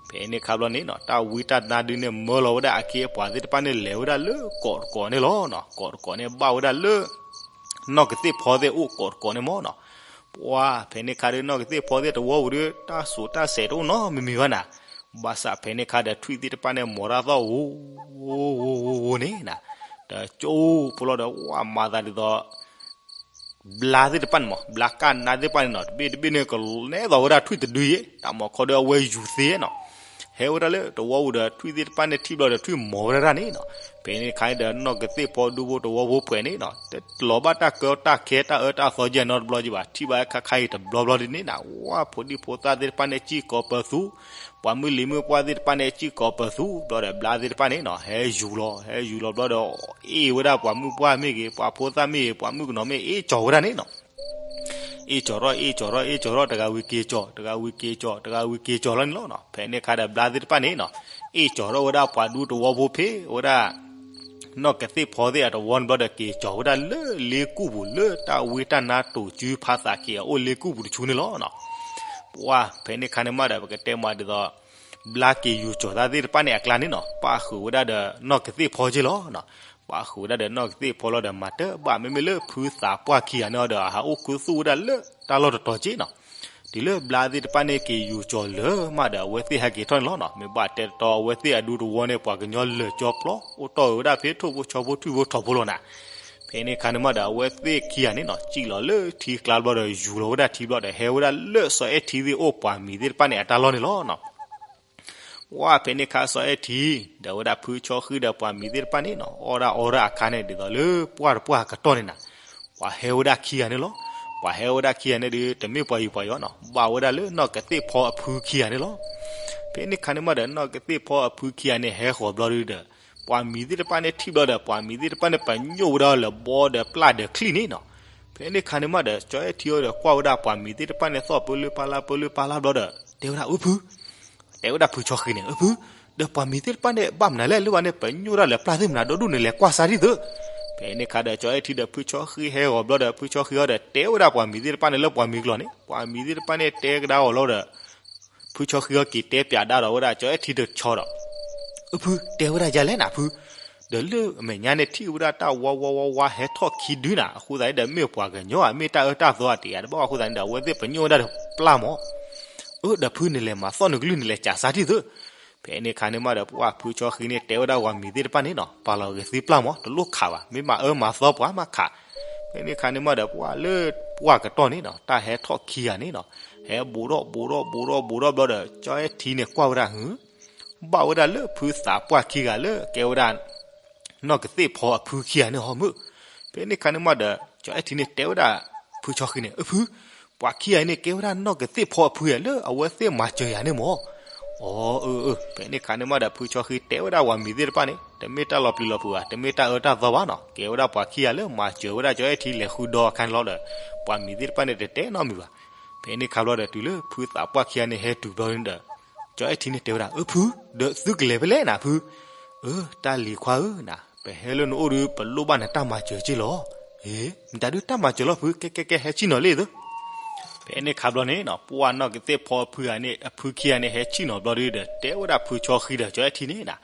ဖဲန့ၣ်အခါဘျီန့ၣ်နီၤ တၢ်ဝံတၢ်နါဒုးန့ၣ် မၢလီၤဝဲဒၣ်အခ့အပှၤသ့ၣ်တဖၣ်န့ၣ် လဲၤဝဲဒၣ်လၢကိးတကိးန့ၣ်လီၤ. ကိးတကိးန့ၣ်ဘၣ်ဝဲဒၣ်လၢ နီၢ်ကသ့ၣ်ဖီသ့ၣ်အိၣ်ကိးတကိးန့ၣ်မးနီၤ. ပှၢ်ဖဲန့ၣ်အခါဒီး နီၢ်ကသ့ၣ်ဖီသ့ၣ်တဝီပူၤဒီး တၢ်စိၤတၢ်စဲးတအိၣ်နီတမံၤဘၣ်နၤ, ဘၣ်ဆၣ်ဖဲန့ၣ်အခါဒီး ထွံၣ်သ့ၣ်တဖၣ်န့ၣ် မိးထီၣ်သီၣ်ဝိၤဝိၤဝိၤဝိၤန့ၣ်နၤ, ဒီးကၠိဖိလီၤဒီး ဝဲမၤသးဒ်သိး ဘျါသ့ၣ်တဖၣ်န့ၣ်မး ဘျါကၢ်နါသ့ၣ်တဖၣ်န့ၣ်နီၤ တဘ့ၣ်တဘ့ၣ်န့ၣ် ကနဲၣ်သီၣ်ဝဲဒၣ်ထွံၣ်တဒုယဲ တၢ်မၤခီဒီးအဝဲယူၤသ့နီၤ. ဟဲဝဲဒၣ်လၢတဝီပူၤဒီး ထွံၣ်သ့ၣ်တဖၣ်န့ၣ်ထံၣ်ဘျီဒီး ထွံၣ်မိးဝဲဒၣ်တၢ်န့ၣ်နီၤ. ဖဲန့ၣ်အခါဒီး နီၢ်ကသ့ၣ်ဖီဒူဖိတဝီဖိပှဲၤန့ၣ်နီၤ တလီၤဘၣ်တၢ်ကၢတၢ်ခဲတၢ်အၢတၢ်သီကဲနီတဘျီကဘၣ် ထံၣ်ဘၣ်ခါခါအံၤတဘျီဘျီဒ်န့ၣ်နၤ ဝဲဖိဒံဖိသၣ်သ့ၣ်တဖၣ်န့ၣ် စံၣ်ကိးပသူ, ပှၤမုၢ်လံၤမုၢ်ပှၢ်သ့ၣ်တဖၣ်န့ၣ် စံၣ်ကိးပသူ ဘျီဒီးဘျါသ့ၣ်တဖၣ်န့ၣ်နီၤ ဟဲယူၤလီၤ ဟဲယူၤလီၤဘျီဒီး အ့ၣ်ဝဲဒၣ်ပှၤမုၢ်ပှၢ်မ့ၢ်ဂ့ၤ ပှၤဖိသၣ်မ့ၢ်ဂ့ၤ ပှၤမုၣ်ကနီၤမ့ၢ် အ့ၣ်ကၠီၤဝဲဒၣ်န့ၣ်နီၤ အ့ၣ်ကၠီၤထီၣ် အ့ၣ်ကၠီၤထီၣ် အ့ၣ်ကၠီၤထီၣ် တဂၤဝံၤက့ၤကၠီၤ တဂၤဝံၤက့ၤကၠီၤ တဂၤဝံၤက့ၤကၠီၤလီၤန့ၣ်လီၤ. ဖဲန့ၣ်အခါဒီး ဘျါသ့ၣ်တဖၣ်န့ၣ်နီၤ အ့ၣ်ကၠီၤထီၣ်ဝဲဒၣ်ပှၤဒူတဝီဖိဖဲဝဲဒၣ် နီၢ်ကသ့ၣ်ဖီသ့ၣ်အတဝီန့ၣ်ဘျီဒီး က့ၤကၠီၤဝဲဒၣ်လၢလ့ကူၣ်ပူၤ လၢတၢ်ဝံတၢ်နါတိၤစုဖးသးက့ၤအအိၣ်လ့ကူၣ်ပူၤတဆူန့ၣ်လီၤ. ပှၢ်ဖဲန့ၣ်အခါန့ၣ်မးဒီး ပကတဲမးဒ်သိး ဘျါက့ၤယူၤကၠီၤသးသ့ၣ်တဖၣ်န့ၣ်အကျါန့ၣ်နီၤ ပၣ်ဃုာ်ဝဲဒၣ်ဒီးနီၢ်ကသ့ၣ်ဖီက့ၤလီၤ. ပၣ်ဃုာ်ဝဲဒၣ်ဒီးနီၢ်ကသ့ၣ်ဖီလီၤဒီး မၤတဘၣ် မ့မ့ၢ်လၢဖုသးပှၢ်ခံဂၤန့ၣ်ဒီး အဟးအိၣ်ခူသူၣ်ဝဲဒၣ်လၢတၢ်လီၢ်တတီၤက့နီၤ. တုၤလၢဘျါသ့ၣ်တဖၣ်န့ၣ် က့ၤယူၤကၠီၤလၢာ်မးဒီး အဝဲသ့ၣ်ဟဲက့ၤထီၣ်န့ၣ်လီၤနီၤ. မ့ၢ်ဘၣ်တဲတတီ အဝဲသ့ၣ်အဒူတဝီန့ၣ် ပှၤကညီလၢာ်ကၠီပျီ အိၣ်တီၢ်ဝဲဒၣ်ဖဲထိၣ်ဖိဆီဖိထွံၣ်ဖိထိးဖိလီၤနၤ. ဖဲန့ၣ်အခါန့ၣ်မးဒီး အဝဲသ့ၣ်ခံဂၤန့ၣ်နီၤ စံၣ်လီၤလၢထံကျါဘျီဒီး ယူၤလီၤဝဲဒၣ်ထံဘျီဒီး ဟဲဝဲဒၣ်လၢစီၤအဲၣ်ထံသ့ၣ်အိၣ်ပှၤမံၤသ့ၣ်တဖၣ်န့ၣ် အတၢ်လီၢ်န့ၣ်လီၤနီၤ. ပှၢ်ဖဲန့ၣ်အခါစီၤအဲၣ်ထံ ဒီးဝဲဒၣ်ဖုဆီဃံဒီးပှၤမံၤသ့ၣ်တဖၣ်န့ၣ်နီၤ အီၣ်ဒၣ်အီဒၣ်အခါန့ၣ် ဒ်သိးလၢပှၢ်တပှၢ်ကတီၢ်န့ၣ်နၤ ပှၤဟဲဝဲဒၣ်ခံဂၤန့ၣ်လီၤ. ပှၤဟဲဝဲဒၣ်ခံဂၤန့ၣ်ဒီး တမ့ၢ်ပှၤယူၤပှၤယီၤနီၤ ဘၣ်ဝဲဒၣ်လၢနီၢ်ကသ့ၣ်ဖီအဖုခံဂၤန့ၣ်လီၤ. ဖဲန့ၣ်အခါန့ၣ်မးဒီး နီၢ်ကသ့ၣ်ဖီအဖုခံဂၤန့ၣ် ဟဲဃီၤဘျီဒီး ပှၤမံၤသ့ၣ်တဖၣ်န့ၣ်ထံၣ်ဘျီဒီး ပှၤမံၤသ့ၣ်တဖၣ်န့ၣ် ပညိၣ်ဝဲဒၣ်လၢဘီဒီးပျၢ်ဒီးချံၣ်န့ၣ်နီၤ. ဖဲန့ၣ်အခါန့ၣ်မးဒီး စီၤအဲၣ်ထံအီၤဒီး ကွၢ်ဝဲဒၣ်ပှၤမံၤသ့ၣ်တဖၣ်န့ၣ် သီၣ်ပၢလၢပၢ်လၢပၢလၢပၢ်လၢဘျီဒီး တဲဝဲဒၣ် အၢဖု တဲဝဲဒၣ်ဖုဆီဃံန့ၣ် အၢဖု ဒီးပှၤမံၤသ့ၣ်တဖၣ်န့ၣ် ဘၣ်မနုၤလဲၣ် လၢဘၣ်န့ၣ် ပညိၣ်ဒၣ်လၢပျၢ်သ့ၣ်မနုၤ ဒီဒူၣ်န့ၣ် လဲၤကွၢ်စၢ်ဒ်သိး. ဖဲန့ၣ်အခါဒီး စီၤအဲၣ်ထံဒီးဖုဆီဃံဟဲဂီၤဘျီဒီး ဖုဆီဃံအီၤဒီး တဲဝဲဒၣ်ပှၤမံၤသ့ၣ်တဖၣ်န့ၣ် လၢပှၤမံၤကျိာ်န့ၣ် ပှၤမံၤသ့ၣ်တဖၣ်န့ၣ် တဲကဒါအီၤလီၤဒီး ဖုဆီဃံအီၤက့ၤတဲပၠးဒါဒီးဝဲဒၣ် စီၤအဲၣ်ထံတဆီဒီး အၢဖု တဲဝဲဒၣ်ယၤလဲၣ်နၤဖု ဒီးလၢအမဲာ်ညါန့ၣ် ထံၣ်ဝဲဒၣ်တၢ်ဝါဝါဝါဝါဟဲထီၣ်ခံဒုနၤ အဃိသတးဒီး မ့ၢ်ပှၤကညီဧါ မ့ၢ်တၢ်အၢတၢ်သီဧါ တယာ်တဘၣ်ဘၣ်အဃိသတးန့ၣ်ဒီး အဝဲသ့ၣ်ပညိၣ်ဝဲဒၣ်ဒီးပျၢ်မး. အၢ ဒီးဖုန့ၣ်လဲၤမၤသီၣ်နကလုၢ်န့ၣ်လဲၤစးစၢ်ထံၣ်သု. ဖဲန့ၣ်အခါန့ၣ်မးဒီး ပှၢ်ဖုဆီဃံန့ၣ် တဲဝဲဒၣ်ပှၤမံၤသ့ၣ်တဖၣ်န့ၣ်နီၤ ပာ်လီၤဂ့ၤသံပျၢ်မး တလိၣ်ခးဘၣ် မ့ၢ်မၤအၢမၤသီပှၤမးခး. ဖဲန့ၣ်အခါန့ၣ်မးဒီး ပှၢ်လၢပှၢ်ကတီၢ်န့ၣ်နီၤ တၢ်ဟဲထီၣ်ခံဂၤန့ၣ်နီၤ ဟဲဘူးထီၣ်ဘူးထီၣ်ဘူးထီၣ်ဘူးထီၣ်ဘျီဒီး ကၠီအဲၣ်ထံန့ၣ်ကွၢ်ဝဲဒၣ် ဘၣ်ဝဲဒၣ်လၢဖုသးပှၢ်ခံဂၤလၢကဲဝဲဒၣ် နီၢ်ကသ့ၣ်ဖီအဖုခံဂၤန့ၣ်ဟီမုၢ်. ဖဲန့ၣ်အခါန့ၣ်မးဒီး ကၠီအဲၣ်ထံန့ၣ်တဲဝဲဒၣ် ဖုဆီဃံန့ၣ် အဖု ပှၤခံဂၤအံၤန့ၣ် ကဲဝဲဒၣ်နီၢ်ကသ့ၣ်ဖီအဖုဧါ လၢအဝဲသ့ၣ်မၤစၢၤယၤန့ၣ်မး. အီ အၢ အၢ ဖဲန့ၣ်အခါန့ၣ်မးဒီး ဖုဆီဃံတဲဝဲဒၣ်ပှၤမံၤသ့ၣ်တဖၣ်န့ၣ် တမ့ၢ်တၢ်လီၤပျံၤလီၤဖုးဘၣ် တမ့ၢ်တၢ်အၢတၢ်သီဘၣ်နီၤ ကဲဝဲဒၣ်ပှၤခံဂၤလၢမၤစၢၤဝဲဒၣ်ကၠီအဲၣ်ထံလဲၤဃုဒီအခါန့ၣ်လီၤဒီး ပှၤမံၤသ့ၣ်တဖၣ်န့ၣ် တတဲနီတမံၤဘၣ်. ဖဲန့ၣ်အခါဘျီဒီး တုၤလၢဖုသးပှၢ်ခံဂၤန့ၣ်ဟဲတုၤဘျီန့ၣ်ဒီး ကၠီအဲၣ်ထံန့ၣ်တဲဝဲဒၣ် အၢ ဖု ဒီးသုကလဲၤဖဲလဲၣ်နၤဖု. အၢ တၢ်လံၤခွါဧၢနၤ ပဟဲလၢနအိၣ်ဒီး ပလိၣ်ဘၣ်နတၢ်မၤစၢၤက့ၢ်လီၤ. မတၤဒုးတၢ်မၤစၢၤလီၤဖု ကဲကဲကဲ ဟဲဆ့ၣ်နီၤလံသု. ဖဲန့ၣ်ခါဘျီန့ၣ်နီၤ ပှၢ်နီၢ်ကသ့ၣ်ဖီအဖုခံဂၤန့ၣ် အဖုခံဂၤန့ၣ် ဟဲဆ့ၣ်နီၤဘျီဒုဒီး တဲဝဲဒၣ်ဖုဆီဃံဒီးကၠီအဲၣ်ထံန့ၣ်နီၤ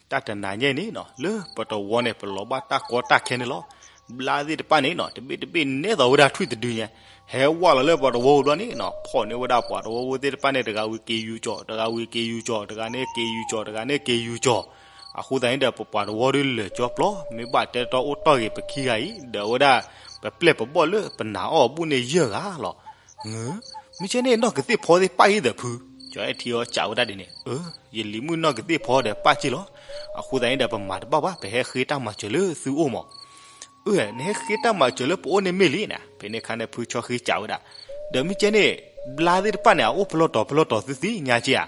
တၢ်တနၤညါအံၤန့ၣ်နီၤ လၢပတဝီန့ၣ် ပလီၤဘၣ်တၢ်ကီတၢ်ခဲန့ၣ်လီၤ. ဘျါသ့ၣ်တဖၣ်န့ၣ်နီၤ တဘ့ၣ်တဘ့ၣ်နဲသိးဝဲဒၣ်ထွံၣ်တဒုညါ ဟဲဝၢ်လီၤလၢပှၤတဝီပူၤဘျီန့ၣ်နီၤ ဖီၣ်န့ၢ်ဝဲဒၣ်ပှၤတဝီဖိသ့ၣ်တဖၣ်န့ၣ် တဂၤဝံၤက့ၤယူၤကၠီၣ် တဂၤဝံၤက့ၤယူၤကၠီၣ် တဂၤန့ၣ်က့ၤယူၤကၠီၣ် တဂၤန့ၣ်က့ၤယူၤကၠီၣ်. အဃိသတးန့ၣ်ဒီး ပပှၤတဝီဒုလၢာ်ကၠီပျီ မ့ၢ်ဘၣ်တဲတီအိၣ်တီၢ်ဂ့ၤပခံဂၤအံၤ ဒီးအဝဲဒၣ် ပပျဲၢ်ပဘီၣ်လၢပနၤအီၣ်ဘူၣ်န့ၣ်ယဲၢ်ဂၤလီၤ. မ့ၢ်ကဲန့ၣ်နီၢ်ကသ့ၣ်ဖီသ့ၣ်ပၣ်အံၤဒီးဖု ကၠီအဲၣ်ထံအီၤစံးဝဲဒၣ်ဒ်န့ၣ် အၢ ယလံၤမုၣ်နီၢ်ကသ့ၣ်ဖီဒီးပၣ်က့ၢ်လီၤ. အဃိသတးန့ၣ်ဒီး ပမၤတဘၣ်ဘၣ် ပဟဲဃ့တၢ်မၤစၢၤလၢသုအိၣ်မး အၢ နဟဲဃ့တၢ်မၤစၢၤလၢပအိၣ်န့ၣ်မ့ၢ်လံနၤ. ဖဲန့ၣ်ခါန့ၣ် ဖုဆီဃံစံးဝဲဒၣ် ဒီးမ့ၢ်ကဲန့ၣ် ဘျါသ့ၣ်တဖၣ်န့ၣ် အအိၣ်ဖဲလဲၣ်တီၤဖဲလဲၣ်တီၤသုသ့ၣ်ညါက့ဧါ.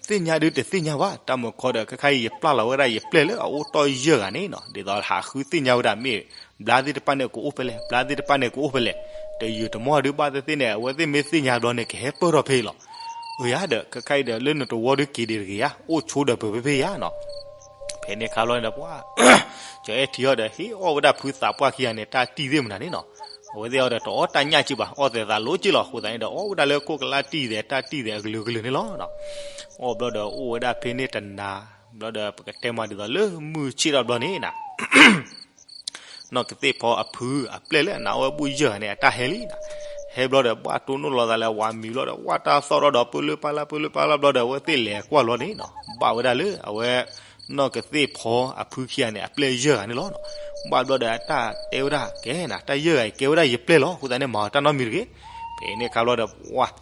သ့ၣ်ညါဒုတသ့ၣ်ညါဘၣ် တၢ်မုၢ်ခီဒီး ခဲခါအံၤယပျၢ်လီၤဝဲဒၣ်ယပျဲၢ်လၢအအိၣ်တီၢ်ယဲၢ်ဂၤန့ၣ်နီၤ ဒ်သိးဟးဃုသ့ၣ်ညါဝဲဒၣ်မ့ၢ် ဘျါသ့ၣ်တဖၣ်န့ၣ်ကအိၣ်ဖဲလဲၣ် ဘျါသ့ၣ်တဖၣ်န့ၣ်ကအိၣ်ဖဲလဲၣ်. တယုာ်တမီၢ်ဒုဘၣ်သ့ၣ်သ့ၣ်န့ၣ် အဝဲသ့ၣ်မ့ၢ်သ့ၣ်ညါဘျီန့ၣ် ကဟဲပၢၢ်ထီၣ်ဖဲအံၤလီၤ. အၢယၤဒီး ခဲခါအံၤဒီး လၢနတဝီဒုက့ၤဒံးတဂ့ၤဧါ အိၣ်ဆိဒီးပၢၤဖဲဖဲယၤနီၤ. ဖဲန့ၣ်ခါဘျီန့ၣ်ဒီးပှၢ် ကၠီအဲၣ်ထံအီၤဒီး ဟ့ၣ်အီၣ်ဝဲဒၣ်ဖုသးပှၢ်ခံဂၤန့ၣ် တၢ်တံၢ်သ့ၣ်မနုၤန့ၣ်နီၤ. အဝဲသ့ၣ်အီၤဒီးတအီၣ်တၢ်ညၣ်က့ဘၣ် အီၣ်သဲးသးလိက့လီၤ. အဃိသတးန့ၣ်ဒီး အီၣ်ဝဲဒၣ်လၢခိၣ်ကလါတံၢ်သဲး တၢ်တံၢ်သဲးအကလုာ်ကလုာ်န့ၣ်လီၤ. အီၣ်ဘျီဒီးအိၣ်ဝဲဒၣ်ဖဲန့ၣ်တနၤ ဘျီဒီးပကတဲမးဒ်သိးလၢမုၢ်ဆ့ၣ်ထီၣ်ဘျီန့ၣ်နၤ နီၢ်ကသ့ၣ်ဖီအဖုအပျဲၢ်လၢအနၤအီၣ်ဝဲဘူၣ်ယဲၢ်ဂၤန့ၣ် အတၢ်ဟဲလံနၤ. ဟဲဘျီဒီး ဘၣ်တိၢ်နီၣ်လီၤသးလၢပှၤမံၤဘျီဒီး ဝၣ်တၢ်သီၣ်ထီၣ်ဒီး ပၢလုၢ်ပၢ်လၢ် ပၢလုၢ်ပၢ်လၢ်ဘျီဒီး အဝဲသ့ၣ်လဲၤကွၢ်လီၤန့ၣ်နီၤ ဘၣ်ဝဲဒၣ်လၢအဝဲ နီၢ်ကသ့ၣ်ဖီအဖုခံဂၤန့ၣ် အပျဲၢ်ယဲၢ်ဂၤန့ၣ်လီၤ. ဘၣ်ဘျီဒီးအတၢ်တဲဝဲဒၣ် ကဲနၤ တၢ်ယဲၢ်ဂၤအံၤ ကဲဝဲဒၣ်ယပျဲၢ်လီၤ. အဃိသတးန့ၣ် မၤအီၤတၢ်နီတမံၤတဂ့ၤ. ဖဲန့ၣ်ခါဘျီဒီး ပှၢ်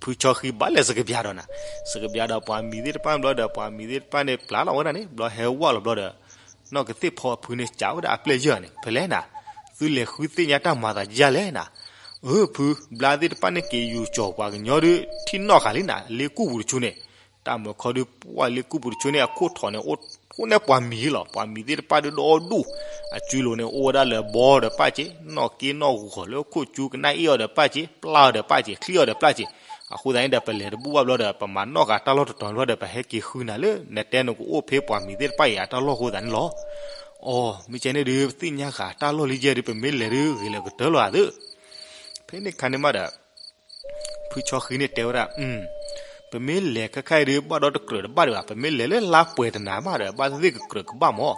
ဖုဆီဃံဘၣ်လဲၤစကဘၠးဒီးနၤ, စကဘၠးဒီးပှၤမံၤသ့ၣ်တဖၣ်ဘျီဒီး ပှၤမံၤသ့ၣ်တဖၣ်န့ၣ် ပျၢ်လီၤဝဲဒၣ်န့ၣ် ဘျီဟဲဝၣ်လီၤဘျီဒီး နီၢ်ကသ့ၣ်ဖီအဖုန့ၣ် စံးဝဲဒၣ်အပျဲၢ်ယဲၢ်ဂၤန့ၣ် ဖဲလဲၣ်နၤ, သုလဲၤဃုသ့ၣ်ညါတၢ်မၤသးဒ်လဲၣ်နၤ. အၢ ဖု ဘျါသ့ၣ်တဖၣ်န့ၣ်က့ၤယူၤကၠီၣ်ပှၤကညီဒုး ထံၣ်နီၣ်ဃာ်လံနၤ လ့ကူၣ်ပူၤတဆူန့ၣ်, တၢ်မုၢ်ခီဒုး ပှၢ်လ့ကူၣ်ပူၤတဆူန့ၣ် အခိၣ်ထီၣ်န့ၣ် အိၣ်ထိၣ်န့ၢ်ပှၤမံၤလီၤ. ပှၤမံၤသ့ၣ်တဖၣ်ဒုးဒီဒူၣ်, အစုလိၤန့ၣ် အိၣ်ဝဲဒၣ်လၢဘီဒီးပၢ်စ့ၢ်, နီၣ်က့နီၣ်ဂီၤလၢခိၣ်ကၠူ ကနၣ်အ့ၣ်အီၤဒီးပၢ်စ့ၢ်, ပျၢ်အီၤဒီးပၢ်စ့ၢ်, ချံၣ်အီၤဒီးပၢ်စ့ၢ်. အဃိသတးန့ၣ်ဒီး ပလဲၤတဘူၣ်ဘၣ်ဘျီဒီး ပမၤနီၣ်ဃာ်တၢ်လီၢ်တတီၤဘျီဒီး ပဟဲက့ၤဃုနၤလၢ နတဲနကအိၣ်ဖဲပှၤမံၤသ့ၣ်တဖၣ်အံၤအတၢ်လီၢ်အဃိသတးန့ၣ်လီၤ. အိ မ့ၢ်ကဲန့ၣ်ဒုး ပသ့ၣ်ညါဃာ်တၢ်လီၢ်လံယဲၢ်ဒုး ပမ့ၢ်လဲၤဒုးဂ့ၤလၢကတၢၢ်လီၤဧါသ့ၣ်. ဖဲန့ၣ်ခါန့ၣ်မးဒီး ဖုဆီဃံန့ၣ်တဲဝဲဒၣ်, ပမ့ၢ်လဲၤခဲခါအံၤဒုး ဘၣ်ဒီတကြၢးတဘၣ်ဒံးဘၣ်, ပမ့ၢ်လဲၤလၢလါပှဲၤတနၤမးဒီး ဘၣ်သ့ၣ်သ့ၣ်ကကြၢးကဘၣ်မး,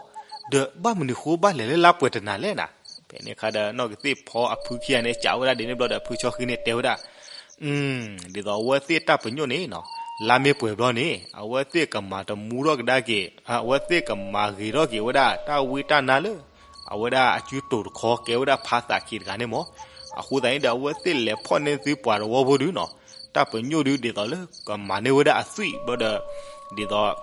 ဒီးဘၣ်မနုၤဃိဘၣ်လဲၤလၢလါပှဲၤတနၤလဲၣ်နၤ. ဖဲန့ၣ်ခါဒီး နီၢ်ကသ့ၣ်ဖီအဖုခံဂၤန့ၣ် စံးဝဲဒၣ်ဒ်န့ၣ်ဘျီဒီး ဖုဆီဃံန့ၣ်တဲဝဲဒၣ်, ဒ်သိးအဝဲသ့ၣ်တၢ်ပညိၣ်န့ၣ်နီၤ, လါမ့ၢ်ပှဲၤဘျီန့ၣ် အဝဲသ့ၣ်ကမၤတမူထီၣ်ကဒါက့ၤ, အဝဲသ့ၣ်ကမၤဂ့ၤထီၣ်က့ၤဝဲဒၣ် တၢ်ဝံတၢ်နါလၢ အဝဲဒၣ်အစုတိာ်တခီ ကဲဝဲဒၣ်ဖါသးခံးတဂၤန့ၣ်မး. အဃိသတးန့ၣ်ဒီး အဝဲသ့ၣ်လဲၤဖီၣ်န့ၢ်သုပှၤတဝီဖိဒုးနီၤ, တၢ်ပညိၣ်ဒုး ဒ်သိးလၢကမၤန့ၢ်ဝဲဒၣ်အသွံၣ်ဘျီဒီး ဒ်သိး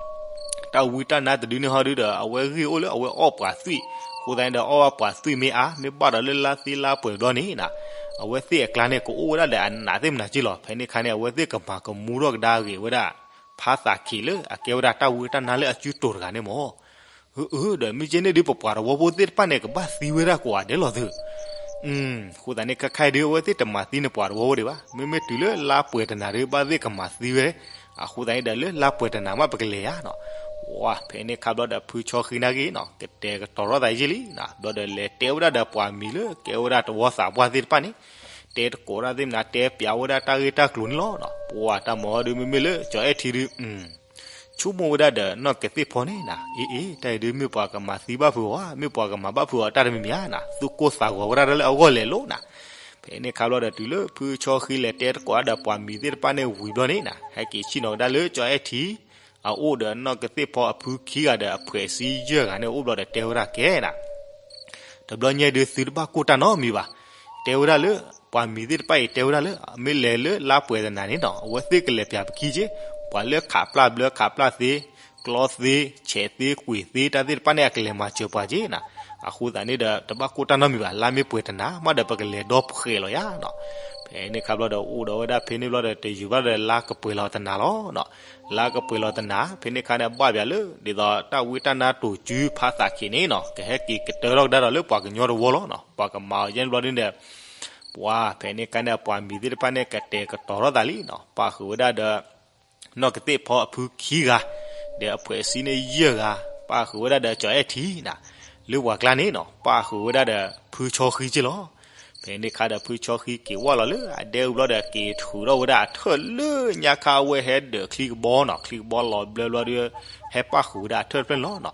တၢ်ဝံတၢ်နါတဒုန့ၣ်ဟီဒုးဒီး အဝဲဂ့ၢ်အိၣ်လၢအဝဲအီၣ်ပှၤသွံၣ်, အဃိသတးန့ၣ်ဒီး အီၣ်ဘၣ်ပှၤသွံၣ်မ့ၢ်အါ မ့ၢ်ဘၣ်ဒီးလၢလါသ့လါပှဲၤဘျီန့ၣ်နၤ, အဝဲသ့ၣ်အကျါန့ၣ် ကအိၣ်ဝဲဒၣ်ဒီးအနးသ့ၣ်မနၤက့လီၤ. ဖဲန့ၣ်ခါန့ၣ် အဝဲသ့ၣ်ကမၤကမူထီၣ်ကဒါဂ့ၤဝဲဒၣ် ဖါသးခံးလၢအကဲဝဲဒၣ်တၢ်ဝံတၢ်နါလၢအစုတိာ်တဂၤန့ၣ်မး. အၢ ဒီးမ့ၢ်ကဲန့ၣ်ဒုး ပပှၤတဝီဖိသ့ၣ်တဖၣ်န့ၣ် ကဘၣ်သံဝဲဒၣ်ကိးဂၤဒဲးလီၤသု. အဃိသတးန့ၣ် ခဲခါအံၤဒုး အဝဲသ့ၣ်တမၤသံနပှၤတဝီဖိဒံးဘၣ်. မ့မ့ၢ်တုၤလၢလါပှဲၤတနၤဒုး ဘၣ်သ့ၣ်ကမၤသံဝဲ. အဃိသတးန့ၣ်ဒီး လၢလါပှဲၤတနၤမးပကလဲၤဧါနီၤ. ဝါ ဖဲန့ၣ်ခါဘျီဒီး ဖုဆီဃံနာ်က့နီၤ ကတဲာ်ကတီၤထီၣ်သးယ့ၢ်လံနီၤ. ဘျီဒီးလဲၤတဲဝဲဒၣ်ဒီးပှၤမံၤလၢကဲဝဲဒၣ်တဝီသးပှၢ်သ့ၣ်တဖၣ်န့ၣ်, တဲတကိးတၢ်သ့ၣ်မနၤ တဲပျးဝဲဒၣ်တၢ်ဂ့ၢ်တၢ်ကျိၤန့ၣ်လီၤ. ပှၤတၢ်မၤအီၤဒုး မ့မ့ၢ်လၢကၠီအဲၣ်ထံဒုး ဆိကမိၣ်ဝဲဒၣ်ဒီးနီၢ်ကသ့ၣ်ဖီန့ၣ်နၤ, အ့အ့ တၢ်အံၤဒုးမ့ၢ်ပှၤကမၤသံဘၣ်ဖုးအီၤဧါ, မ့ၢ်ပှၤကမၤဘၣ်ဖုးအီၤတၢ်တမံၤမံၤဧါနၤ, သူၣ်ကိၢ်သးဂီၤဝဲဒၣ်လၢအဂီၢ်လဲၤလိၤနၤ. ဖဲန့ၣ်ခါဘျီဒီး တုၤလၢဖုဆီဃံလဲၤတဲတကိးဒီးပှၤမံၤသ့ၣ်တဖၣ်န့ၣ်ဝံၤဘျီန့ၣ်နၤ, ဟဲက့ၤဆ့ၣ်နီၤကဒါလၢကၠီအဲၣ်ထံ အအိၣ်ဒီးနီၢ်ကသ့ၣ်ဖီအဖုခံဂၤဒီးအဖှဲးစံယဲၢ်ဂၤန့ၣ်အိၣ်ဘျီဒီးတဲဝဲဒၣ်ကဲနၤ တဘျီညါဒုးသုတဘၣ်ကိၢ်တၢ်နီတမံၤဘၣ်. တဲဝဲဒၣ်လၢ ပှၤမံၤသ့ၣ်တဖၣ်အံၤတဲဝဲဒၣ်လၢ မ့ၢ်လဲၤလၢလါပှဲၤတနၤန့ၣ်နီၤ အဝဲသ့ၣ်ကလဲၤပၠးပခံက့, ပှၤလၢခးပျၢ်ဘျၢခးပျၢ်သ့, ကျီသ့, ဆဲးသ့, ကွံာ်သ့ တၢ်သ့ၣ်တဖၣ်န့ၣ် အကလဲၤမၤစၢၤပှၤက့နၤ. အဃိသတးန့ၣ်ဒီး တဘၣ်ကိၢ်တၢ်နီတမံၤဘၣ်, လါမ့ၢ်ပှဲၤတနၤ မးဒီးပကလဲၤဒီဖှဲးလီၤယါနီၤ. ဖဲန့ၣ်ခါဘျီဒီး အိၣ်ဒီးဝဲဒၣ်ဖဲန့ၣ်ဘျီဒီး တယုၢ်ဘၣ်ဒီးလါကပှဲၤလီၤတနၤလီၤနီၤ. လါကပှဲၤလီၤတနၤ ဖဲန့ၣ်ခါန့ၣ် ဘၣ်ပၠးလၢ ဒ်သိးတၢ်ဝံတၢ်နါတိာ်စုဖါသးခံးန့ၣ်နီၤ ကဟဲက့ၤကတၢၢ်ထီၣ်ကဒါဒီးလၢပှၤကညီတဝီလီၤနီၤ. ပှၤကမၤအီၤယဲၢ်န့ၣ်ဘျီဒုန့ၣ် ပှၤဖဲန့ၣ်ခါန့ၣ် ပှၤမံၤသ့ၣ်တဖၣ်န့ၣ် ကတဲာ်ကတီၤထီၣ်သးလံနီၤ. ပာ်ဃုာ်ဝဲဒၣ်ဒီး နီၢ်ကသ့ၣ်ဖီအဖုခံဂၤ, ဒီးအဖှဲးစံန့ၣ်ယဲၢ်ဂၤ, ပာ်ဃုာ်ဝဲဒၣ်ဒီးကၠီအဲၣ်ထံနၤ. လၢပှၤကျါန့ၣ်နီၤ ပၣ်ဃုာ်ဝဲဒၣ်ဒီး ဖုဆီဃံက့လီၤ. ဖဲန့ၣ်ခါဒီး ဖုဆီဃံက့ၤဝၢ်လီၤလၢအဒဲအုၣ်ဘျီဒီး က့ၤထုးထီၣ်ဝဲဒၣ်အထၢၣ်လၢညါခါအဝဲဟဲဒၢးချံကဘီနီၤ, ချံကဘီလီၤဘျၢဘျီဒီး ဟဲပၣ်ဃုာ်ဝဲဒၣ်အထၢၣ်တဖျၢၣ်န့ၣ်လီၤနီၤ.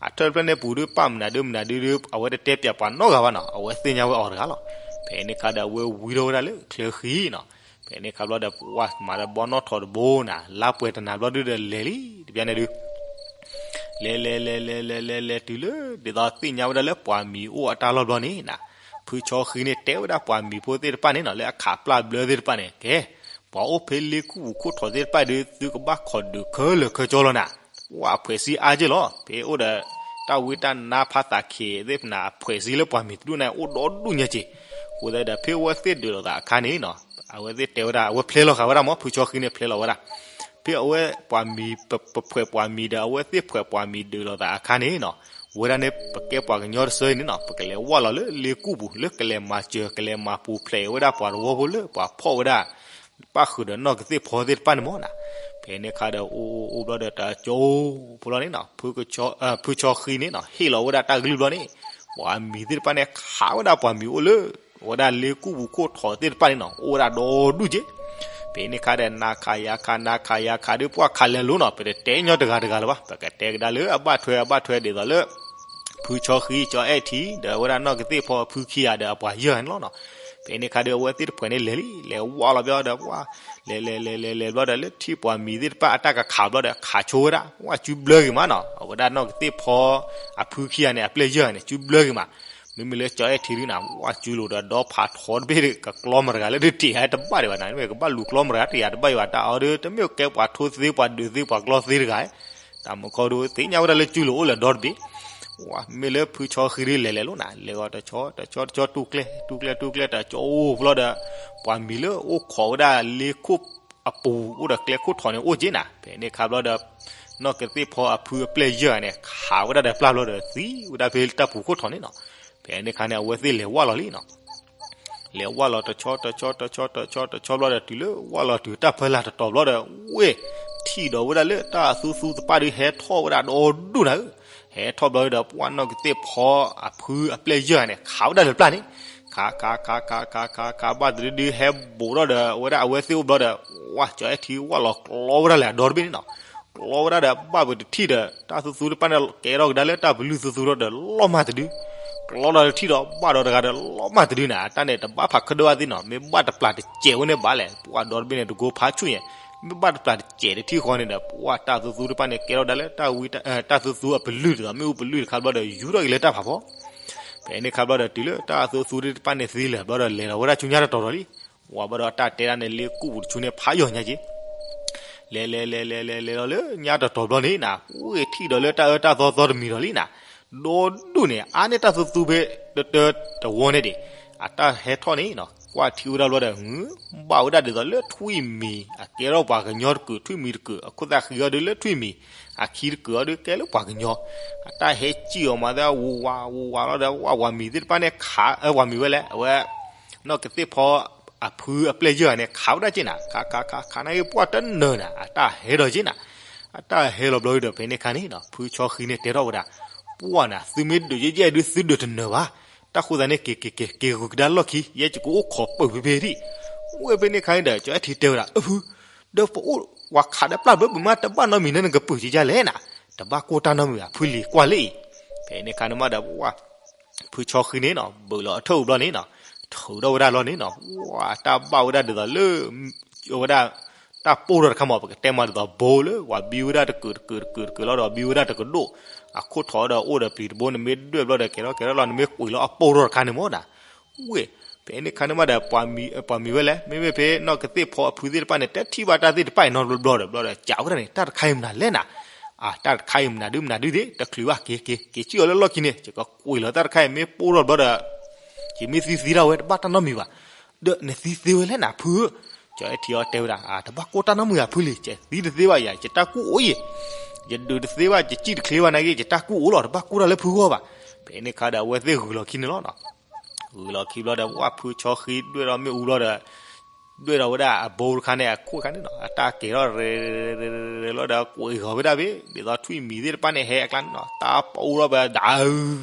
အထၢၣ်တဖျၢၣ်န့ၣ်ပူၤဒီး ပၣ်မနုၤဒုမနုၤဒုဒီး အဝဲတတဲပၠးပှၤနီတဂၤဘၣ်နီၤ, အဝဲသ့ၣ်ညါဝဲအီၤတဂၤလီၤ. ဖဲန့ၣ်ခါဒီးအဝဲဝံထီၣ်ဝဲဒၣ်လၢချၢဃံနီၤ. ဖဲန့ၣ်ခါဘျီဒီး ပှၢ်မၤဒီးဘီနီၣ်ထိးတဘိနၤ, လါပှဲၤတနၤဘျီဒုဒီးလဲၤလံ တဘျီန့ၣ်ဒု လဲၤလဲၤလဲၤလဲၤလဲၤလဲၤလဲၤတုၤလၢ ဒ်သိးသ့ၣ်ညါဝဲဒၣ်လၢပှၤမံၤအိၣ်အတၢ်လီၢ်ဘျီန့ၣ်နၤ, ဖုဆီဃံန့ၣ်တဲဝဲဒၣ်ပှၤမံၤဖိသ့ၣ်တဖၣ်န့ၣ်နီၤ လၢအခးပျၢ်ဘျၢသ့ၣ်တဖၣ်န့ၣ် ကဲ, ပှၤအိၣ်ဖဲလ့ကူၣ်ပူၤခိၣ်ထိးသ့ၣ်တဖၣ်ဒီး သုကဘၣ်ခိးဒုးခဲလၢာ်ခဲဆ့လီၤနၤ. ပှၢ်အဖှဲးစံအါက့လီၤ. ဖဲအိၣ်ဒီး တၢ်ဝံတၢ်နါဖးသးခ့သ့ၣ်ဖနၤ အဖှဲးစံလၢပှၤမံၤတဒူၣ်န့ၣ် အိၣ်ဒီဒူၣ်ညါက့. အဃိသတးဒီး ဖဲအဝဲသ့ၣ်ဒုးလိာ်သးအခါန့ၣ်နီၤ, အဝဲသ့ၣ်တဲဝဲဒၣ် အဝဲဖျဲလီၤဃာ်ဝဲဒၣ်မ့ၢ် ဖုဆီဃံန့ၣ်ဖျဲလီၤဝဲဒၣ် ဖဲအဝဲပှၤမံၤ ပဖှဲးပှၤမံၤဒီး အဝဲသ့ၣ်ဖှဲးပှၤမံၤဒုးလိာ်သးအခါန့ၣ်နီၤ, ဝဲဒၣ်န့ၣ် ပကဲပှၤကညီတစၢအံၤန့ၣ်နီၤ ပကလဲၤဝၢ်လီၤလၢလ့ကူၣ်ပူၤ လၢကလဲၤမၤစၢၤ ကလဲၤမၤပူၤဖျဲးဝဲဒၣ်ပှၤသဝီဖိလၢပှၤဖီၣ်ဝဲဒၣ် ပၣ်ဃုာ်ဒီးနီၢ်ကသ့ၣ်ဖီသ့ၣ်တဖၣ်န့ၣ်မ့ၢ်နၤ. ဖဲန့ၣ်ခါဒီး အိၣ်အိၣ်အိၣ်ဘျီဒီး တၢ်ကၠိဖိလီၤန့ၣ်နီၤ, ဖုဆီဃံန့ၣ်နီၤ ဟ့ၣ်လီၤဝဲဒၣ်တၢ်ကလုၢ်ဘျီန့ၣ်, ပှၤမံၤသ့ၣ်တဖၣ်န့ၣ် ခးဝဲဒၣ်ပှၤမံၤအိၣ်လၢ ဝဲဒၣ်လ့ကူၣ်ပူၤခိၣ်ထိးသ့ၣ်တဖၣ်န့ၣ်နီၤ အိၣ်ဝဲဒၣ်ဒီဒူၣ်က့. ဖဲန့ၣ်ခါဒီး နၤခးယၤခး နၤခးယၤခးဒီး ပှၢ်ခးလဲၤလိၤနီၤ ပတတဲညီတဂၤတဂၤလၢၤဘၣ် ပကတဲကဒါလၢအဘၣ်ထွဲအဘၣ်ထွဲဒ်သိးလၢ ဖုဆီဃံ ကၠီအဲၣ်ထံ ဒီးဝဲဒၣ်နီၢ်ကသ့ၣ်ဖီအဖုခံဂၤဒီးအပှၤယဲၢ်ဂၤန့ၣ်လီၤနီၤ. ဖဲန့ၣ်ခါဒီး အဝဲသ့ၣ်တဖှဲးန့ၣ်လဲၤလံ လဲၤဝၢ်လီၤဘျီဒီး ပှၢ် လဲၤလဲၤလဲၤလဲၤလဲၤဘျီဒီး လၢထံၣ်ပှၤမံၤသ့ၣ်တဖၣ်အတၢ်ကခးဘျီဒီး ခးဆိဝဲဒၣ် ပှၢ်စုဘျၢက့ၤမးနီၤ, အဝဲဒၣ်နီၢ်ကသ့ၣ်ဖီအဖုခံဂၤန့ၣ် အပျဲၢ်ယဲၢ်ဂၤန့ၣ် စုဘျၢက့ၤမး. မ့မ့ၢ်လၢကၠီအဲၣ်ထံဒုနီၤ ပှၢ်စုလိာ်ဒီးဒီဖးထီတဘ့ၣ်ဒီး ကကျီမတၤတဂၤလၢဒုးတ့ၢ်ဟဲတဘၣ်ဒံးဘၣ်နၤ မ့ၢ်ကဘၣ်လူၤကျီမတၤတဂၤတ့ၢ်ယၤတဘၣ်ယံၤဘၣ် တၢ်အီၤဒီး တမ့ၢ်ကဲပှၤထိသ့ပှၤဒုးသ့ပှၤကျီသ့တဂၤ တၢ်မူခီဒုး သ့ၣ်ညါဝဲဒၣ်လၢစုလိာ်အိၣ်လၢဒီတဘ့ၣ် မ့ၢ်လၢဖုဆီဃံဒုးလဲၤလဲၤလိၤနၤ လဲၤဂီၤတဆီတဆီတဆီတူၢ်ကျဲ တူၢ်ကျဲတူၢ်ကျဲတၢ်ကၠီအိၣ်ဘျီဒီး ပှၤမံၤလၢအိၣ်ခိးဝဲဒၣ်လ့ခိၣ်အပူၤအိၣ်ဒီးကျဲခိၣ်ထိးန့ၣ်အိၣ်က့နၤ. ဖဲန့ၣ်ခါဘျီဒီး နီၢ်ကသ့ၣ်ဖီအဖုအပျဲၢ်ယဲၢ်ဂၤန့ၣ် ခးဝဲဒၣ်ဒီးပျၢ်ဘျီဒီးသံဝဲဒၣ်ဖဲတၢ်ပူၤခိၣ်ထိးန့ၣ်နီၤ. ဖဲန့ၣ်ခါန့ၣ် အဝဲသ့ၣ်လဲၤဝၢ်လီၤလံနီၤ လဲၤဝၢ်လီၤတဆီတဆီတဆီတဆီတဆီတဆီဘျီဒီး တုၤလၢဝၢ်လီၤတုၤတၢ်ဖၢလာ်တတီၤဘျီဒီး ဝ့ၢ်ထံၣ်ဒီးဝဲဒၣ်လၢတၢ်သူသူသပၢ်ဒုးဟဲထီၣ်ဝဲဒၣ်ဒီဒူၣ်နၤဧၢ. ဟဲထီၣ်ဘျီဒီး ပှၢ်နီၢ်ကသ့ၣ်ဖီအဖုအပျဲၢ်ယဲၢ်ဂၤန့ၣ် ခးဝဲဒၣ်လၢပျၢ်န့ၣ် ခးခးခးခးခးခးခး ဘၣ်တဒုဒုဟဲဘူးထီၣ်ဒီး အဝဲဒၣ်အဝဲသ့ၣ်အိၣ်ဘျီဒီး ဝၢ်ကၠီအဲၣ်ထံဝၢ်လီၤကျီဝဲဒၣ်လၢအဒီတဘ့ၣ်န့ၣ်နီၤ. ကျီဝဲဒၣ်ဒီး ဘၣ်ပတထံၣ်ဒီး တၢ်သူသူတဖၣ်န့ၣ် ကဲထီၣ်ကဒါလၢတၢ်ပလုၢ်သူသူထီၣ်ဒီး လီၤမၢ်တဒု ကျီဒီးတထံၣ်ဒီး ဘၣ်ဒီးတဂၤဒီး လီၤမၢ်တဒုန့ၣ် အတၢ်န့ၣ်တဘၣ်ဖးကဒၢဘၣ်သ့ၣ်နီၤ မ့ၢ်ဘၣ်တပျၢ်တစဲးဝဲန့ၣ်ဘၣ်လဲၣ် ပှၢ်ဒီတဘ့ၣ်န့ၣ် တကိဖးဆူၣ်ညါ မ့ၢ်ဘၣ်တပျၢ်တစဲးတထံၣ်ဃီန့ၣ်ဒီး ပှၢ်တၢ်သူသူတဖၣ်န့ၣ် ကဲထီၣ်ကဒါလၢ တၢ်သူသူအပလုၢ်ဒ်သိး မ့ၣ်အူပလုၢ်တခါဘျီဒီး ယူၤထီၣ်က့ၤလၢတၢ်ဖးဖီ ဖဲန့ၣ်ခါဘျီဒီး တုၤလၢတၢ်သူသူတဖၣ်န့ၣ်သံလၢာ်ဘျီဒီး လဲၤလီၤဝဲဒၣ်ဆူညါတတီၤဒီးလံ. ဝံၤဘျီဒီး တၢ်တဲဒၣ်န့ၣ် လ့ကူၣ်ပူၤတဆူန့ၣ် ဖးယိာ်ညါက့ လဲၤလဲၤလဲၤလဲၤလဲၤလဲၤလီၤလၢညါတတီၤဘျီန့ၣ်နၤ ဝ့ၢ်ထံၣ်ဒီးလၢတၢ်အၢတၢ်သီသီတမံၤဒီးလံနၤ ဒီဒူၣ်န့ၣ် အါန့ၢ်တၢ်သူသူဖဲတတၢတဝီန့ၣ်ဒံး အတၢ်ဟဲထီၣ်န့ၣ်နီၤ ကွၢ်ထံၣ်ဝဲဒၣ်ဘျီဒီး ဘၣ်ဝဲဒၣ်ဒ်သိးလၢထွံၣ်မံၤ အကဲထီၣ်ပှၤကညီတကုာ် ထွံၣ်မံၤတကုာ် အခိၣ်သၣ်ဃံအီၤဒုးလၢထွံၣ်မံၤ အခံတကုာ်အီၤဒုးကဲလၢပှၤကညီ အတၢ်ဟဲစံၣ်အီၤမးသး ဝူၤဝးဝူၤဝးလီၤဒီး ဝၢ်ပှၤမံၤသ့ၣ်တဖၣ်န့ၣ် ခးအၢပှၤမံၤဝဲလဲၣ် အဝဲ နီၢ်ကသ့ၣ်ဖီအဖုအပျဲၢ်ယဲၢ်ဂၤန့ၣ် ခးဝဲဒၣ်က့နၤ ခးခးခးခးနာ်က့ ပှၢ်တနၢၤနၤ အတၢ်ဟဲဒီးက့နၤ အတၢ်ဟဲလီၤဘျီဒီး ဖဲန့ၣ်ခါန့ၣ်နီၤ ဖုဆီဃံန့ၣ်တဲထီၣ်ဝဲဒၣ် ပှၢ်နၤ သုမ့ၢ်ဒုးယဲၢ်ယဲၢ်ဒုး သုဒုးတနၢၤဘၣ် တၢ်ဃိသတးန့ၣ် က့ၤက့ၤက့ၤက့ၤဂုာ်ကဒါလီၢ်ခံ ယဲၢ်ကကအိၣ်ခိးပၢၢ်ဖဲဖဲဒံး ဝဲဖဲန့ၣ်ခါန့ၣ်ဒီး ကၠီအဲၣ်ထံတဲဝဲဒၣ် အဖု ဒီးပအိၣ်ဝဲခးဒီးပျၢ်ဘျၢဘုးမး တဘၣ်နီတမံၤန့ၣ် နကပုာ်က့ၤယလဲၣ်နၤ တဘၣ်ကိၢ်တၢ်နီတမံၤဘၣ် ဖုလံၤကွၢ်လၢအံၤ ဖဲန့ၣ်ခါန့ၣ်မးဒီး ပှၢ် ဖုဆီဃံန့ၣ်နီၤ ဘုးလီၤအထၢၣ်အူဘျီန့ၣ်နီၤ ထုးထီၣ်ဝဲဒၣ်လီၤန့ၣ်နီၤ ဝဲတၢ်ဘၣ်ဝဲဒၣ်ဒ်သိးလၢ ဝဲဒၣ် တၢ်ပိၢ်ထီၣ်တခါမး ပကတဲမးဒ်သိးဘိလၢ ပှၤဘံဝဲဒၣ်တကုာ်တကုာ်တကုာ်တကုာ်လီၤဒီး ဘံဝဲဒၣ်တကဒိၣ် အခိၣ်ထိးဒီးအိၣ်ဒီးပျံၤတဘိန့ၣ် မ့ၢ်ဒွဲၣ်ဘျီဒီး ကဲထီၣ်ကဲထီၣ်လီၤ နမ့ၢ်ကွံာ်လီၤအပိၢ်ထီၣ်တခါန့ၣ်မးနၤ ဝ့ၢ် ဖဲန့ၣ်ခါန့ၣ်မးဒီး ပှၤမံၤဝဲလဲၣ် မ့မ့ၢ်ဖဲနီၢ်ကသ့ၣ်ဖီအဖုသ့ၣ်တဖၣ်န့ၣ် တထံၣ်ဘၣ်တၢ်သ့ၣ်တဖၣ်အံၤနီတဘျီဘျီဒီး ဘျီဒီး ကးဝဲဒၣ်န့ၣ် တၢ်တခါအံၤမနုၤလဲၣ်နၤ အတၢ်တခါအံၤမနုၤဒုမနုၤဒုသ့ၣ် တချုးဘၣ်က့ၤက့ၤ က့ၤစံၣ်အီၤလၢလီၢ်ခံန့ၣ် ယကကွံာ်လီၤတၢ်တခါအံၤ မ့ၢ်ပိၢ်ထီၣ်ဘျီဒီး ယမ့ၢ်သံသံတၢ်ဝဲ တဘၣ်တၢ်နီတမံၤဘၣ် ဒီးနသံသ့ဝဲလဲၣ်နၤဖုဧၢ ကၠီအဲၣ်ထံအီၤတဲဝဲဒၣ် တဘၣ်ကိၢ်တၢ်နီတမံၤဧါဖုလံၤ ယသံတသ့ဘၣ်ယၤ ယတၢ်ကူၣ်အိၣ်ယဲၢ် ယဒုးတသ့ဘၣ် ယစံၣ်တချ့ဘၣ်နာ်က့ ယတၢ်ကူၣ်အိၣ်လီၤ တဘၣ်ကိၢ်တၢ်လၢဖုဂီၢ်ဘၣ် ဖဲန့ၣ်ခါဒီးအဝဲသ့ၣ်ဂုာ်လီၤခံန့ၣ်လီၤနီၤ ဂုာ်လီၤခံဘျီဒီး ပှၢ်ဖုဆီဃံဒွဲၣ်ထီၣ်မ့ၣ်အူဘျီဒီး ဒွဲၣ်ထီၣ်ဝဲဒၣ်အဘိတခါန့ၣ် အခိၣ်ခါန့ၣ်နီၤ အတၢ်ကဲၤထီၣ်ရဲရဲရဲလီၤဒီး ကွံာ်ဂီၤဝဲဒၣ်ဖဲ ဒ်သိးထွံၣ်မံၤသ့ၣ်တဖၣ်န့ၣ် ဟဲအကျါန့ၣ်နီၤ တၢ်ပအိၣ်ထီၣ်ဝဲဒၣ်အု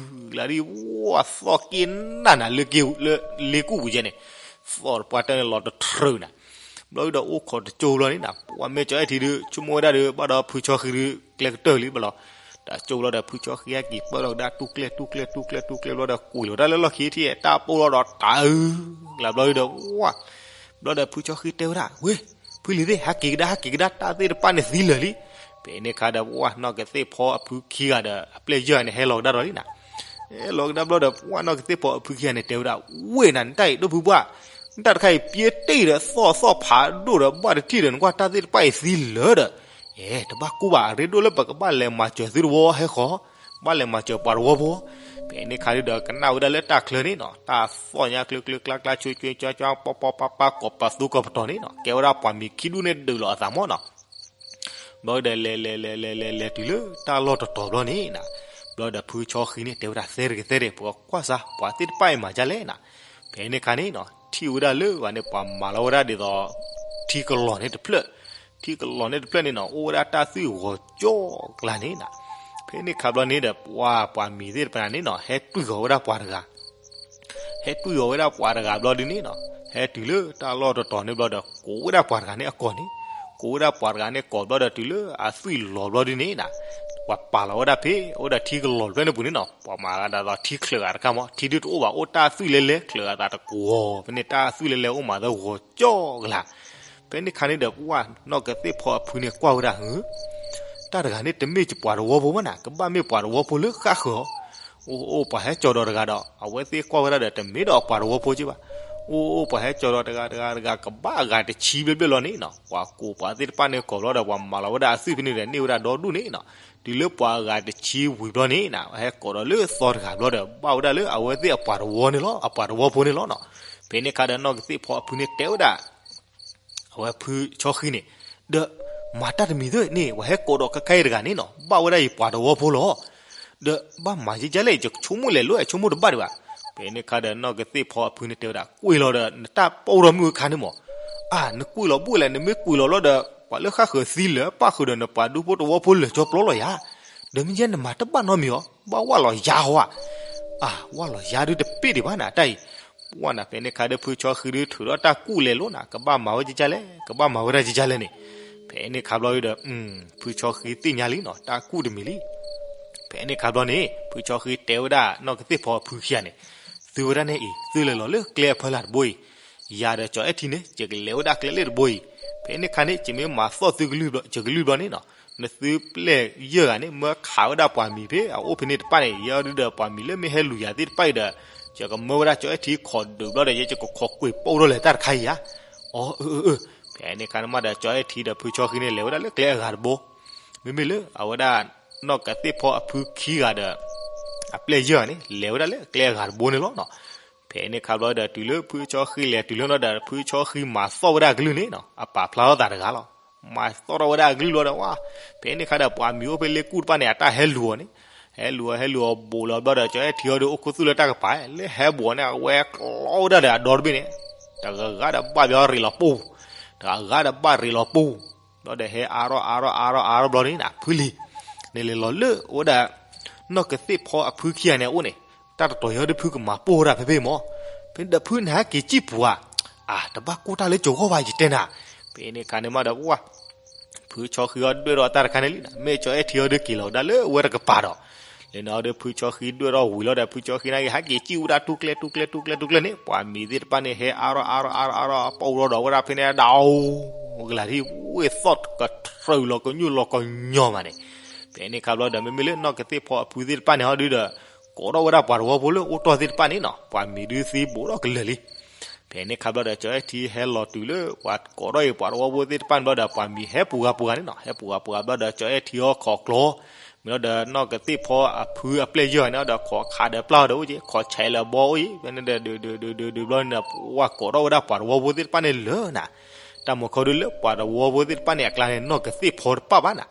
ကလးဒ်ဝဲသီၣ်က့နၢ်နၤလၢက့ၤလၢလ့ကူၣ်ပူၤယဲန့ၣ်, သီၣ်တပှၢ်တၢၢ်န့ၣ်လီၤတထြၢးနၤ, ဘျီဒုဒီးအိၣ်ခိးတကၠိဘျီန့ၣ်နၤ, ပှၤမ့ၢ်ကၠီအဲၣ်ထံဒု ဆိကမိၣ်ဝဲဒၣ်ဒီး ဘၣ်ဒီးဖုဆီဃံဒု ကျဲကတၢၢ်လံဘၣ်လီၤ. တကၠိဘျီဒီး ဖုဆီဃံဟဲက့ၤပၢၢ်လီၤကဒါ တူၢ်ကျဲ တူၢ်ကျဲ တူၢ်ကျဲ တူၢ်ကျဲဘျီဒီး ကွံာ်လီၤတၢ်လၢလီၢ်ခံထံၣ် တၢ်ပိၢ်လီၤဒီးတၢ်အု ကလးဘျီဒုဒီး ဝါ ဘျီဒီးဖုဆီဃံတဲဝဲဒၣ် ဝ့ၢ် ဖုလံၤသ့ၣ် ဟဲက့ၤကဒါ ဟဲက့ၤကဒါ တၢ်သ့ၣ်တဖၣ်န့ၣ်သံလၢာ်လံ. ဖဲန့ၣ်အခါဒီး ပှၤနီၢ်ကသ့ၣ်ဖီအဖုခံဂၤဒီး အပျဲၢ်ယဲၢ်ဂၤန့ၣ် ဟဲလီၤကဒါဒီးလံနၤ, ဟဲလီၤကဒါဘျီဒီး ပှၤနီၢ်ကသ့ၣ်ဖီအဖုခံဂၤန့ၣ် တဲဝဲဒၣ် ဝ့ၢ်နၤ နတၢ်အံၤဒိၣ်ဖုပှၢ်, နတၢ်တခါအံၤ ပျ့တ့ၢ်ဒီးသီၣ်သီၣ်ဖးဒိၣ်ဒီး ဘၣ်တထံၣ်ဒီး နကွၢ်တၢ်သ့ၣ်တဖၣ်အံၤသံလၢာ်ဒီး အဲ တဘၣ်ကူဘၣ် အရ့ဒိၣ်လၢပကဘၣ်လဲၤမၤစၢၤသုတဝီဟဲဃီ, ဘၣ်လဲၤမၤစၢၤပှၤတဝီဖိ. ဖဲန့ၣ်ခါဒုဒီး ကနၣ်ဝဲဒၣ်လၢတၢ်ချၢန့ၣ်နီၤ တၢ်သီၣ်ညါကျၢၤကျၢၤကျါကျါ ဆူကၠွ့ကၠွ့ကၠွ့ ပီပီပၢ်ပၢ် ကိးပသူကိးပတီၤန့ၣ်နီၤ ကဲဝဲဒၣ်ပှၤမံၤခံဒူၣ်န့ၣ်ဒုးလီၤအသးမီၢ်နီၤ. ဘျီဒီးလဲၤလဲၤလဲၤလဲၤလဲၤလဲၤတုၤလၢတၢ်လီၢ်တတီၤဘျီန့ၣ်နၤ, ဘျီဒီးဖုဆီဃံန့ၣ် တဲဝဲဒၣ် သဲတဂ့ၤသဲတဂ့ၤ ပကကွၢ်စၢ် ပှၤသ့ၣ်တဖၣ်အံၤမၤဒ်လဲၣ်နၤ. ဖဲန့ၣ်ခါန့ၣ်နီၤ ထံၣ်ဝဲဒၣ်လၢဂၤန့ၣ် ပှၤမၤလီၤဝဲဒၣ်ဒ်သိး ထံကလီၤန့ၣ်တဖျၢၣ်, ထံကလီၤန့ၣ်တဖျၢၣ်န့ၣ်နီၤ အိၣ်ဝဲဒၣ်တၢ်သွံၣ်ဂီၤကၠီကလါန့ၣ်နၤ. ဖဲန့ၣ်ခါဘျီန့ၣ်ဒီး ပှၤပှၤမံၤသ့ၣ်တဖၣ်န့ၣ်နီၤ ဟဲတွံၢ်ဂီၤဝဲဒၣ်ပှၤတဂၤ ဟဲတွံၢ်ဂီၤဝဲဒၣ်ပှၤတဂၤဘျီဒုန့ၣ်နီၤ ဟဲတုၤလၢတၢ်လီၢ်တတီၤန့ၣ်ဘျီဒီး ကိးဝဲဒၣ်ပှၤတဂၤန့ၣ်အကိာ်န့ၣ်, ကိးဝဲဒၣ်ပှၤတဂၤန့ၣ်ကိာ်ဘျီဒီး တုၤလၢအသွံၣ်လီၤဘျီဒုန့ၣ်နၤ, ပှၤပာ်လီၤဝဲဒၣ်ဖဲ အိၣ်ဒီးထံကလီၤတဖျၢၣ်န့ၣ်ပူၤန့ၣ်နီၤ ပှၤမၤဂၤဒ်သိးထံချၢးဂၤတခါမီၢ် ထံဒုတအိၣ်ဘၣ် အိၣ်တၢ်သွံၣ်လဲလဲ ချၢးဂၤသးတကွီၤ ဖဲန့ၣ်တၢ်သွံၣ်လဲလဲအိၣ်မးသဂီၤကၠီကလါ. ဖဲန့ၣ်ခါန့ၣ်ဒီး ပှၤနီၢ်ကသ့ၣ်ဖီအဖုန့ၣ်ကွၢ်ဝဲဒၣ် ဟၢ တၢ်တဂၤန့ၣ် တမ့ၢ်ပှၤတဝီဖိဘၣ်နၤ ကဘၣ်မ့ၢ်ပှၤတဝီဖိလၢဃၣ်ဃၢၤအီၤ, အိၣ်အိၣ်ပှၤဟဲကၠီၤဒီးတဂၤဒီး အဝဲသ့ၣ်ကွၢ်ဝဲဒၣ်ဒီး တမ့ၢ်ဒီးပှၤတဝီဖိက့ဘၣ်, အိၣ်အိၣ်ပှၤဟဲကၠီၤဒီးတဂၤတဂၤတဂၤ ကဘၣ်အဂၤတဆံဘျဲၣ်ဘျဲၣ်လီၤန့ၣ်နီၤ, ပှၤကိးပှၤသ့ၣ်တဖၣ်န့ၣ်ကိးဘျီဒီး ပှၤမၤလီၤဝဲဒၣ်အသွံၣ်ဖဲန့ၣ်ဒီး န့ၢ်ဝဲဒၣ်ဒီဒူၣ်န့ၣ်နီၤ, တုၤလၢပှၤအဂၤတဆံဝံၤဘျီန့ၣ်နၤ ဟဲကိးဒီးလၢသီတဂၤဘျီဒီး ဘၣ်ဝဲဒၣ်လၢအဝဲသ့ၣ်အပှၤတဝီန့ၣ်လီၤ အပှၤတဝီဖိန့ၣ်လီၤနီၤ. ဖဲန့ၣ်ခါဒီးနီၢ်ကသ့ၣ်ဖီအဖုန့ၣ်တဲဝဲဒၣ် အဝဲဖုဆီဃံန့ၣ်, ဒီး မၤတၢ်တမံၤသ့ၣ်န့ၣ် ပှၤဟဲကိးဒီးခဲခါအံၤတဂၤန့ၣ်နီၤ ဘၣ်ဝဲဒၣ်အံၤပှၤတဝီဖိလီၤ. ဒီးဘၣ်မၤယကလဲၣ် ယဆိကမိၣ်လဲၤလိာ် ယဆိကမိၣ်တဘၣ်ဒံးဘၣ်. ဖဲန့ၣ်ခါဒီးနီၢ်ကသ့ၣ်ဖီအဖုန့ၣ်တဲဝဲဒၣ် ကွံာ်လီၤဒီး နတၢ်ပီၢ်ဒီမုၢ်အခါန့ၣ်မး, အၢ နကွံာ်လီၤဘူၣ်လဲၣ် နမ့ၢ်ကွံာ်လီၤလီၤဒီး ပှၤလၢဃၣ်ဃၢၤသံလၢာ် ပၣ်ဃုာ်ဒီးနပှၤဒူဖိတဝီဖိလၢာ်ကၠီပျီလီၤယၤ. ဒီးမ့ၢ်ယဲနမၤတဘၣ်နီတမံၤအီၤ ဘၣ်ဝၣ်လီၤယါဟီဧါ. အၢ ဝၣ်လီၤယါဒုတပ့ၢ်ဒံးဘၣ်နၤတၢ်အံၤ ပှၢ်နၤ ဖဲန့ၣ်ခါဒီးဖုဆီဃံဒုထုးထီၣ်တၢ်ကူၣ်လဲၤလိာ်နၤ ကဘၣ်မၤဝဲကကလဲၣ် ကဘၣ်မၤဝဲဒၣ်ကကလဲၣ်န့ၣ်, ဖဲန့ၣ်ခါဘျီဒုဒီး ဖုဆီဃံသ့ၣ်ညါလံနီၤ တၢ်ကူၣ်တမံၤလံ. ဖဲန့ၣ်ခါဘျီန့ၣ် ဖုဆီဃံတဲဝဲဒၣ်နီၢ်ကသ့ၣ်ဖီအဖုခံဂၤန့ၣ်, သုဝဲဒၣ်န့ၣ်အံၤ သုလဲၤလီၤလၢကျဲအဖီလာ်တဘိအံၤ, ယၤဒီးကၠီအဲၣ်ထံန့ၣ် ယကလဲၤဝဲဒၣ်ကျဲလၢတဘိအံၤ, ဖဲန့ၣ်ခါန့ၣ် ယမ့ၢ်မၤသီၣ်သုကလုၢ်ဘျီ ယကလုၢ်ဘျီန့ၣ်နီၤ နသုပျဲၢ်ယဲၢ်ဂၤန့ၣ် မၢခးဝဲဒၣ်ပှၤမံၤဖဲအအိၣ်ဖဲန့ၣ်တဖၣ်န့ၣ် ယဲဒုဒီးပှၤမံၤလၢမ့ၢ်ဟဲလူၤယၤသ့ၣ်တဖၣ်အံၤဒီး ယကမၢဝဲဒၣ်ကၠီအဲၣ်ထံခိးဒုးဘျီဒီး ယဲယကခိးကွံာ်ပိၢ်ထီၣ်လဲၤတၢ်တခါအံၤဧါ. အီ အၢ အၢ အၢ ဖဲန့ၣ်ခါန့ၣ်မးဒီး ကၠီအဲၣ်ထံဒီးဖုဆီဃံန့ၣ် လဲၤဝဲဒၣ်လၢကျဲအဂၤတဘိ, မ့မ့ၢ်လၢအဝဲဒၣ် နီၢ်ကသ့ၣ်ဖီအဖုခံဂၤဒီး အပျဲၢ်ယဲၢ်ဂၤန့ၣ် လဲၤဝဲဒၣ်လၢကျဲအဂၤတဘိန့ၣ်လီၤနီၤ. ဖဲန့ၣ်ခါဘျီဒီး တုၤလၢဖုဆီဃံလဲၤတုၤလၢနီၤဒီး ဖုဆီဃံမၤသီၣ်ဝဲဒၣ်အကလုၢ်န့ၣ်နီၤ အပာ်ဖျါထီၣ်သးတဂၤလီၤ. မၤသီၣ်ထီၣ်ဝဲဒၣ်အကလုၢ်လီၤဒီး ဝါ ဖဲန့ၣ်ခါဒီး ပှၤမံၤအိၣ်ဖဲလ့ကူၣ်တဖၣ်န့ၣ် အတၢ်ဟဲလူၤအီၤန့ၣ်, ဟဲလူၤအီၤ ဟဲလူၤအီၤဘျီဒီး ကၠီအဲၣ်ထံအီၤဒီး အိၣ်ခိၣ်သူၣ်လၢတၢ်ကပၤ လၢဟဲဘူးအီၤန့ၣ် အဝဲကျီဝဲဒၣ်ဒီးအဒီတဘ့ၣ်န့ၣ်, တဂၤဂၤဒီးဘၣ်ဘျီရ့းလီၤပူၤ, တဂၤဂၤဒီးဘၣ်ရ့းလီၤပူၤ, ဘျီဒီးဟဲအါထီၣ်အါထီၣ်အါထီၣ်အါထီၣ်ဘျီန့ၣ် ဖုလံၤ န့ၣ်လဲၤလီၤလၢဝဲဒၣ် နီၢ်ကသ့ၣ်ဖီအဖုခံဂၤန့ၣ်အအိၣ်န့ၣ်, တၢ်တတီၤအံၤဒီးဖုကမၤပိၢ်ဝဲဒၣ်ဖဲဖဲမၢ်, ဖဲဒီးဖုနဟဲက့ၤစံၣ်ပူၤဧါ, အၢ တဘၣ်ကိၢ်တၢ်လၢကၠီဂီၢ်ဘၣ် ယတဲနၤ. ဖဲန့ၣ်ခါန့ၣ်မးဒီး ဝါ ဖုဆီဃံအီၤဒွဲၣ်ထီၣ်တၢ်တခါန့ၣ်လံနီၤ, မ့ၢ်ကၠီအဲၣ်ထံအီၤဒီးက့ၤလီၤကဒါလၢဝဲတကပၤဒီး, လၢန့ၣ်အီၤဒီး ဖုဆီဃံဒွဲၣ်ထီၣ်ဝံၤလီၤဒီး ဖုဆီဃံန့ၣ်က့ၤဟဲက့ၤစံၣ်ဝဲဒၣ်တူၢ်ကျဲတူၢ်ကျဲတူၢ်ကျဲတူၢ်ကျဲန့ၣ် ပှၤမံၤသ့ၣ်တဖၣ်န့ၣ် ဟဲအါထီၣ်အါထီၣ်အါထီၣ်အါထီၣ် ပိၢ်ထီၣ်ဒီးဝဲဒၣ်ဖဲန့ၣ်ဒၣ် ကလၤထံၣ်ဝ့ၢ်သီၣ်ကထြၢးလီၤ ကညိၣ်လီၤကညီမးန့ၣ်, ဖဲန့ၣ်ခါဘျီဒီး မ့မ့ၢ်လၢနီၢ်ကသ့ၣ်ဖီအဖုသ့ၣ်တဖၣ်န့ၣ်ဟီဒုဒီး ကိးထီၣ်ဝဲဒၣ်ပှၤတဝီဖိလၢအိၣ်တီၢ်သ့ၣ်တဖၣ်န့ၣ်နီၤ, ပှၤမံၤဒုသံဘူးထီၣ်ကလၢာ်လံ. ဖဲန့ၣ်ခါဘျီဒီး ကၠီအဲၣ်ထံဟဲလီၤတုၤလၢ ပှၤကိးထီၣ်အံၤပှၤတဝီဖိသ့ၣ်တဖၣ်န့ၣ်ဘျီဒီး ပှၤမံၤဟဲပူၤဂၤပူၤဂၤန့ၣ်နီၤ, ဟဲပူၤဂၤပူၤဂၤဘျီဒီး ကၠီအဲၣ်ထံအီၤခိးကျီ, မ့ၢ်လီၤဒီးနီၢ်ကသ့ၣ်ဖီအဖုအပျဲၢ်ယဲၢ်ဂၤန့ၣ်ဒီး ခိးခးဒီးပျၢ်အီၤဒီးအိၣ်က့ၤ ခိးဆဲးလၢဘီအိၣ်အံၤ ဖဲန့ၣ်ဒီး ဒုးဒုးဒုးဒုးဒုးဘျီန့ၣ်ဒီး ပှၤကိးထီၣ်ဝဲဒၣ်ပှၤတဝီဖိသ့ၣ်တဖၣ်န့ၣ်လၢာ်နၤ, တၢ်မၤခီဒုလၢပှၤတဝီဖိသ့ၣ်တဖၣ်န့ၣ် အကျါန့ၣ် နီၢ်ကသ့ၣ်ဖီတပၣ်ဘၣ်နၤ.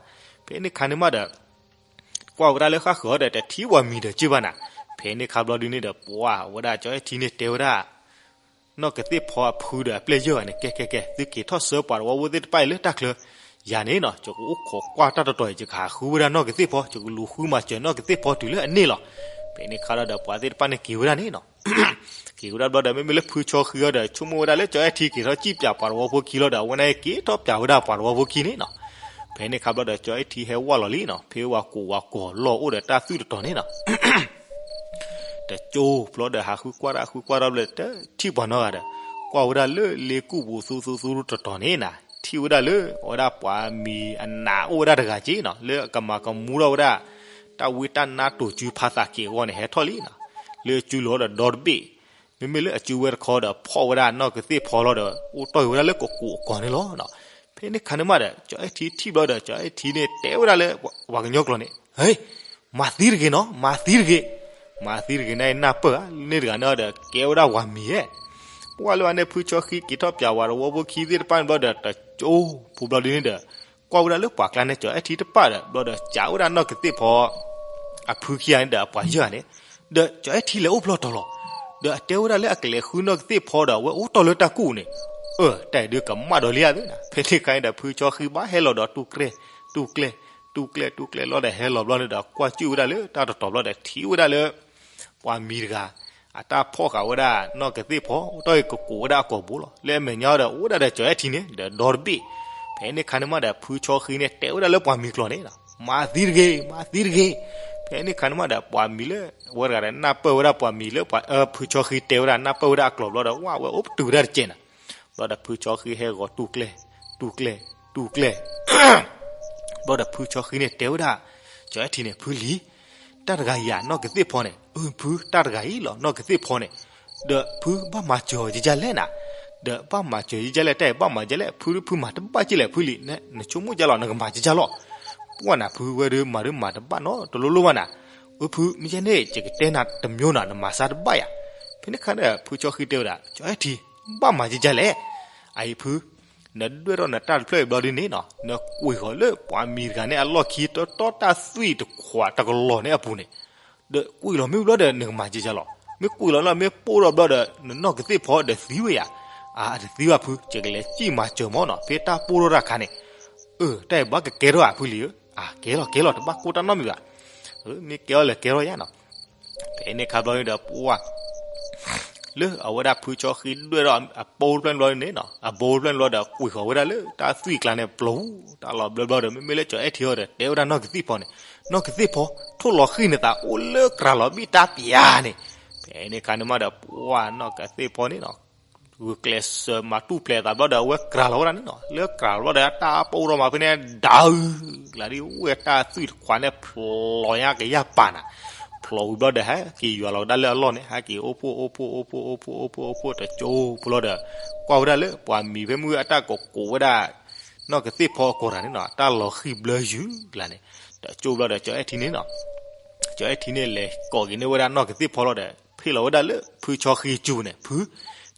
ဖဲန့ၣ်ခါန့ၣ်မးဒီး ကွၢ်ဝဲဒၣ်လၢဃၣ်ဃၢၤဒီး တထံၣ်ပှၤမံၤဒီးက့ဘၣ်နၤ. ဖဲန့ၣ်ခါဘျီဒုန့ၣ်ဒီး ပှၤဝဲဒၣ်ကၠီအဲၣ်ထံန့ၣ်တဲဝဲဒၣ် နီၢ်ကသ့ၣ်ဖီအဖုဒီးအပျဲၢ်ယဲၢ်ဂၤန့ၣ် ကဲကဲကဲ သုက့ၤထီၣ်ဆၢပှၤတဝီဖိသ့ၣ်တဖၣ်အံၤလၢတၢ်ချၢ, ယၤန့ၣ်နီၤ ယကအိၣ်ခိးကွၢ်တၢ်တတီၤအံၤ ယကဟးဃုဝဲဒၣ်နီၢ်ကသ့ၣ်ဖီ ယကလူၤဃုမၤစၢၤနီၢ်ကသ့ၣ်ဖီတုၤလၢအန့ၢ်လီၤ. ဖဲန့ၣ်ခါလီၤဒီး ပှၤသ့ၣ်တဖၣ်န့ၣ်က့ၤဝဲဒၣ်န့ၣ်နီၤ. က့ၤဝဲဒၣ်ဘျီဒီး မ့မ့ၢ်လၢဖုဆီဃံအီၤဒီး ဆိကမိၣ်ဝဲဒၣ်လၢကၠီအဲၣ်ထံက့ၤထီၣ်စံၣ်ပၠးပှၤသဝီဖိခံလီၤဒီး အဝဲန့ၣ်က့ၤထီၣ်ပၠးဝဲဒၣ်ပှၤသဝီဖိခံန့ၣ်နီၤ. ဖဲန့ၣ်ခါဘျီဒီး ကၠီအဲၣ်ထံဟဲဝၢ်လီၤလံနီၤ, ဖဲဝဲကိးဝဲကိးလီၢ်အိၣ်ဒီးတၢ်သွံၣ်တတီၤန့ၣ်နီၤ. တကၠိဖျီဒီး ဟးဃုကွၢ်တၢ် ဟးဃုကွၢ်တၢ်ဘျီ တထံၣ်ပှၤနီတဂၤဒီး ကွၢ်ဝဲဒၣ်လၢလ့ကူၣ်ပူၤသူသူသူတတီၤန့ၣ်နီၤ, ထံၣ်ဝဲဒၣ်လၢ အဝဲဒၣ်ပှၤမံၤအနးအိၣ်ဝဲဒၣ်တဂၤက့နီၤ, လၢအကမၤကမူထီၣ်ဝဲဒၣ် တၢ်ဝံတၢ်နါတိာ်စုဖးသးက့အဂီၢ်န့ၣ် ဟဲထီၣ်လံနီၤ. လၢအစုလီၤဒီးဒီတဘ့ၣ်, မ့မ့ၢ်လၢအစုဝဲတခီဒီး ဖီၣ်ဝဲဒၣ်နီၢ်ကသ့ၣ်ဖီလီၤဒီး အိၣ်တီၢ်က့ၤဝဲဒၣ်လၢကကိးအကီၢ်န့ၣ်လီၤ. ဖဲန့ၣ်ခါန့ၣ်မးဒီး ကၠီအဲၣ်ထံထံၣ်ဘျီဒီး ကၠီအဲၣ်ထံန့ၣ်တဲဝဲဒၣ်လၢ ပှၤကညီကျိာ်န့ၣ်, ဟ့, မၤသံတဂ့ၤနီၤ, မၤသံတဂ့ၤ. မၤသံတဂ့ၤန့ၣ် နၢ်ပၢၢ်ဧါ, လၢန့ၣ်တဂၤန့ၣ်ဒီး ကဲဝဲဒၣ်ပှၤမံၤဧါ. ပှၤလၢအန့ၣ် ဖုဆီဃံက့ၤထီၣ်ပၠးဝဲသဝီဖိခံသ့ၣ်တဖၣ်န့ၣ်ဘျီဒီး တကၠိဖိဘျီဒ်န့ၣ်ဒီး ကွၢ်ဝဲဒၣ်လၢပှၤကျါန့ၣ် ကၠီအဲၣ်ထံတပၣ်ဒီး ဘျီဒီးစံးဝဲဒၣ်နီၢ်ကသ့ၣ်ဖီ အဖုခံဂၤန့ၣ်ဒီး အပှၤယၢၢ်ဂၤန့ၣ်, ဒီးကၠီအဲၣ်ထံလဲၤအိၣ်ဖျီတီၤလီၤ. ဒီးအတဲဝဲဒၣ်လၢအကလဲၤဃုနီၢ်ကသ့ၣ်ဖီဒီး အဝဲအိၣ်တီၢ်လၢတၢ်ကူၣ်န့ၣ်, အၢ တၢ်အံၤဒုးကမၣ်ဒီးလံဧါသ့နီၤ. ဖဲန့ၣ်ခါန့ၣ်ဒီး ဖုဆီဃံဘၣ်ဟဲလီၤဒီးတူၢ်ကျဲ, တူၢ်ကျဲ, တူၢ်ကျဲ, တူၢ်ကျဲလီၤဒီး ဟဲလီၤဘျီန့ၣ်ဒီး ကွၢ်စူၣ်ဝဲဒၣ်လၢတၢ်တတီၤဘျီဒီး ထံၣ်ဝဲဒၣ်လၢ ပှၤမံၤတဂၤ အတၢ်ဖီၣ်ဃာ်ဝဲဒၣ်နီၢ်ကသ့ၣ်ဖီ အိၣ်တီၢ်က့ၤကကိးဝဲဒၣ်အကီၢ်ပူၤလီၤ. လၢအမဲာ်ညါဒီး အိၣ်ဝဲဒၣ်ဒီးကၠီအဲၣ်ထံန့ၣ် ဒီးဒီတဘ့ၣ်. ဖဲန့ၣ်ခါန့ၣ်မးဒီး ဖုဆီဃံန့ၣ် တဲဝဲဒၣ်လၢပှၤမံၤကျိာ်န့ၣ်, မၤသံတဂ့ၤ, မၤသံတဂ့ၤ. ဖဲန့ၣ်ခါန့ၣ်မးဒီး ပှၤမံၤလၢ အဝဲတဂၤဒီး နၢ်ပၢၢ်ဝဲဒၣ်ပှၤမံၤလၢ ဖုဆီဃံတဲဝဲဒၣ် နၢ်ပၢၢ်ဝဲဒၣ်အကျိာ်ဘျီဒီး ဝဲအိၣ်ပတုာ်ဝဲဒၣ်တကဲးနီၤ. ဘျီဒီးဖုဆီဃံဟဲဂီၤတူၢ်ကျဲ, တူၢ်ကျဲ, တူၢ်ကျဲ ဘျီဒီးဖုဆီဃံန့ၣ်တဲဝဲဒၣ် ကၠီအဲၣ်ထံန့ၣ်, ဖုလံၤ, တၢ်တဂၤအံၤဧါ နီၢ်ကသ့ၣ်ဖီန့ၣ်, အၢ ဖု တၢ်တဂၤအံၤလီၤ နီၢ်ကသ့ၣ်ဖီန့ၣ်, ဒီးဖုဘၣ်မၤစၢၤအီၤယကလဲၣ်နၤ, ဒီးဘၣ်မၤစၢၤယကလဲၣ် တၢ်အံၤဘၣ်မၤယကလဲၣ် ဖုဒုးဖုမၤတဘၣ်ကလဲၣ် ဖုလံၤ, နဆိကမိၣ်ကလဲၣ် နကမၤကလဲၣ်လီၤ. ပှၢ်နၤဖုဝဲဒုးမၤဒုးမၤတဘၣ်နီတလိၤလိၤဘၣ်နၤ, အၢ ဖု မ့ၢ်ကဲန့ၣ် ယကတဲနၤတမျိုးနၤ နမၤစၢ်တဘၣ်ယၤ. ဖဲန့ၣ်ခါဒီး ဖုဆီဃံတဲဝဲဒၣ် ကၠီအဲၣ်ထံ ဘၣ်မၤယကလဲၣ်, အအံၤဖု နဒွဲၣ်ထီၣ်နတၢ်တဖျၢၣ်အံၤဘျီဒ်န့ၣ်နီၤ နကွံာ်ဃီၤလၢပှၤမံၤတဂၤန့ၣ်အလီၢ်ခံ တီတီတၢ်သွံၣ်တခွးတကလီၤန့ၣ်အပူၤန့ၣ်, ဒီးကွံာ်လီၤမ့ၢ်ဘျီဒီး နကမၤကလဲၣ်လီၤ. မ့ၢ်ကွံာ်လီၤလၢမ့ၢ်ပိၢ်ထီၣ်ဘျီဒီး နနီၢ်ကသ့ၣ်ဖီဒီးသံဝဲယၤ, အတသံဘၣ်ဖု ယကလဲၤစံၣ်မၤစၢၤမၢ်နီၤ ဖဲတၢ်ပိၢ်ထီၣ်တၢ်ခါန့ၣ်, အၢ တၢ်အံၤဘၣ်ကကဲထီၣ်ဧါ ဖုလံၤဧၢ, အကဲလီၤ ကဲလီၤ တဘၣ်ကိၢ်တၢ်နီတမံၤဘၣ်, မ့ၢ်ကဲထီၣ်လဲၤကဲထီၣ်ယၤနီၤ. ဖဲန့ၣ်ခါဘျီန့ၣ်ဒီး ပှၢ် လၢအဝဲဒၣ်ဖုဆီဃံဒွဲၣ်ထီၣ်အပိၢ်တဖျၢၣ်န့ၣ်ဘျီန့ၣ်နီၤ အဘိတဖျၢၣ်န့ၣ်ဘျီဒီး ကွံာ်ဃီၤဝဲဒၣ်လၢတၢ်သွံၣ်ကျါန့ၣ် ပျီၤ တၢ်လီၤဘျၢဘျီဒီး မ့မ့ၢ်လၢကၠီအဲၣ်ထံအီၤဒီး တဲဝဲဒၣ်နီၢ်ကသ့ၣ်ဖီန့ၣ်, နီၢ်ကသ့ၣ်ဖီ ထိၣ်လီၤဃံၣ်နသးအိၣ်လၢကြၤလီၤဘံၣ်တၢ်ပျၢၤန့ၣ်. ဖဲန့ၣ်ခါန့ၣ်မးဒီး ပှၢ်နီၢ်ကသ့ၣ်ဖီန့ၣ်နီၤ ဂုာ်ကျဲးစၢးမၤတူၢ်ဖျဲးအသးဘျီဒီး အဝဲကြၤလီၤဝဲဒၣ်န့ၣ်နီၤ လၢကြၤလီၤဘျီဒီး တၢ်ပိၢ်ထီၣ်မးဖဲန့ၣ် ဒၣ်အုး ကျါဒ်အိၣ်ဝဲတၢ်သွံၣ်တခွးန့ၣ် ဖျိးညါကယၢ်ပာ်နၤ, ဖျိးဝံၤဘျီဒီး ဟဲက့ၤယွၤလီၤဝဲဒၣ်လၢအလီၢ်န့ၣ် ဟဲက့ၤအိၣ်ဖှိၣ်အိၣ်ဖှိၣ်အိၣ်ဖှိၣ်အိၣ်ဖှိၣ်အိၣ်ဖှိၣ်အိၣ်ဖှိၣ်အိၣ်ဖှိၣ်တကၠိဖိလီၤဒီး ကွၢ်ဝဲဒၣ်လၢပှၤမံၤဖဲမုၢ်အတၢ်ကိးကိးဝဲဒၣ် နီၢ်ကသ့ၣ်ဖီအကိာ်တၢ်န့ၣ်နီၤ တၢ်လီၤဃံၣ်ဘျၢယုၢ်ကျါန့ၣ်, တကၠိဘျီဒီး ကၠီအဲၣ်ထံန့ၣ်နီၤ ကၠီအဲၣ်ထံန့ၣ် လဲၤကိးက့ၤန့ၢ်ဝဲဒၣ်နီၢ်ကသ့ၣ်ဖီလီၤဒီး ဖ့ၣ်လီၤဝဲဒၣ်လၢဖုဆီဃံအစုပူၤန့ၣ် ဖု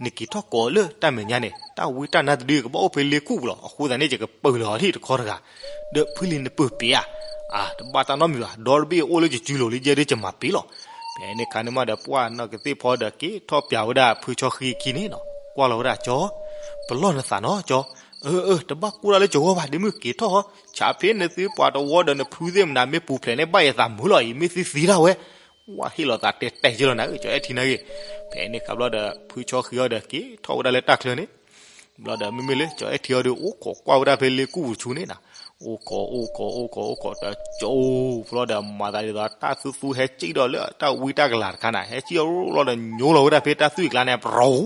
နက့ၤထီၣ်ကိးလၢတၢ်မဲာ်ညါန့ၣ် တၢ်ဝံတၢ်နါတဒုကဘၣ်အိၣ်ဖဲလ့ကူၣ်ပူၤလီၤ အဃိသတးန့ၣ် ယကပၢၢ်လီၤအီၤလံတခီတဂၤ, ဒီးဖုလံၤနပၢၢ်ပ့ၤဧါ, အါ တဘၣ်တၢ်နီတမံၤဘၣ် ဒီတဘ့ၣ်အိၣ်လၢယစုလိၤလံ ယဲဒၣ်ယမၤပ့ၤလီၤ. ဖဲန့ၣ်ခါန့ၣ်မးဒီး ပှၢ်နီၢ်ကသ့ၣ်ဖီဒီးက့ၤထီၣ်ပၠးဝဲဒၣ်ဖုဆီဃံအခံန့ၣ်နီၤ ကွၢ်လီၤဝဲဒၣ်ကၠီ ပလီၢ်နသးနီၤကၠီ, အၢ အၢ တဘၣ်ကိၢ်တၢ်လၢကၠီဂီၢ်ဘၣ် ဒ့မုၣ်က့ၤထီၣ်ဟီ ဆးဖဲနသုပှၤတဝီဒီးနဖုသ့ၣ်မနုၤ မ့ၢ်ပူၤဖျဲးန့ၣ် ဘၣ်ယသးမုာ်လီၤအံၤ မ့ၢ်သုသံတၢ်ဝဲ, ဝဲဟ့ၣ်လီၤသးတဲတဲက့ၤလီၤနၤဧၢ ကၠီအဲၣ်ထံနၤဂ့ၤ. ဖဲန့ၣ်ခါဘျီဒီး ဖုဆီဃံအီၤဒီး က့ၤထီၣ်ဝဲဒၣ်လၢတၢ်ချၢန့ၣ် ဘျီဒီး မ့မ့ၢ်လၢကၠီအဲၣ်ထံအီၤဒီး အိၣ်ခိးကွၢ်ဝဲဒၣ်ဖဲလ့ကူၣ်ပူၤဆူန့ၣ်နီၤ, အိၣ်ခိး အိၣ်ခိး အိၣ်ခိး အိၣ်ခိး တကၠိ ဘျီဒီး မၤသးဒ်သိး တၢ်သူသူဟဲစံၣ်ဒီးလၢတၢ်ဝံတၢ်ကလၤတခါန့ၣ် ဟဲစံၣ်အီၤဘျီဒီး ညိလီၤဝဲဒၣ်ဖဲတၢ်သွံၣ်အကျါန့ၣ် ပြီၤ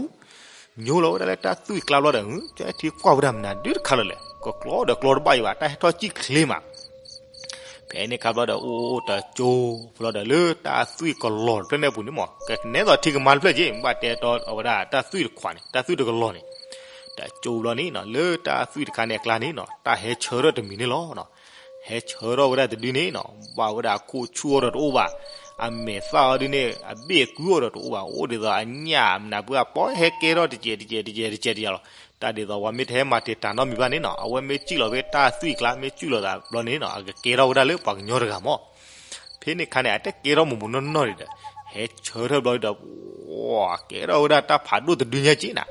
ညိလီၤဝဲဒၣ်လၢတၢ်သွံၣ်အကျါဘျီဒီး ကၠီအဲၣ်ထံကွၢ်ဝဲဒၣ်မနုၤဒုတခါလၢာ်လဲၣ်, ကကျီဒီးကျီတဘၣ်အံၤဘၣ် တၢ်ဟဲထီၣ်စံၣ်ချ့မး ဖဲန့ၣ်ခါဘျီဒီး အိၣ်အိၣ်တကၠိ ဘျီဒီးလၢတၢ်သွံၣ်ကလီၤတဖျၢၣ်န့ၣ်အပူၤန့ၣ်မး ကနဲသိးထံကမါတဖျၢၣ်က့ၤ ဘၣ်တဲတီအဝဲဒၣ်တၢ်သွံၣ်တခွးန့ၣ် တၢ်သွံၣ်တကလီၤန့ၣ် တကၠိဘျီန့ၣ်နီၤ လၢတၢ်သွံၣ်တခါန့ၣ်အကျါန့ၣ်နီၤ တၢ်ဟဲဆၢထၢၣ်တမံၤန့ၣ်လီၤ. ဟဲဆၢထၢၣ်ဝဲဒၣ်တဒုန့ၣ်နီၤ ဘၣ်ဝဲဒၣ်အခိၣ်ဆူၣ်အီၤဒီးတအိၣ်ဘၣ်, အမဲာ်သၣ်အီၤဒုန့ၣ် အဘ့ၣ်အကုၢ်အီၤဒီးတအိၣ်ဘၣ်, အိၣ်ဒ်သိးအညၣ်မနုၤပှၢ်ပီၢ်ဟဲကဲထီၣ်တကဲးတကဲးတကဲးတကဲးတကဲးတယၤလီၤ. တၢ်ဒ်သိးပှၤမ့ၢ်တဟဲမၤတံာ်တာ်နီတမံၤဘၣ်န့ၣ်နီၤ အဝဲမ့ၢ်စံၣ်လီၤဖဲတၢ်သွံၣ်အကျါ မ့ၢ်စံၣ်လီၤသးဘျီန့ၣ်နီၤ အကကဲထီၣ်ဝဲဒၣ်လၢပှၤကညီတဂၤမး ဖဲန့ၣ်ခါန့ၣ် အတကဲထီၣ်မိၢ်မိၢ်နီၢ်နီၢ်ဒံးဒီး ဟဲဆၢထၢၣ်ဘျီဒီး ကဲထီၣ်ဝဲဒၣ်တၢ်ဖးဒိၣ်တဒုညါက့နၤ.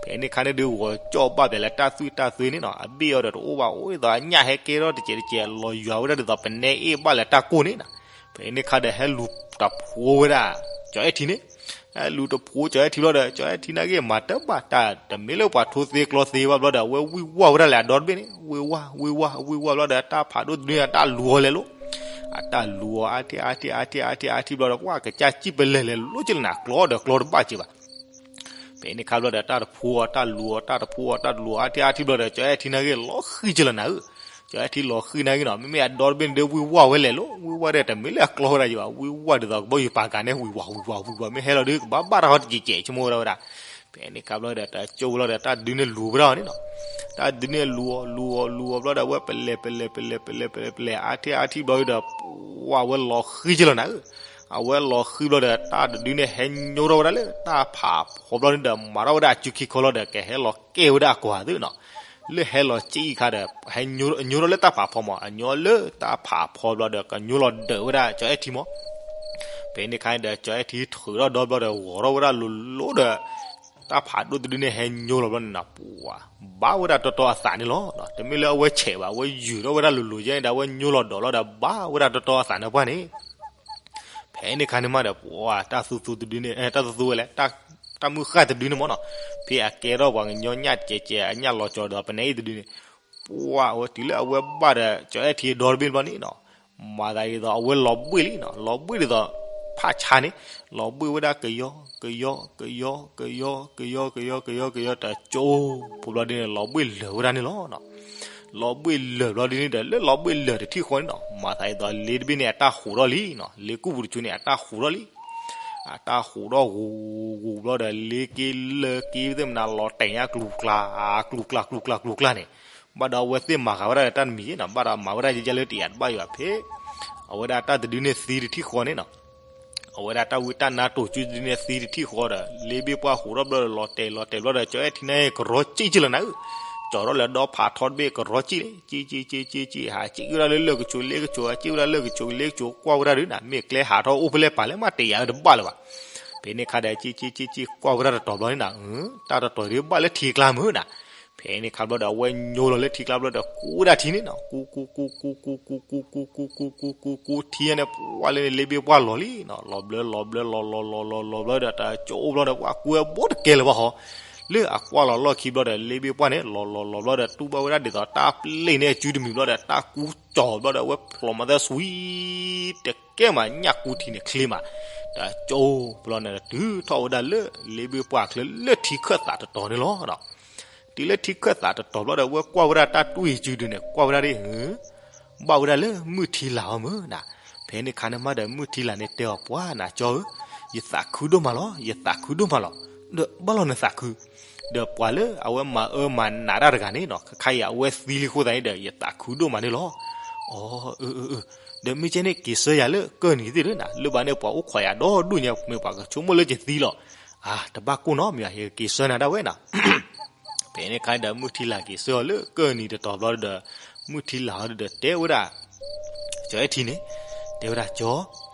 ဖဲန့ၣ်ခါန့ၣ်ဒုး ဂီၤကၠီၣ်ဘၣ်ပၠးလၢတၢ်သွံၣ်တၢ်သွံၣ်န့ၣ်နီၤ အဘ့ၣ်အီၤဒီးတအိၣ်ဘၣ် အိၣ်ဒ်သိးအညၣ်ဟဲကဲထီၣ်တကဲးတကဲး လီၤယွၤဝဲဒၣ်ဒ်သိးပနဲအ့ၣ်ဘၣ်လၢတၢ်ကိၢ်န့ၣ်နီၤ. ဖဲန့ၣ်ခါဒီးဟဲလူၤတဖိဝဲဒၣ် ကၠီၤအဲၣ်ထံန့ၣ်, ဟဲလူၤတဖိကၠီၤအဲၣ်ထံဘျီဒီး ကၠီၤအဲၣ်ထံနာ်က့မၤတဘၣ်တၢ် တမ့ၢ်လၢပှၤထိသ့ကျီသ့ဘၣ်ဘျီဒီး အဝဲဝံၢ်ဝါဝဲဒၣ်လၢအဒီတဘ့ၣ်န့ၣ် ဝံၢ်ဝါ ဝံၢ်ဝါ ဝံၢ်ဝါဘျီဒီး တၢ်ဖးဒိၣ်တဒုန့ၣ် အတၢ်လူၤအီၤလဲၤလိၤ, အတၢ်လူၤအီၤအါထံအါထံအါထံအါထံအါထံဘျီဒီး ပှၢ်ကစၢ်စံၣ်ပလဲၤလဲၤလိၤက့လၢနၤ ကျီဒီးကျီတဘၣ်က့ဘၣ် ဖဲန့ၣ်ခါဘျီဒီး တၢ်တဖိအီၤ တၢ်လူၤအီၤ တၢ်တဖိအီၤ တၢ်တလူၤအီၤ အါထံအါထံဘျီဒီး ကၠီၤအဲၣ်ထံနာ်က့ လီၤဃံက့လီၤနၤဧၢ, ကၠီၤအဲၣ်ထံလီၤဃံနာ်က့နီၤ မ့မ့ၢ်အဒီတဘ့ၣ်န့ၣ်ဒီး ဝံၢ်ဝါဝဲလဲၤလိၤ ဝံၢ်ဝါဒီး တမ့ၢ်လၢအကျီဝဲဒၣ်က့ဘၣ် ဝံၢ်ဝါဒ်သိးကဘီယူၤပာ်ကၤန့ၣ် ဝံၢ်ဝါ ဝံၢ်ဝါ ဝံၢ်ဝါ မ့ၢ်ဟဲလီၤဒီး ကဘၣ်ဘၣ်တၢ်ဟီတကဲးကဲး ဆိကမိၣ်ဝဲဒၣ်ဝဲဒၣ်, ဖဲန့ၣ်ခါဘျီဒီး တၢ်ကၠိဘျီဒီး တၢ်ဒုန့ၣ်လူၤဝဲဒၣ်အီၤန့ၣ်နီၤ, တၢ်ဒုန့ၣ်လူၤအီၤ လူၤအီၤ လူၤအီၤဘျီဒီး အဝဲပလဲၤ ပလဲၤ ပလဲၤ ပလဲၤ ပလဲၤ ပလဲၤ အါထံအါထံဘျီဒီး ဝံၢ်ဝါဝဲလီၤဃံက့လီၤနၤဧၢ, အဝဲလီၤဃံဘျီဒီး တၢ်တဒုန့ၣ် ဟဲညိထီၣ်ဝဲဒၣ်လၢ တၢ်ဖးဖီဘျီန့ၣ်ဒီး မၤထီၣ်ဝဲဒၣ်အစုခံခီလီၤဒီး ကဟဲလီၤကဲဝဲဒၣ်အကွၢ်သ့နီၤ, လၢဟဲလီၤကံၣ်ခါဒီး ဟဲညိထီၣ်လၢတၢ်ဖးဖီမး အညိလၢတၢ်ဖးဖီဘျီဒီး ကညိလီၤဒၢးဝဲဒၣ် ကၠီၤအဲၣ်ထံမး, ဖဲန့ၣ်ခါဒီး ကၠီၤအဲၣ်ထံထုးထီၣ်ဒီဘျီဒီး ဂီၤထီၣ်ဝဲဒၣ်လိၤလိၤဒီး တၢ်ဖးဒိၣ်တဒုန့ၣ် ဟဲညိလီၤဘျီန့ၣ်နီၤ ပှၤ ဘၣ်ဝဲဒၣ်တီတီအသးန့ၣ်လီၤ, တမ့ၢ်လၢအဝဲဆဲးဘၣ် အဝဲယုာ်ထီၣ်ဝဲဒၣ်လိၤလိၤယဲန့ၣ်ဒီး အဝဲညိလီၤဒၢးလီၤဒီး ဘၣ်ဝဲဒၣ်တီတီအသးန့ၣ်ပှၢ်န့ၣ် ဖဲန့ၣ်ခါန့ၣ်မးဒီး ပှၤ တၢ်သူသူတဒုန့ၣ် တၢ်သူသူဝဲလဲၣ်, တၢ်မုၢ်ဃၢ်တဒုန့ၣ်မးနီၤ, ဖဲအကဲထီၣ်ပှၤကညီညၣ်ကဲးကဲး အညၣ်လီၤကၠီၤဒီး ပနဲအံၤတဒုန့ၣ် ပှၤ အဝဲတုၤလၢအဝဲဘၣ်ဒီး ကၠီၤအဲၣ်ထံအဒီတဘ့ၣ်ဘျီန့ၣ်နီၤ, မၤသးဒ်သိးအဝဲလီၤဘှ့ၣ်လံနီၤ, လီၤဘှ့ၣ်ဒ်သိး ဖးဆါန့ၣ်, လီၤဘှ့ၣ်ဝဲဒၣ်ကယီ ကယီ ကယီ ကယီ ကယီ ကယီ ကယီ ကယီ တကၠိ ဖိဘျီဒ်န့ၣ် လီၤဘှ့ၣ်လၢာ်ဝဲဒၣ်န့ၣ်လီၤ. လီၤဘှ့ၣ်လၢာ်ဘျီဒ်န့ၣ်ဒီး လၢလီၤဘှ့ၣ်လၢာ်တထံၣ်ဃီန့ၣ်နီၤ, မၤသးဒ်သိးလ့တဘ့ၣ်န့ၣ် အတၢ်ဟူးထီၣ်လံနီၤ, လ့ကူၣ်ပူၤတကၠိန့ၣ် အတၢ်ဟူးထီၣ်လံ အတၢ်ဟူးထီၣ်ဂူၤဂူၤဘျီဒီး လ့က့လၢက့သ့ၣ်မနၤလီၤတဲာ်ညါကျူၤကျါ ကျူၤကျါ ကျူၤကျါ ကျူၤကျါန့ၣ်, ဘၣ်ဒီးအဝဲသ့ၣ်မၤဃာ်ဝဲဒၣ်ဒီးတၢ်တမံၤနီၤ, ဘၣ်ဒီးမၤဝဲဒၣ်ယဲယဲလၢတယာ်တဘၣ်ယွၤဖဲ အဝဲဒၣ်တၢ်တဒုန့ၣ်သံတထံၣ်ဃီန့ၣ်နီၤ, အဝဲဒၣ်တၢ်ဝံတၢ်နါတိာ်ကၠူတဒုန့ၣ်သံတထံၣ်ဃီဒီး လ့ဘ့ၣ်ပှၢ်ဟူးထီၣ်ဘျီဒီး လီၤတဲာ်လီၤတဲာ်ဘျီဒီး ကၠီၤအဲၣ်ထံန့ၣ်ကရီကံၣ်က့လီၤနၤဧၢ, ကၠီၤထီၣ်လၢဒီဖးထီတဘ့ၣ်ကရီကံၣ်န့ၣ် ကံၣ်ကံၣ်ကံၣ်ကံၣ်ကံၣ် ဟးကံၣ်ဝဲဒၣ်လၢလၢၢ်ကဆိးလ့ကဆိး ဟးကံၣ်ဝဲဒၣ်လၢၢ်ကဆိးလ့ကဆိး ကွၢ်ဝဲဒၣ်ဒုးနၤ မ့ၢ်ကျဲဟးထီၣ်အိၣ်ဖဲလဲၣ်ပာ်လဲၣ်မးတယာ်ဝဲတဘၣ်လၢၤဘၣ်, ဖဲန့ၣ်ခါဒီး ကံၣ်ကံၣ်ကံၣ်ကံၣ် ကွၢ်ဝဲဒၣ်တတီၤဘျီန့ၣ်နၤ, တၢ်တတီၤဒုးဘၣ်လၢထံကျါမုၢ်နၤ, ဖဲန့ၣ်ခါဘျီဒီး အဝဲညိလီၤလၢထံကျါဘျီဒီး ကူဝဲဒၣ်ထံန့ၣ်နီၤ, ကူကူကူကူကူကူကူကူကူကူကူကူကူကူ ထံန့ၣ် ပှၢ်လၢန့ၣ် လ့ဘ့ၣ်ပှၢ်လီၤလံနီၤ, လီၤဘျၢလီၤဘျၢလီၤလီၤလီၤလီၤလီၤဘျီဒီး တကၠိအိၣ်ဘျီဒီး ပှၢ်ကူဝဲဘိတကဲလၢၤဘၣ်ဟီ, လၢအကွၢ်လီၤလီၢ်ခံဘျီဒီး လ့ဘ့ၣ်ပှၢ်န့ၣ် လီၤလီၤလီၤဘျီဒီး တူၢ်ဘၣ်ဝဲဒၣ်ဒ်သိးတၢ်ပျ့ၢ်န့ၣ်အစုတမံၤဘျီဒီး တၢ်ကူကၠီၤဘျီဒီး အဝဲဖျိးမၤသၢဆွံ တကဲမးညၣ်ကူထံန့ၣ်ချ့မး, တကၠိဘျီန့ၣ် တုၤထီၣ်ဝဲဒၣ်လၢ လ့ဘ့ၣ်ပှၢ်ချၢလၢထံခၢၣ်သးတတီၤန့ၣ်လီၤ. တုၤလၢထံခၢၣ်သးတတီၤဘျီဒီး အဝဲကွၢ်ဝဲဒၣ်တၢ်တူၢ်အံၤစုဒုးန့ၣ် ကွၢ်ဝဲဒၣ်ဒ် ဘၣ်ဝဲဒၣ်လၢမုၢ်ထံလာ်အီၤမုၢ်နၤ, ဖဲန့ၣ်ခါန့ၣ်မးဒီး မုၢ်ထံလာ်န့ၣ်တဲအီၤ ပှၤနၤကၠီဧၢ, ယသးခုဒိၣ်မးလီၤ, ယသးခုဒိၣ်မးလီၤ, ဒီးဘၣ်လီၤနသးခု, ဒီးပှၤလၢအဝဲမၤအၢမၤနးတၢ်တဂၤန့ၣ်နီၤ ခါခါအံၤ အဝဲသံလံအဃိသတးန့ၣ်ဒီး ယသးခုဒိၣ်မးန့ၣ်လီၤ. အၢ အၢ အၢ ဒီးမ့ၢ်ကဲန့ၣ်က့ၤဆှၢယၤလၢကၢၢ်နံၤသ့ၣ်ဒီးနၤ, လၢဘၣ်န့ၣ်ပှၤအိၣ်ခိးယၤဒီဒူၣ်ညါ မ့ၢ်ပှၤကဆိကမိၣ်လၢယသံလီၤ. အါ တဘၣ်ကိၢ်နီတမံၤဘၣ်, ယကက့ၤဆှၢနၤဒၣ်ဝဲနီၤ. ဖဲန့ၣ်ခါဒီး မုၢ်ထံလာ်က့ၤဆှၢအီၤလၢကၢၢ်နံၤတတီၤဘျီဒီး မုၢ်ထံလာ်အီၤဒီးတဲဝဲဒၣ် ကၠီၤအဲၣ်ထံန့ၣ် တဲဝဲဒၣ် ကၠီၤ,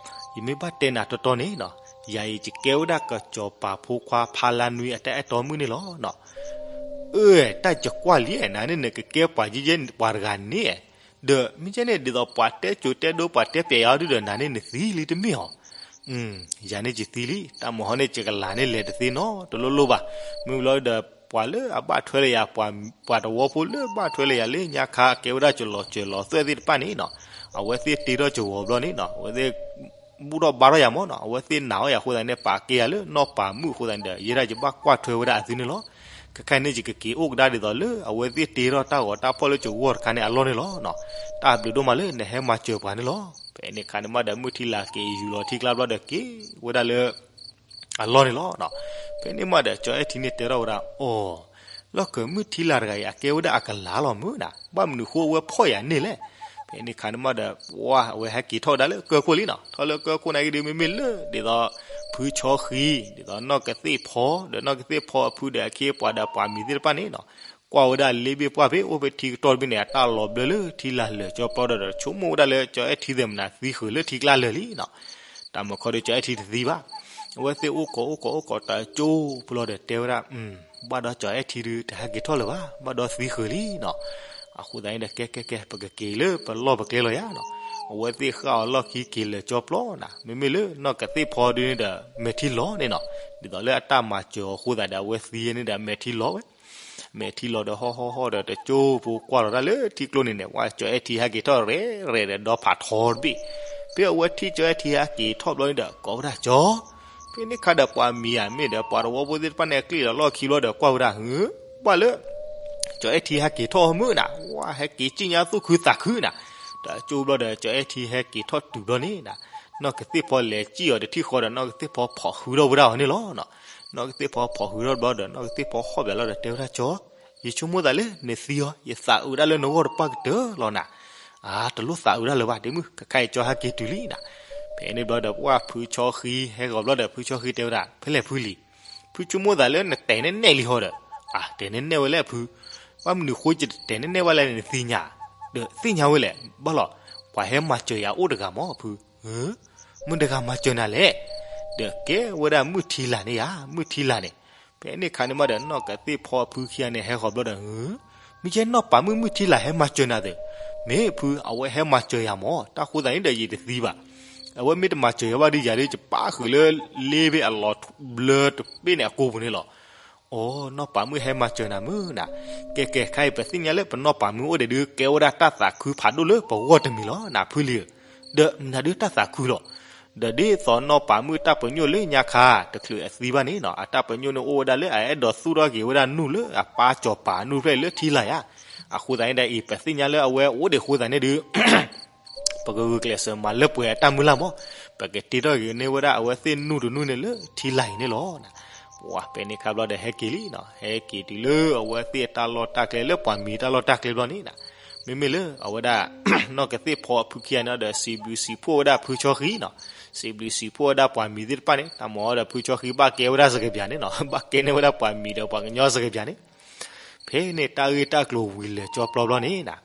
ယမ့ၢ်ဘၣ်တဲနၤတီတီန့ၣ်နီၤ, ယၤအံၤယကဲဝဲဒၣ်ကစီၤပၤဖိခွါဖါလါနွံအတၢ်အဲၣ်တီမုၣ်န့ၣ်လီၤနီၤ. အၢ တၢ်ယကွၢ်လံ နၤန့ၣ် နကကဲပှၤယဲယဲပှၤတဂၤန့ၣ်, ဒီးမ့ၢ်ကဲန့ၣ် ဒ်သိးပှၤတဲစိၤတဲဒိ ပှၤတဲပျဲယၤအီၤဒုဒီး နၤန့ၣ်နသံလံတမ့ၢ်ဧါ. ယၤန့ၣ်ယသံလံ, တၢ်မုၢ်ဟီန့ၣ် ယကလၤန့ၣ်လဲၤတသ့နီတလိၤလိၤဘၣ်. မုၢ်ဘျီဒီး ပှၤလၢအဘၣ်ထွဲလၢယၤ, ပှၤတဝီဖိလၢဘၣ်ထွဲလၢယၤလၢညါခါ ကဲဝဲဒၣ်ကလီၤစၢၤလီၤသွဲၣ်သ့ၣ်တဖၣ်န့ၣ်နီၤ, အဝဲသ့ၣ်တ့ထီၣ်ကဝီၤဘျီန့ၣ်နီၤ, အဝဲသ့ၣ် ဘူၣ်ထီၣ်ဘါထီၣ်ယၤမ့ၢ်နီၤ, အဝဲသ့ၣ်နာ်အီၤယၤအဃိသတးန့ၣ် ပာ်ကဲယၤလၢနီၢ်ပၤမုၣ်အဃိသတးန့ၣ်ဒီး ယဲဒၣ်ယဘၣ်ကွၢ်ထွဲဝဲဒၣ်အသုန့ၣ်လီၤ. ခဲခါန့ၣ် ယကက့ၤအိၣ်ကဒါဒ်သိးလၢ အဝဲသ့ၣ်တ့ထီၣ်တၢ်ဂီၤတၢ်ဖီၣ်လၢကဝီၤတခါန့ၣ်အလီၢ်န့ၣ်လီၤ. တၢ်ဘျုးဒိၣ်မးလၢနဟဲမၤစၢၤပှၤန့ၣ်လီၤ. ဖဲန့ၣ်ခါန့ၣ်မးဒီး မုၢ်ထံလာ်က့ၤယူၤလီၤထံကျါဘျီဒီးက့ၤဝဲဒၣ်လၢ အလီၢ်န့ၣ်လီၤ. ဖဲန့ၣ်မးဒီး ကၠီၤအဲၣ်ထံန့ၣ်တဲထီၣ်ဝဲဒၣ် အီၤ, လီၢ်ခၢၣ်မုၢ်ထံလာ်တဂၤအံၤ အကဲဝဲဒၣ်အကလၤလီၤမုၢ်နၤ, ဘၣ်မနုၤဃိအဝဲဖီၣ်ယၤန့ၣ်လဲၣ်. ဖဲန့ၣ်ခါန့ၣ်မးဒီး ပှၤ အဝဲဟဲက့ၤထီၣ်ဝဲဒၣ်လၢကၢၢ်ခိၣ်လံနီၤ, ထီၣ်လၢကၢၢ်ခိၣ်နာ်က့ဒီး မ့မ့ၢ်လၢ ဒ်သိး ဖုဆီဃံ, ဒ်သိးနီၢ်ကသ့ၣ်ဖီ, ဒီးနီၢ်ကသ့ၣ်ဖီအဖုဒီးအခ့အပှၤဒီးပှၤမံၤသ့ၣ်တဖၣ်န့ၣ်နီၤ, ကွၢ်ဝဲဒၣ်လ့ဘ့ၣ်ပှၢ်ဖဲ အိၣ်ဖဲထံကတီၢ်တဘ့ၣ်န့ၣ် အတၢ်လီၤဘျၢလၢထံလာ်လၢာ်ကၠီပျီဒီး ဆိကမိၣ်ဝဲဒၣ်လၢ ကၠီၤအဲၣ်ထံသ့ၣ်မနၤသံဃုာ်လၢထံကျါလၢာ်လံနီၤ. တၢ်မုၢ်ခီဒီး ကၠီၤအဲၣ်ထံတသံဘၣ်. အဝဲသ့ၣ်အိၣ်ကိးအိၣ်ကိးအိၣ်ကိးတကၠိဖိလီၤဒီးတဲဝဲဒၣ်, ဘၣ်ဒီးကၠီၤအဲၣ်ထံဒုး တဟဲက့ၤထီၣ်လၢၤဘၣ်, ဘၣ်ဒီးသံဃုာ်လံနီၤ. အဃိသတးန့ၣ်ဒီး ကဲကဲကဲ ပကက့ၤလၢပလီၢ်ပကျဲလီၤယၤနီၤ. အဝဲသ့ၣ်ဃၣ်အီၤလီၢ်ခံက့ၤလၢာ်ကၠီပျီနၤ, မ့မ့ၢ်လၢနီၢ်ကသ့ၣ်ဖီဒုန့ၣ်ဒီး မဲာ်ထံလီၤန့ၣ်နီၤ, ဒ်သိးလၢအတၢ်မၤစၢၤအီၤအဃိသတးဒီး အဝဲသံန့ၣ်ဒီး မဲာ်ထံလီၤဝဲ, မဲာ်ထံလီၤဒီးဟီၣ်ဟီၣ်ဟီၣ်ဒီး တကၠိဖိကွၢ်လီၤတၢ်လၢထံကျိန့ၣ်န့ၣ်, ဝဲကၠီအဲၣ်ထံဟဲက့ၤထီၣ်ရဲၣ်ရဲၣ်ဒီး ဒီဖးထီတဘ့ၣ်, ဖဲအဝဲထံၣ်ကၠီအဲၣ်ထံဟဲက့ၤထီၣ်ဘျီန့ၣ်ဒီး ကိးဝဲဒၣ်ကၠီ ဖဲန့ၣ်ခါဒီးပှၤမံၤဧါ မ့ၢ်ဒီးပှၤတဝီဖိသ့ၣ်တဖၣ်န့ၣ် အကျ့ၣ်ဒီးလီၢ်ခံဘျီဒီး ကွၢ်ဝဲဒၣ်ဟု, ဘၣ်လၢ ကၠီအဲၣ်ထံဟဲက့ၤထီၣ်မုၢ်နၤ, ဝဲဟဲက့ၤစံၣ်ညါသူၣ်ခုသးခုနၤ, ဒီးကၠိဘျီဒီး ကၠီအဲၣ်ထံဟဲက့ၤထီၣ်တုၤဘျီန့ၣ်နၤ, နီၢ်ကသ့ၣ်ဖီလဲၤစံၣ်အီၤတထံၣ်ဃီဒီး နီၢ်ကသ့ၣ်ဖီဖီၣ်ဃုထီၣ်ဝဲဒၣ်အီၤန့ၣ်လီၤ. နီၢ်ကသ့ၣ်ဖီဖီၣ်ဃုထီၣ်ဘျီဒီး နီၢ်ကသ့ၣ်ဖီဟီၣ်ဘၣ်လီၤဒီး တဲဝဲဒၣ်ကၠီ, ယဆိကမိၣ်သးလၢနသံအီၤ ယသးအုးဒၣ်လၢနဂီၢ်တပၣ်ကတၢၢ်လီၤနၤ, အါ တလိၣ်သးအုးဒၣ်လၢၤဘၣ် ဒ့မုၣ် ခဲခါအံၤကၠီဟဲက့ၤတုၤလံနၤ, ဖဲန့ၣ်ဘျီဒီး ပှၢ်ဖုဆီဃံဟဲဂီၤဘျီဒီး ဖုဆီဃံတဲဝဲဒၣ် ဖဲလဲၣ်ဖုလံၤ, ဖုဆိကမိၣ်သးလၢနတဲာ်နဲၣ်နဲၣ်လံဟီဒီး, အါ တဲာ်နဲၣ်နဲၣ်ဝဲလဲၣ်ဖု, ဘၣ်မနုၤဃိယတတဲာ်နဲၣ်နဲၣ်ဝဲလဲၣ်န့ၣ် နသ့ၣ်ညါ, ဒီးသ့ၣ်ညါဝဲလဲၣ် ဘၣ်လီၤ, ပှၤဟဲမၤစၢၤယၤအိၣ်တဂၤမၢ်ဖု, မုၢ်တဂၤမၤစၢၤနၤလဲၣ်, ဒီးကဲဝဲဒၣ်မုၢ်ထံလာ်န့ၣ်ယါ မုၢ်ထံလာ်န့ၣ်, ဖဲန့ၣ်ခါန့ၣ်မးဒီး နီၢ်ကသ့ၣ်ဖီဖုခံဂၤန့ၣ် ဟဲဃီၤဘျီဒီး မ့ၢ်ကဲနီၢ်ပၤမုၣ်မုၢ်ထံလာ်ဟဲမၤစၢၤနၤသ့, မ့ၢ်ဖု အဝဲဟဲမၤစၢၤယၤမၢ် တၢ်ဃိသးန့ၣ်ဒီးယတသံဘၣ်, အဝဲမ့ၢ်တမၤစၢၤယၤဘၣ်ဒီး ယၤဒုးယပၣ်ဃုာ်လၢလ့ဘ့ၣ်အလီၤဘျၢတဘ့ၣ်န့ၣ်အကိာ်ပူၤန့ၣ်လီၤ. အိ နီၢ်ပၤမုၣ်ဟဲမၤစၢၤနၤမုၢ်နၤ, ကဲကဲ ခဲအံၤပသ့ၣ်ညါလၢပနီၢ်ပၤမုၣ်အိၣ်ဒံးဒုး ကဲဝဲဒၣ်တၢ်သးခုဖးဒိၣ်လၢပဂီၢ်တမံၤလီၤနၤဖုလံၤဧၢ, ဒီးမနုၤဒုးတၢ်သးခုလီၤ ဒီးဒ်သိးနီၢ်ပၤမုၣ်တၢ်ပညိၣ်လၢညါခါ တချုးအသံဘၣ်န့ၣ်နီၤ အတၢ်ပညိၣ်န့ၣ်အိၣ်ဝဲဒၣ်လၢအအဲၣ်ဒိးသူၣ်ထီၣ်က့ၤဝဲဒၣ်နူၢ်လၢအပၢ်စီၤပၤနူၢ်တဖျၢၣ်လၢထံလာ်ဧါ. အဃိသတးန့ၣ်ဒီးအံၤ ပသ့ၣ်ညါလၢအဝဲအိၣ်ဒံးအဃိသတးန့ၣ်ဒီး ပကဂုာ်ကျဲးစၢးမၤလၢပှဲၤအတၢ်မုၢ်လၢ်မး, ပကတ့ထီၣ်က့ၤန့ၢ်ဝဲဒၣ်အဝဲသ့ၣ်နူၢ်တနူၢ်န့ၣ်လၢထံလာ်အံၤန့ၣ်လီၤ. ပှၤဖဲန့ၣ်ခါဘျီဒီးဟဲက့ၤလံနီၤ, ဟဲက့ၤတုၤလၢအဝဲသ့ၣ်အတၢ်လီၢ်တၢ်ကျဲလၢပှၤမံၤတၢ်လီၢ်တၢ်ကျဲဘျီန့ၣ်နၤ, မ့မ့ၢ်လၢအဝဲဒၣ် နီၢ်ကသ့ၣ်ဖီဖုခံဂၤန့ၣ်ဒီး စံးဘျုးစံးဖှိၣ်ဝဲဒၣ်ဖုဆီဃံနီၤ, စံးဘျုးစံးဖှိၣ်ဝဲဒၣ်ပှၤမံၤသ့ၣ်တဖၣ်န့ၣ် တၢ်မၤအီၤဒီးဖုဆီဃံဘၣ်ကဲဝဲဒၣ်စကဘျးန့ၣ်နီၤ, ဘၣ်ကဲန့ၢ်ဝဲဒၣ်ပှၤမံၤဒီးပှၤကညီစကဘျးန့ၣ်, ဖဲန့ၣ်တၢ်ဂ့ၢ်တၢ်ကျိၤဝံၤလၢာ်ကၠီပျီဘျီန့ၣ်နၤ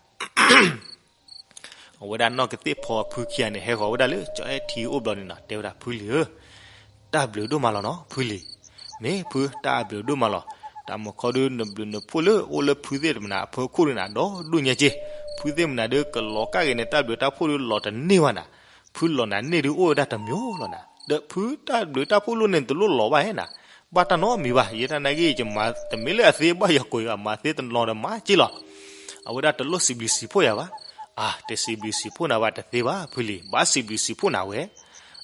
အဝဲဒၣ်နီၢ်ကသ့ၣ်ဖီဖုခံဂၤန့ၣ် ဟဲဃီၤဝဲဒၣ်လၢကၠီအဲၣ်ထံအိၣ်ဘျီန့ၣ်နီၤ, တဲဝဲဒၣ်ဖုလံၤဧၢ, တၢ်ဘျုးဒိၣ်မးလီၤနီၤဖုလံၤ, မ့ၢ်ဖုတၢ်ဘျုးဒိၣ်မးလီၤ, တၢ်မုၢ်ခီဒုးနဘျုးနဖှိၣ်လၢအိၣ်လၢဖုသ့ၣ်တမနၤအဖီခိၣ်ဒုးနၤဒီးဒိၣ်ညါက့, ဖုသ့ၣ်မနၤဒုးကလီၤကၣ်က့ၤနတၢ်ဘျုးတၢ်ဖှိၣ်ဒုးလီၤတန့ၢ်ဘၣ်နၤ, ဖုလီၤနၤန့ၢ်ဒုးအိၣ်ဝဲဒၣ်တမံၤလီၤနၤ, ဒီးဖုတၢ်ဘျုးတၢ်ဖှိၣ်လိၣ်န့ၣ်တလိၣ်လီၤဘၣ်ဧါနၤ, ဘၣ်တၢ်နီတမံၤဘၣ်, ယဲဒၣ်နာ်က့ ယမၤတမ့ၢ်လၢအသ့ဘၣ်ယၤကိးဂၤ မၤသ့တနီၤဒီးမၤက့လီၤ. အဝဲဒၣ်တလိၣ်စံးဘျုးစံးဖှိၣ်ယၤဘၣ်. အါ တစံးဘျုးစံးဖှိၣ်နၤဘၣ်တသ့ဘၣ် ဖုလံၤ, ဘၣ်စံးဘျုးစံးဖှိၣ်နၤဝဲ.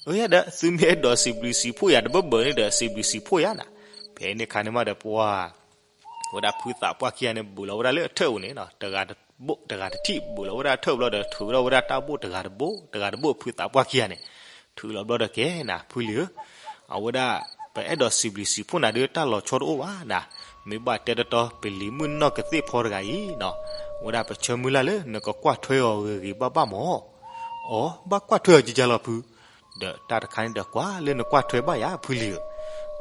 အၢ ယၤဒီး သုမ့ၢ်အဲၣ်ဒိးစံးဘျုးစံးဖှိၣ်ယၤတဘၢဘၢန့ၣ်ဒီး စံးဘျုးစံးဖှိၣ်ယၤနၤ. ဖဲန့ၣ်ခါန့ၣ်မးဒီးပှၤ ဝဲဒၣ်ဖုသးပှၢ်ခံဂၤန့ၣ် ဘူးလီၤဝဲဒၣ်လၢအထၢၣ်ပူၤန့ၣ် တဂၤတဘိၣ်တဂၤတထံၣ် ဘူးလီၤဝဲဒၣ်အထၢၣ်ဘျီဒီး ထုးထီၣ်ဝဲဒၣ်တၢ်ဘိၣ်တဂၤတဘိၣ် တဂၤတဘိၣ် ဖုသးပှၢ်ခံဂၤန့ၣ် ထုးလီၤဘျီဒီးကဲနၤ ဖုလံၤဧၢ, အဝဲဒၣ် ပအဲၣ်ဒိးစံးဘျုးစံးဖှိၣ်နၤဒီးတၢ်လီၤဆီတအိၣ်ဘၣ်နၤ, မ့ၢ်ဘၣ်တဲတတီ ပလံၤမုၣ်နီၢ်ကသ့ၣ်ဖီတဂၤအံၤနီၤ, ဝဲဒၣ်ပဆၢမုၢ်လၢ်လၢနကကွၢ်ထွဲအီၤဂ့ၤဂ့ၤဘၣ်ဘၣ်မး. အိ ဘၣ်ကွၢ်ထွဲအီၤကကလီၤဖု, ဒီးတၢ်တခါန့ၣ်ဒီးကွၢ်လၢနကွၢ်ထွဲဘၣ်ယၤ ဖုလံၤဧၢ,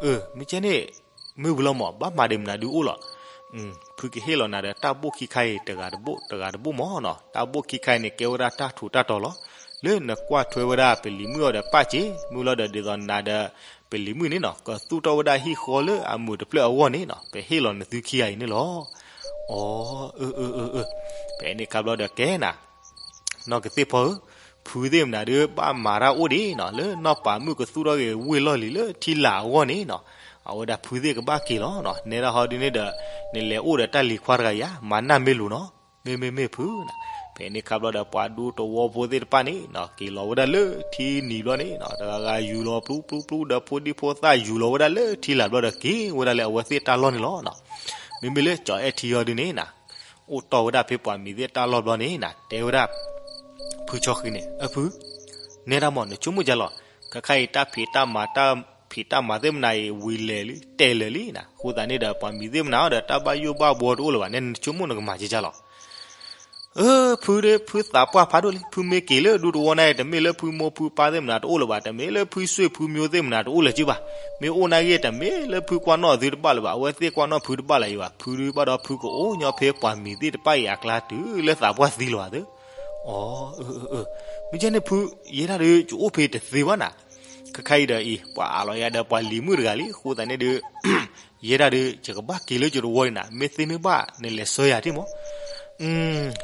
အၢ မ့ၢ်ကဲန့ၣ် မ့ၢ်ဝံၤလီၤမး ဘၣ်မၤဒံးမနုၤဒုးအိၣ်လီၤ. ဖုကဟ့ၣ်လီၤနၤဒီးတၢ်ဘိၣ်ခံခါအံၤ တဂၤတဘိၣ်တဂၤတဘိၣ်မးနီၤ, တၢ်ဘိၣ်ခံခါအံၤန့ၣ် ကဲဝဲဒၣ်တၢ်ထူးတၢ်တီၤလီၤ. လၢနကွၢ်ထွဲဝဲဒၣ်ပလံၤမုၣ်အီၤဒီးပၢ်စ့ၢ် မ့ၢ်လီၤဒီးဒ်သိးနၤဒီး ပလံၤမုၣ်န့ၣ်နီၤ ကသူၣ်ထီၣ်ဝဲဒၣ်ဟံၣ်ဃီလၢအမုာ်တဖျၢၣ်အဂီၢ်န့ၣ်နီၤ ပဟ့ၣ်လီၤနသုခံဂၤအံၤန့ၣ်လီၤ. အိ အၢ အၢ အၢ အၢ, ဖဲန့ၣ်ခါဘျီဒီးကဲနၤ နီၢ်ကသ့ၣ်ဖီဧၢ, ဖုသ့ၣ်မနုၤဒုးဘၣ်မၤတၢ်အိၣ်ဒံးနီၤ လၢနီၢ်ပၤမုၣ်ကသူၣ်ထီၣ်ဂ့ၤဝ့ၢ်လီၢ်လံၤလၢထံလာ်အဂီၢ်န့ၣ်နီၤ, အဝဲဒၣ်ဖုသ့ၣ်ကဘၣ်က့ၤလီၤနီၤ, နဲဒၣ်ဟီဒုးန့ၣ်ဒီး နလဲၤအိၣ်ဒီးတၢ်လံၤခွါတဂၤယါ မၤနၢ်မ့ၢ်လိၤနီၤ, မ့မ့ၢ်မ့ၢ်ဖုနၤ, ဖဲန့ၣ်ခါဘျီဒီး ပှၤဒူသဝီဖိသ့ၣ်တဖၣ်န့ၣ်နီၤ က့ၤလီၤဝဲဒၣ်လၢထံနံၤဘျီန့ၣ်နီၤ တဂၤဂၤယူၤလီၤပျူပျူပျူဒီးဖိဒံဖိသၣ်ယူၤလီၤဝဲဒၣ်လၢထံလာ်ဘျီဒီးက့ၤဝဲဒၣ်လၢအဝဲသ့ၣ်တၢ်လီၢ်န့ၣ်လီၤနီၤ, မ့မ့ၢ်လၢကၠီအဲၣ်ထံအီၤဒုးန့ၣ်နၤ အိၣ်တီၢ်ဝဲဒၣ်ဖဲပှၤမံၤသ့ၣ်တၢ်လီၢ်ဘျီန့ၣ်နၤ တဲဝဲဒၣ် ဖုဆီဃံန့ၣ် အၢ ဖု, နဲဒၣ်မး နဆိကမိၣ်ကလီၤ, ခဲခါအံၤတၢ်ဖံးတၢ်မၤ တၢ်ဖံးတၢ်မၤသ့ၣ်မနၤအံၤ ဝံၤလဲၤလံ တဲာ်လၢာ်လံနၤ အဃိသတးန့ၣ်ဒီး ပှၤမံၤသ့ၣ်မနၤအီၤဒီး တၢ်ဘၣ်ယိၣ်ဘၣ်ဘှီတအိၣ်လၢၤဘၣ် နဲနဆိကမိၣ်နကမၤကကလီၤ အၢ ဖုဒီး ဖုသးပှၢ်ဖးဒိၣ်လံ ဖုမ့ၢ်က့ၤလၢဒူသဝီန့ၣ် တမ့ၢ်လၢဖုမိၢ်ဖုပၢ်သ့ၣ်မနၤတအိၣ်လၢၤဘၣ် တမ့ၢ်လၢဖုဆွေဖုမျိုးသ့ၣ်မနၤတအိၣ်လၢၤက့ၤဘၣ်, မ့ၢ်အိၣ်နာ်က့ တမ့ၢ်လၢဖုကွၢ်နီၣ်သုတဘၣ်လၢၤဘၣ် အဝဲသ့ၣ်ကွၢ်နီၣ်ဖုတဘၣ်လၢၤအံၤဘၣ် ဖုဒုးဘၣ်ဒီးဖုကအိၣ်ညီဖဲပှၤမံၤသ့ၣ်တဖၣ်အံၤအကျါတုၤလၢသးပှၢ်သံလီၤသၢ အိ အၢ အၢ အၢ မ့ၢ်ကဲန့ၣ်ဖု ယဲဒၣ်ဒီးယအိၣ်ဖဲတသ့ဘၣ်နၤ, ခဲခါအံၤဒီးအံၤ ပှၤအးလီၤယၤဒီးပှၤလံၤမုၣ်တဂၤလံ အဃိသတးန့ၣ်ဒီး ယဲဒၣ်ဒီးယကဘၣ်က့ၤလၢယတဝီလံနၤ မ့ၢ်သ့မ့ၢ်ဘၣ်နလဲၤဆှၢယၤတ့ၢ်မး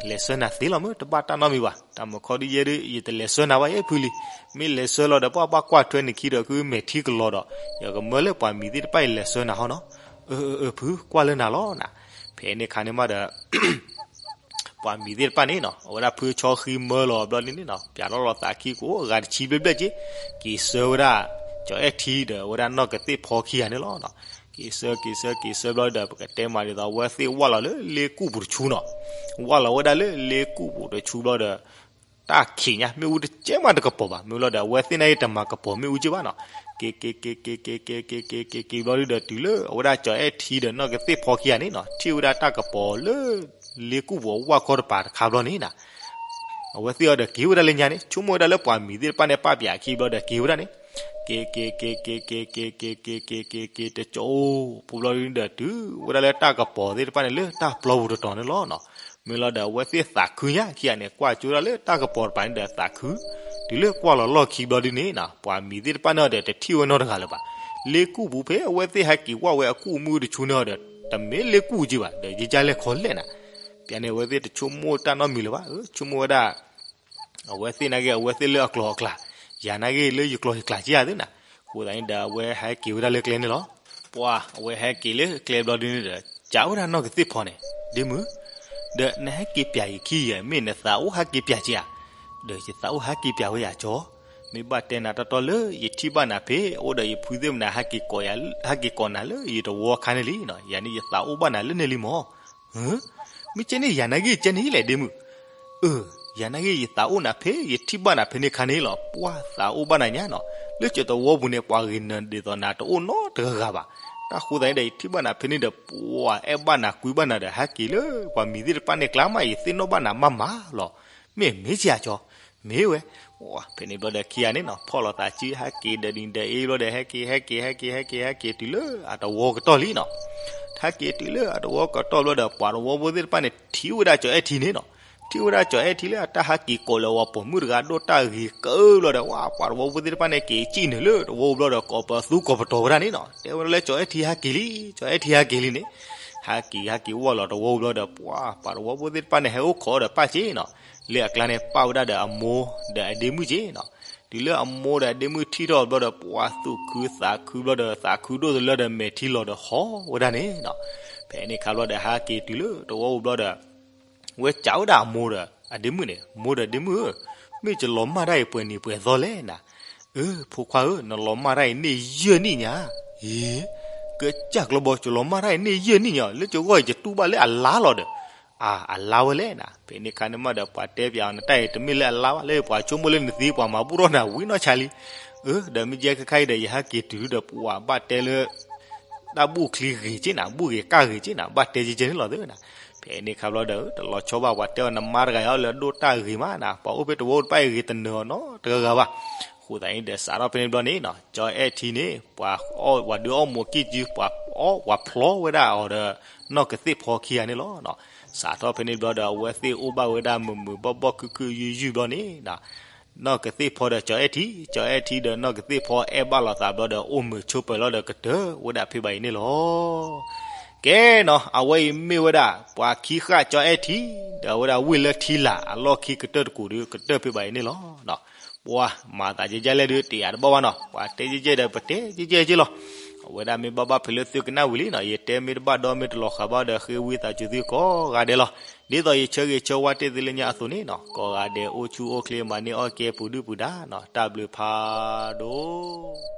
လဲၤဆှၢနၤသ့လီၤမ့ၢ် တဘၣ်တၢ်နီတမံၤဘၣ်. တၢ်မုၢ်ခီဒုယဲဒု ယတလဲၤဆှၢနၤဘၣ်ယဲဖုလံ. မ့ၢ်လဲၤဆှၢလီၤဒီး ပှၤဘၣ်ကွၢ်ထွဲနခံဒီး ကမဲာ်ထံကလီၤဒီး ယကမၢလၢပှၤမံၤသ့ၣ်တဖၣ်အံၤလဲၤဆှၢနၤဟီနီၤ. အၢ အၢ အၢ ဖု ကွၢ်လၢနၤလီၤနၤ. ဖဲန့ၣ်ခါန့ၣ်မးဒီး ပှၤမံၤသ့ၣ်တဖၣ်န့ၣ်နီၤ အဝဲဒၣ်ဖုဆီဃံမၢလီၤဘျီဒ်န့ၣ်နီၤ ပၠးထီၣ်လီၤသးခံကိးဂၤတဆံဘျဲၣ်ဘျဲၣ်က့ၤ က့ၤဆှၢဝဲဒၣ် ကၠီၤအဲၣ်ထံဒီး အဝဲဒၣ်နီၢ်ကသ့ၣ်ဖီခံဂၤန့ၣ်လီၤ. က့ၤဆှၢ က့ၤဆှၢ က့ၤဆှၢဘျီဒီး ပကတဲမးဒ်သိး အဝဲသ့ၣ်ဝၢ်လီၤလၢလ့ကူၣ်ပူၤတဆူနီၤ. ဝၢ်လီၤဝဲဒၣ်လၢလ့ကူၣ်ပူၤတဆူဘျီဒီး တၢ်ခံးညါ မ့ၣ်အူတကဲမးတကပီၤဘၣ်. မ့ၢ်လီၤဒီး အဝဲသ့ၣ်န့ၣ်တမၤကပီၤမ့ၣ်အူက့ဘၣ်နီၤ. က့ၤ က့ၤ က့ၤ က့ၤ က့ၤ က့ၤ က့ၤ က့ၤ က့ၤ က့ၤဘျီဒုဒီး တုၤလၢအဝဲဒၣ်ကၠီၤအဲၣ်ထံဒီးနီၢ်ကသ့ၣ်ဖီခံဂၤန့ၣ်နီၤ ထံၣ်ဝဲဒၣ်တၢ်ကပီၤလၢ လ့ကူၣ်ပူၤအဝၢ်ခီတပၤတခါဘျီန့ၣ်နီၤ အဝဲသ့ၣ်အီၤဒီးက့ၤဝဲဒၣ်လၢညါန့ၣ် ဆိကမိၣ်ဝဲဒၣ်လၢပှၤမံၤသ့ၣ်တဖၣ်န့ၣ် ပာ်ပၠးခံဘျီဒီးက့ၤဝဲဒၣ်န့ၣ် က့ၤ က့ၤ က့ၤ က့ၤ က့ၤ က့ၤ က့ၤ က့ၤ က့ၤ က့ၤ က့ၤ တကၠိဖိဘျီဒုဒီး တုၤဝဲဒၣ်လၢတၢ်ကပီၤသ့ၣ်တဖၣ်န့ၣ် လၢတၢ်ပျီပူၤတတီၤန့ၣ်လီၤနီၤ. မ့ၢ်လီၤဒီး အဝဲသ့ၣ်သးခုညါခံဂၤန့ၣ် ကွၢ်ကၠိဒၣ်လၢတၢ်ကပီၤတပၤန့ၣ်ဒီးသးခု တုၤလၢကွၢ်လီၤလီၢ်ခံဘျီဒုန့ၣ်နီၤ ပှၤမံၤသ့ၣ်တဖၣ်န့ၣ်ဒီး တထံၣ်ဝဲနီတဂၤလၢၤဘၣ်. လ့ကူၣ်ပူၤဖဲအဝဲသ့ၣ်ဟဲက့ၤဝၢ်ဝဲအကူၣ်မုၢ်တဆူန့ၣ်ဒီး တမ့ၢ်လ့ကူၣ်က့ဘၣ် ဒီးယကလဲၤခီလဲၣ်နၤ. ပျးန့ၣ် အဝဲသ့ၣ်တဆိကမိၣ်တၢ်နီတမံၤလၢၤဘၣ်. အၢ ဆိကမိၣ်ဝဲဒၣ် အဝဲသ့ၣ်နာ်က့ အဝဲသ့ၣ်လၢအကျိၤအကျဲ, ယၤနာ်က့လၢယကျိၤယကျဲက့ယၤသ့နၤ. အဃိသတးန့ၣ်ဒီး အဝဲဟဲက့ၤဝဲဒၣ်လၢကျဲန့ၣ်လီၤ. ပှၤအဝဲဟဲက့ၤလၢကျဲဘျီဒုန့ၣ်ဒီး ကးဝဲဒၣ်နီၢ်ကသ့ၣ်ဖီန့ၣ်, ဒ့မုၣ်, ဒီးနဟဲက့ၤပျးယခံယဲ မ့ၢ်နသးအိၣ်ဟဲက့ၤပျးက့ဧါ. ဒီးယသးအိၣ်ဟဲက့ၤပျးဝဲယၤကၠီ, မ့ၢ်ဘၣ်တဲနၤတီတီလၢယထံၣ်ဘၣ်နၤဖဲ အိၣ်ဒီးယဖုသ့ၣ်မနၤ ဟဲက့ၤကိးနၤလၢယတဝီအခါန့ၣ်လံနီၤ, ယၤန့ၣ်ယသးအိၣ်ဘၣ်နၤလၢန့ၣ်လံမၢ်. မ့ၢ်ကဲန့ၣ် ယၤနာ်က့ ကဲန့ၣ်လဲၣ် ဒ့မုၣ်. အၢ, ယၤနာ်က့ ယသးအိၣ်နၤဖဲ ယထံၣ်ဘၣ်နၤဖဲန့ၣ်ခါန့ၣ်လီၤ. ပှၤသးအိၣ်ဘၣ်နၤညါနီၤ, လၢကၠီတဝီပူၤန့ၣ် ပှၤဂ့ၤနၤဒ်သိးနၤတအိၣ်နီတဂၤဂၤဘၣ်. တၢ်ဃိသတးန့ၣ်ဒီး ယထံၣ်ဘၣ်နၤဖဲန့ၣ်ဒီး ပှၤအဲၣ်ဘၣ်နၤကွံဘၣ်နၤဒီး ဟဲက့ၤလၢပှၤမံၤသ့ၣ်တဖၣ်န့ၣ်ကျါမး ယသ့ၣ်နီၣ်ဘၣ်နၤမးမးလီၤ. မ့ၢ်မ့ၢ်က့ဧါကၠီ, မ့ၢ်ဝဲ. ဖဲန့ၣ်ဘျီဒီးခံဂၤန့ၣ်နီၤ ဖီၣ်လီၤသးစု ဟဲက့ၤဒီးနံၤဒီးအ့ဘျီဒီး ဟဲက့ၤ ဟဲက့ၤ ဟဲက့ၤ ဟဲက့ၤ ဟဲက့ၤ တုၤလၢအတဝီကတီၢ်လံနီၤ. ဟဲက့ၤတုၤလၢအတဝီကတီၢ်ဘျီဒီး ပှၤတဝီဖိသ့ၣ်တဖၣ်န့ၣ် ထံၣ်ဝဲဒၣ်ကၠီအဲၣ်ထံန့ၣ်နီၤ. ထံၣ်ဝဲဒၣ်ကၠီအဲၣ်ထံလၢအတၢ်ဟဲက့ၤကိးလၢ ပှၤပိာ်မုၣ်တဂၤဒိၣ်တၢ်ဂ့ၤကၢဘျီဒီး ဝဲ ပှၤတဝီဖိသ့ၣ်တဖၣ်န့ၣ် က့ၤစံၣ်နုာ်လၢတဝီဘျီဒီး ကိးပသူကိးပတီၤဝဲဒၣ်န့ၣ်နီၤ. တဲဝဲဒၣ်လၢ ကၠီအဲၣ်ထံဟဲက့ၤလံ, ကၠီအဲၣ်ထံဟဲက့ၤလံန့ၣ်. ဟဲက့ၤ ဟဲက့ၤဝဲလီၤတဝီဘျီဒီး ပှၤ ပှၤတဝီဖိသ့ၣ်တဖၣ်န့ၣ် ဟဲအိၣ်ခိးဒီးပၢ်က့နီၤ. လၢအကျါန့ၣ် ပၢ်ဝဲဒၣ်ဒီးအမိၢ်ဒီးအဒ့မုၣ်က့နီၤ. တုၤလၢအမိၢ်ဒီးအဒ့မုၣ်ထံၣ်ထီၣ်ဘျီဒီး ပှၤသူၣ်ခုသးခုဘျီဒီး သးခုဒိၣ်တလၢဒီး မဲာ်ထံလီၤဒီးဟီဝဲဒၣ်န့ၣ်နီၤ. ဖဲန့ၣ်ခါဘျီဒီး ဟဲက့ၤတုၤလၢတဝီအိၣ်ဘျီဒီး ဝဲကးဝဲဒၣ်အမိၢ်ဒီးအဒ့မုၣ်န့ၣ်, မိၢ်ဒီးဒ့မုၣ်ဧၢ, မ့ၢ်ကလီၤမၢ်တၢ်အံၤပှဲၤနံၤပှဲၤသီလဲၣ်နၤ. အၢ ဖိခွါဧၢ, နလီၤမၢ်တၢ်အံၤန့ၢ်ယဲၢ်နံၣ်ညါ. အ့, ကစၢ်ကျီဘီ ကလီၤမၢ်တၢ်အံၤန့ၢ်ယဲၢ်နံၣ်ညါ, လၢကဂီၢ်အံၤ ယတူၢ်ဘၣ်လၢအလါလီၤဒီး. အါ, အလါဝဲလဲၣ်နၤ. ဖဲန့ၣ်ခါန့ၣ်မးဒီး ပှၤတဲပၠးအီၤ နတၢ်အံၤတမ့ၢ်လၢအလါဘၣ်, လၢပှၤဆိကမိၣ်လၢနသံ ပှၤမၤဘူၣ်ထီၣ်နၤဝံၤနီၢ်ဆါလံ. အၢ, ဒီးမ့ၢ်ကဲခဲခါအံၤဒီး ယဟဲက့ၤတုၤဒီး ပှၤဘၣ်တဲလၢ တၢ်ဘူၣ်ချံဂ့ၤက့နၤ, ဘူၣ်ဂ့ၤကၢ်ဂ့ၤက့နၤ, ဘၣ်တဲကဲကဲန့ၣ်လီၤသ့နၤ. ဖဲန့ၣ်ခါဘျီဒီး တလီၤဆီဘၣ် ပှၤတဲအီၤ နမါတဂၤအံၤလၢအဒိၣ်တၢ်ဂ့ၤမးနၤ, ပှၤအိၣ်ဖဲတဝီတဖၣ်အံၤ ဂ့ၤတနၢၤအီၤနီတဂၤဂၤဘၣ်. အဃိသတးန့ၣ်ဒီး စးထီၣ်ဖဲန့ၣ်ဘျီန့ၣ်နီၤ, ကၠီအဲၣ်ထံန့ၣ် ပှၤအီၣ် ပှၤဒုးအီၣ်မိၢ်ကံၢ်စု ပှၤအီၣ် ပှၤဖျီဝဲဒၣ်အီၤဒီး နီၢ်ကသ့ၣ်ဖီခံဂၤန့ၣ်လီၤ. စးထီၣ်ဖဲန့ၣ်ဘျီဒီး အဝဲသ့ၣ်အိၣ်ဘၣ်ဝဲဒၣ်မုာ်မုာ်ဘီၣ်ဘီၣ်ခုၣ်ခုၣ်ယုၢ်ယုၢ်ဘျီန့ၣ် နီၢ်ကသ့ၣ်ဖီဒီးကၠီအဲၣ်ထံ, ကၠီအဲၣ်ထံဒီးနီၢ်ကသ့ၣ်ဖီအဲၣ်ဘၣ်လိာ်သးဘျီဒီး အိၣ်မုာ်ဆိးပၢၤလီၤဒီးကတၢၢ်ဝဲဒၣ်ဖဲဘၣ်အံၤန့ၣ်လီၤ. ကဲနီၤ, အဝဲအံၤမ့ၢ်ဝဲဒၣ် ပှၤခံဃၣ်ကၠီအဲၣ်ထံ ဒီးအဝဲဒၣ်ဝ့ၢ်လၢထံလာ်အလီၢ်ခံကတၢၢ်တကူးဒီး ကတၢၢ်ဖဲဘၣ်အံၤန့ၣ်လီၤ. ပှၤမၤသးယဲယဲလဲၣ်ဒီး တယာ်တဘၣ်ဘၣ်နီၤ, ပှၤတဲယဲယဲဒီး ပတဲယဲယဲက့လီၤ. အဝဲဒၣ်မ့ၢ်ဘၣ်ဘၣ်ဖဲလၢသုကနၣ်ဝံၤလံနီၤ, ယတဲမ့ၢ်တဘၣ်ဒီးမ့ၢ်တလီၤဃာ်ဘၣ်ဒီး ဃ့ဝံသးစူၤသုကိးဂၤဒဲးလီၤ. ဒ်သိးယဆၢဂ့ၤဆၢဝါတ့ၢ်သုလၢညါအသိးန့ၣ်နီၤ, ကိးဂၤဒဲးအိၣ်ဆူၣ်အိၣ်ချ့ မၤန့ၢ်အီၣ်ကဲပူၤဒုၣ်ပူၤဒါနီၤ, တၢ်ဘျုးဖးဒိၣ်.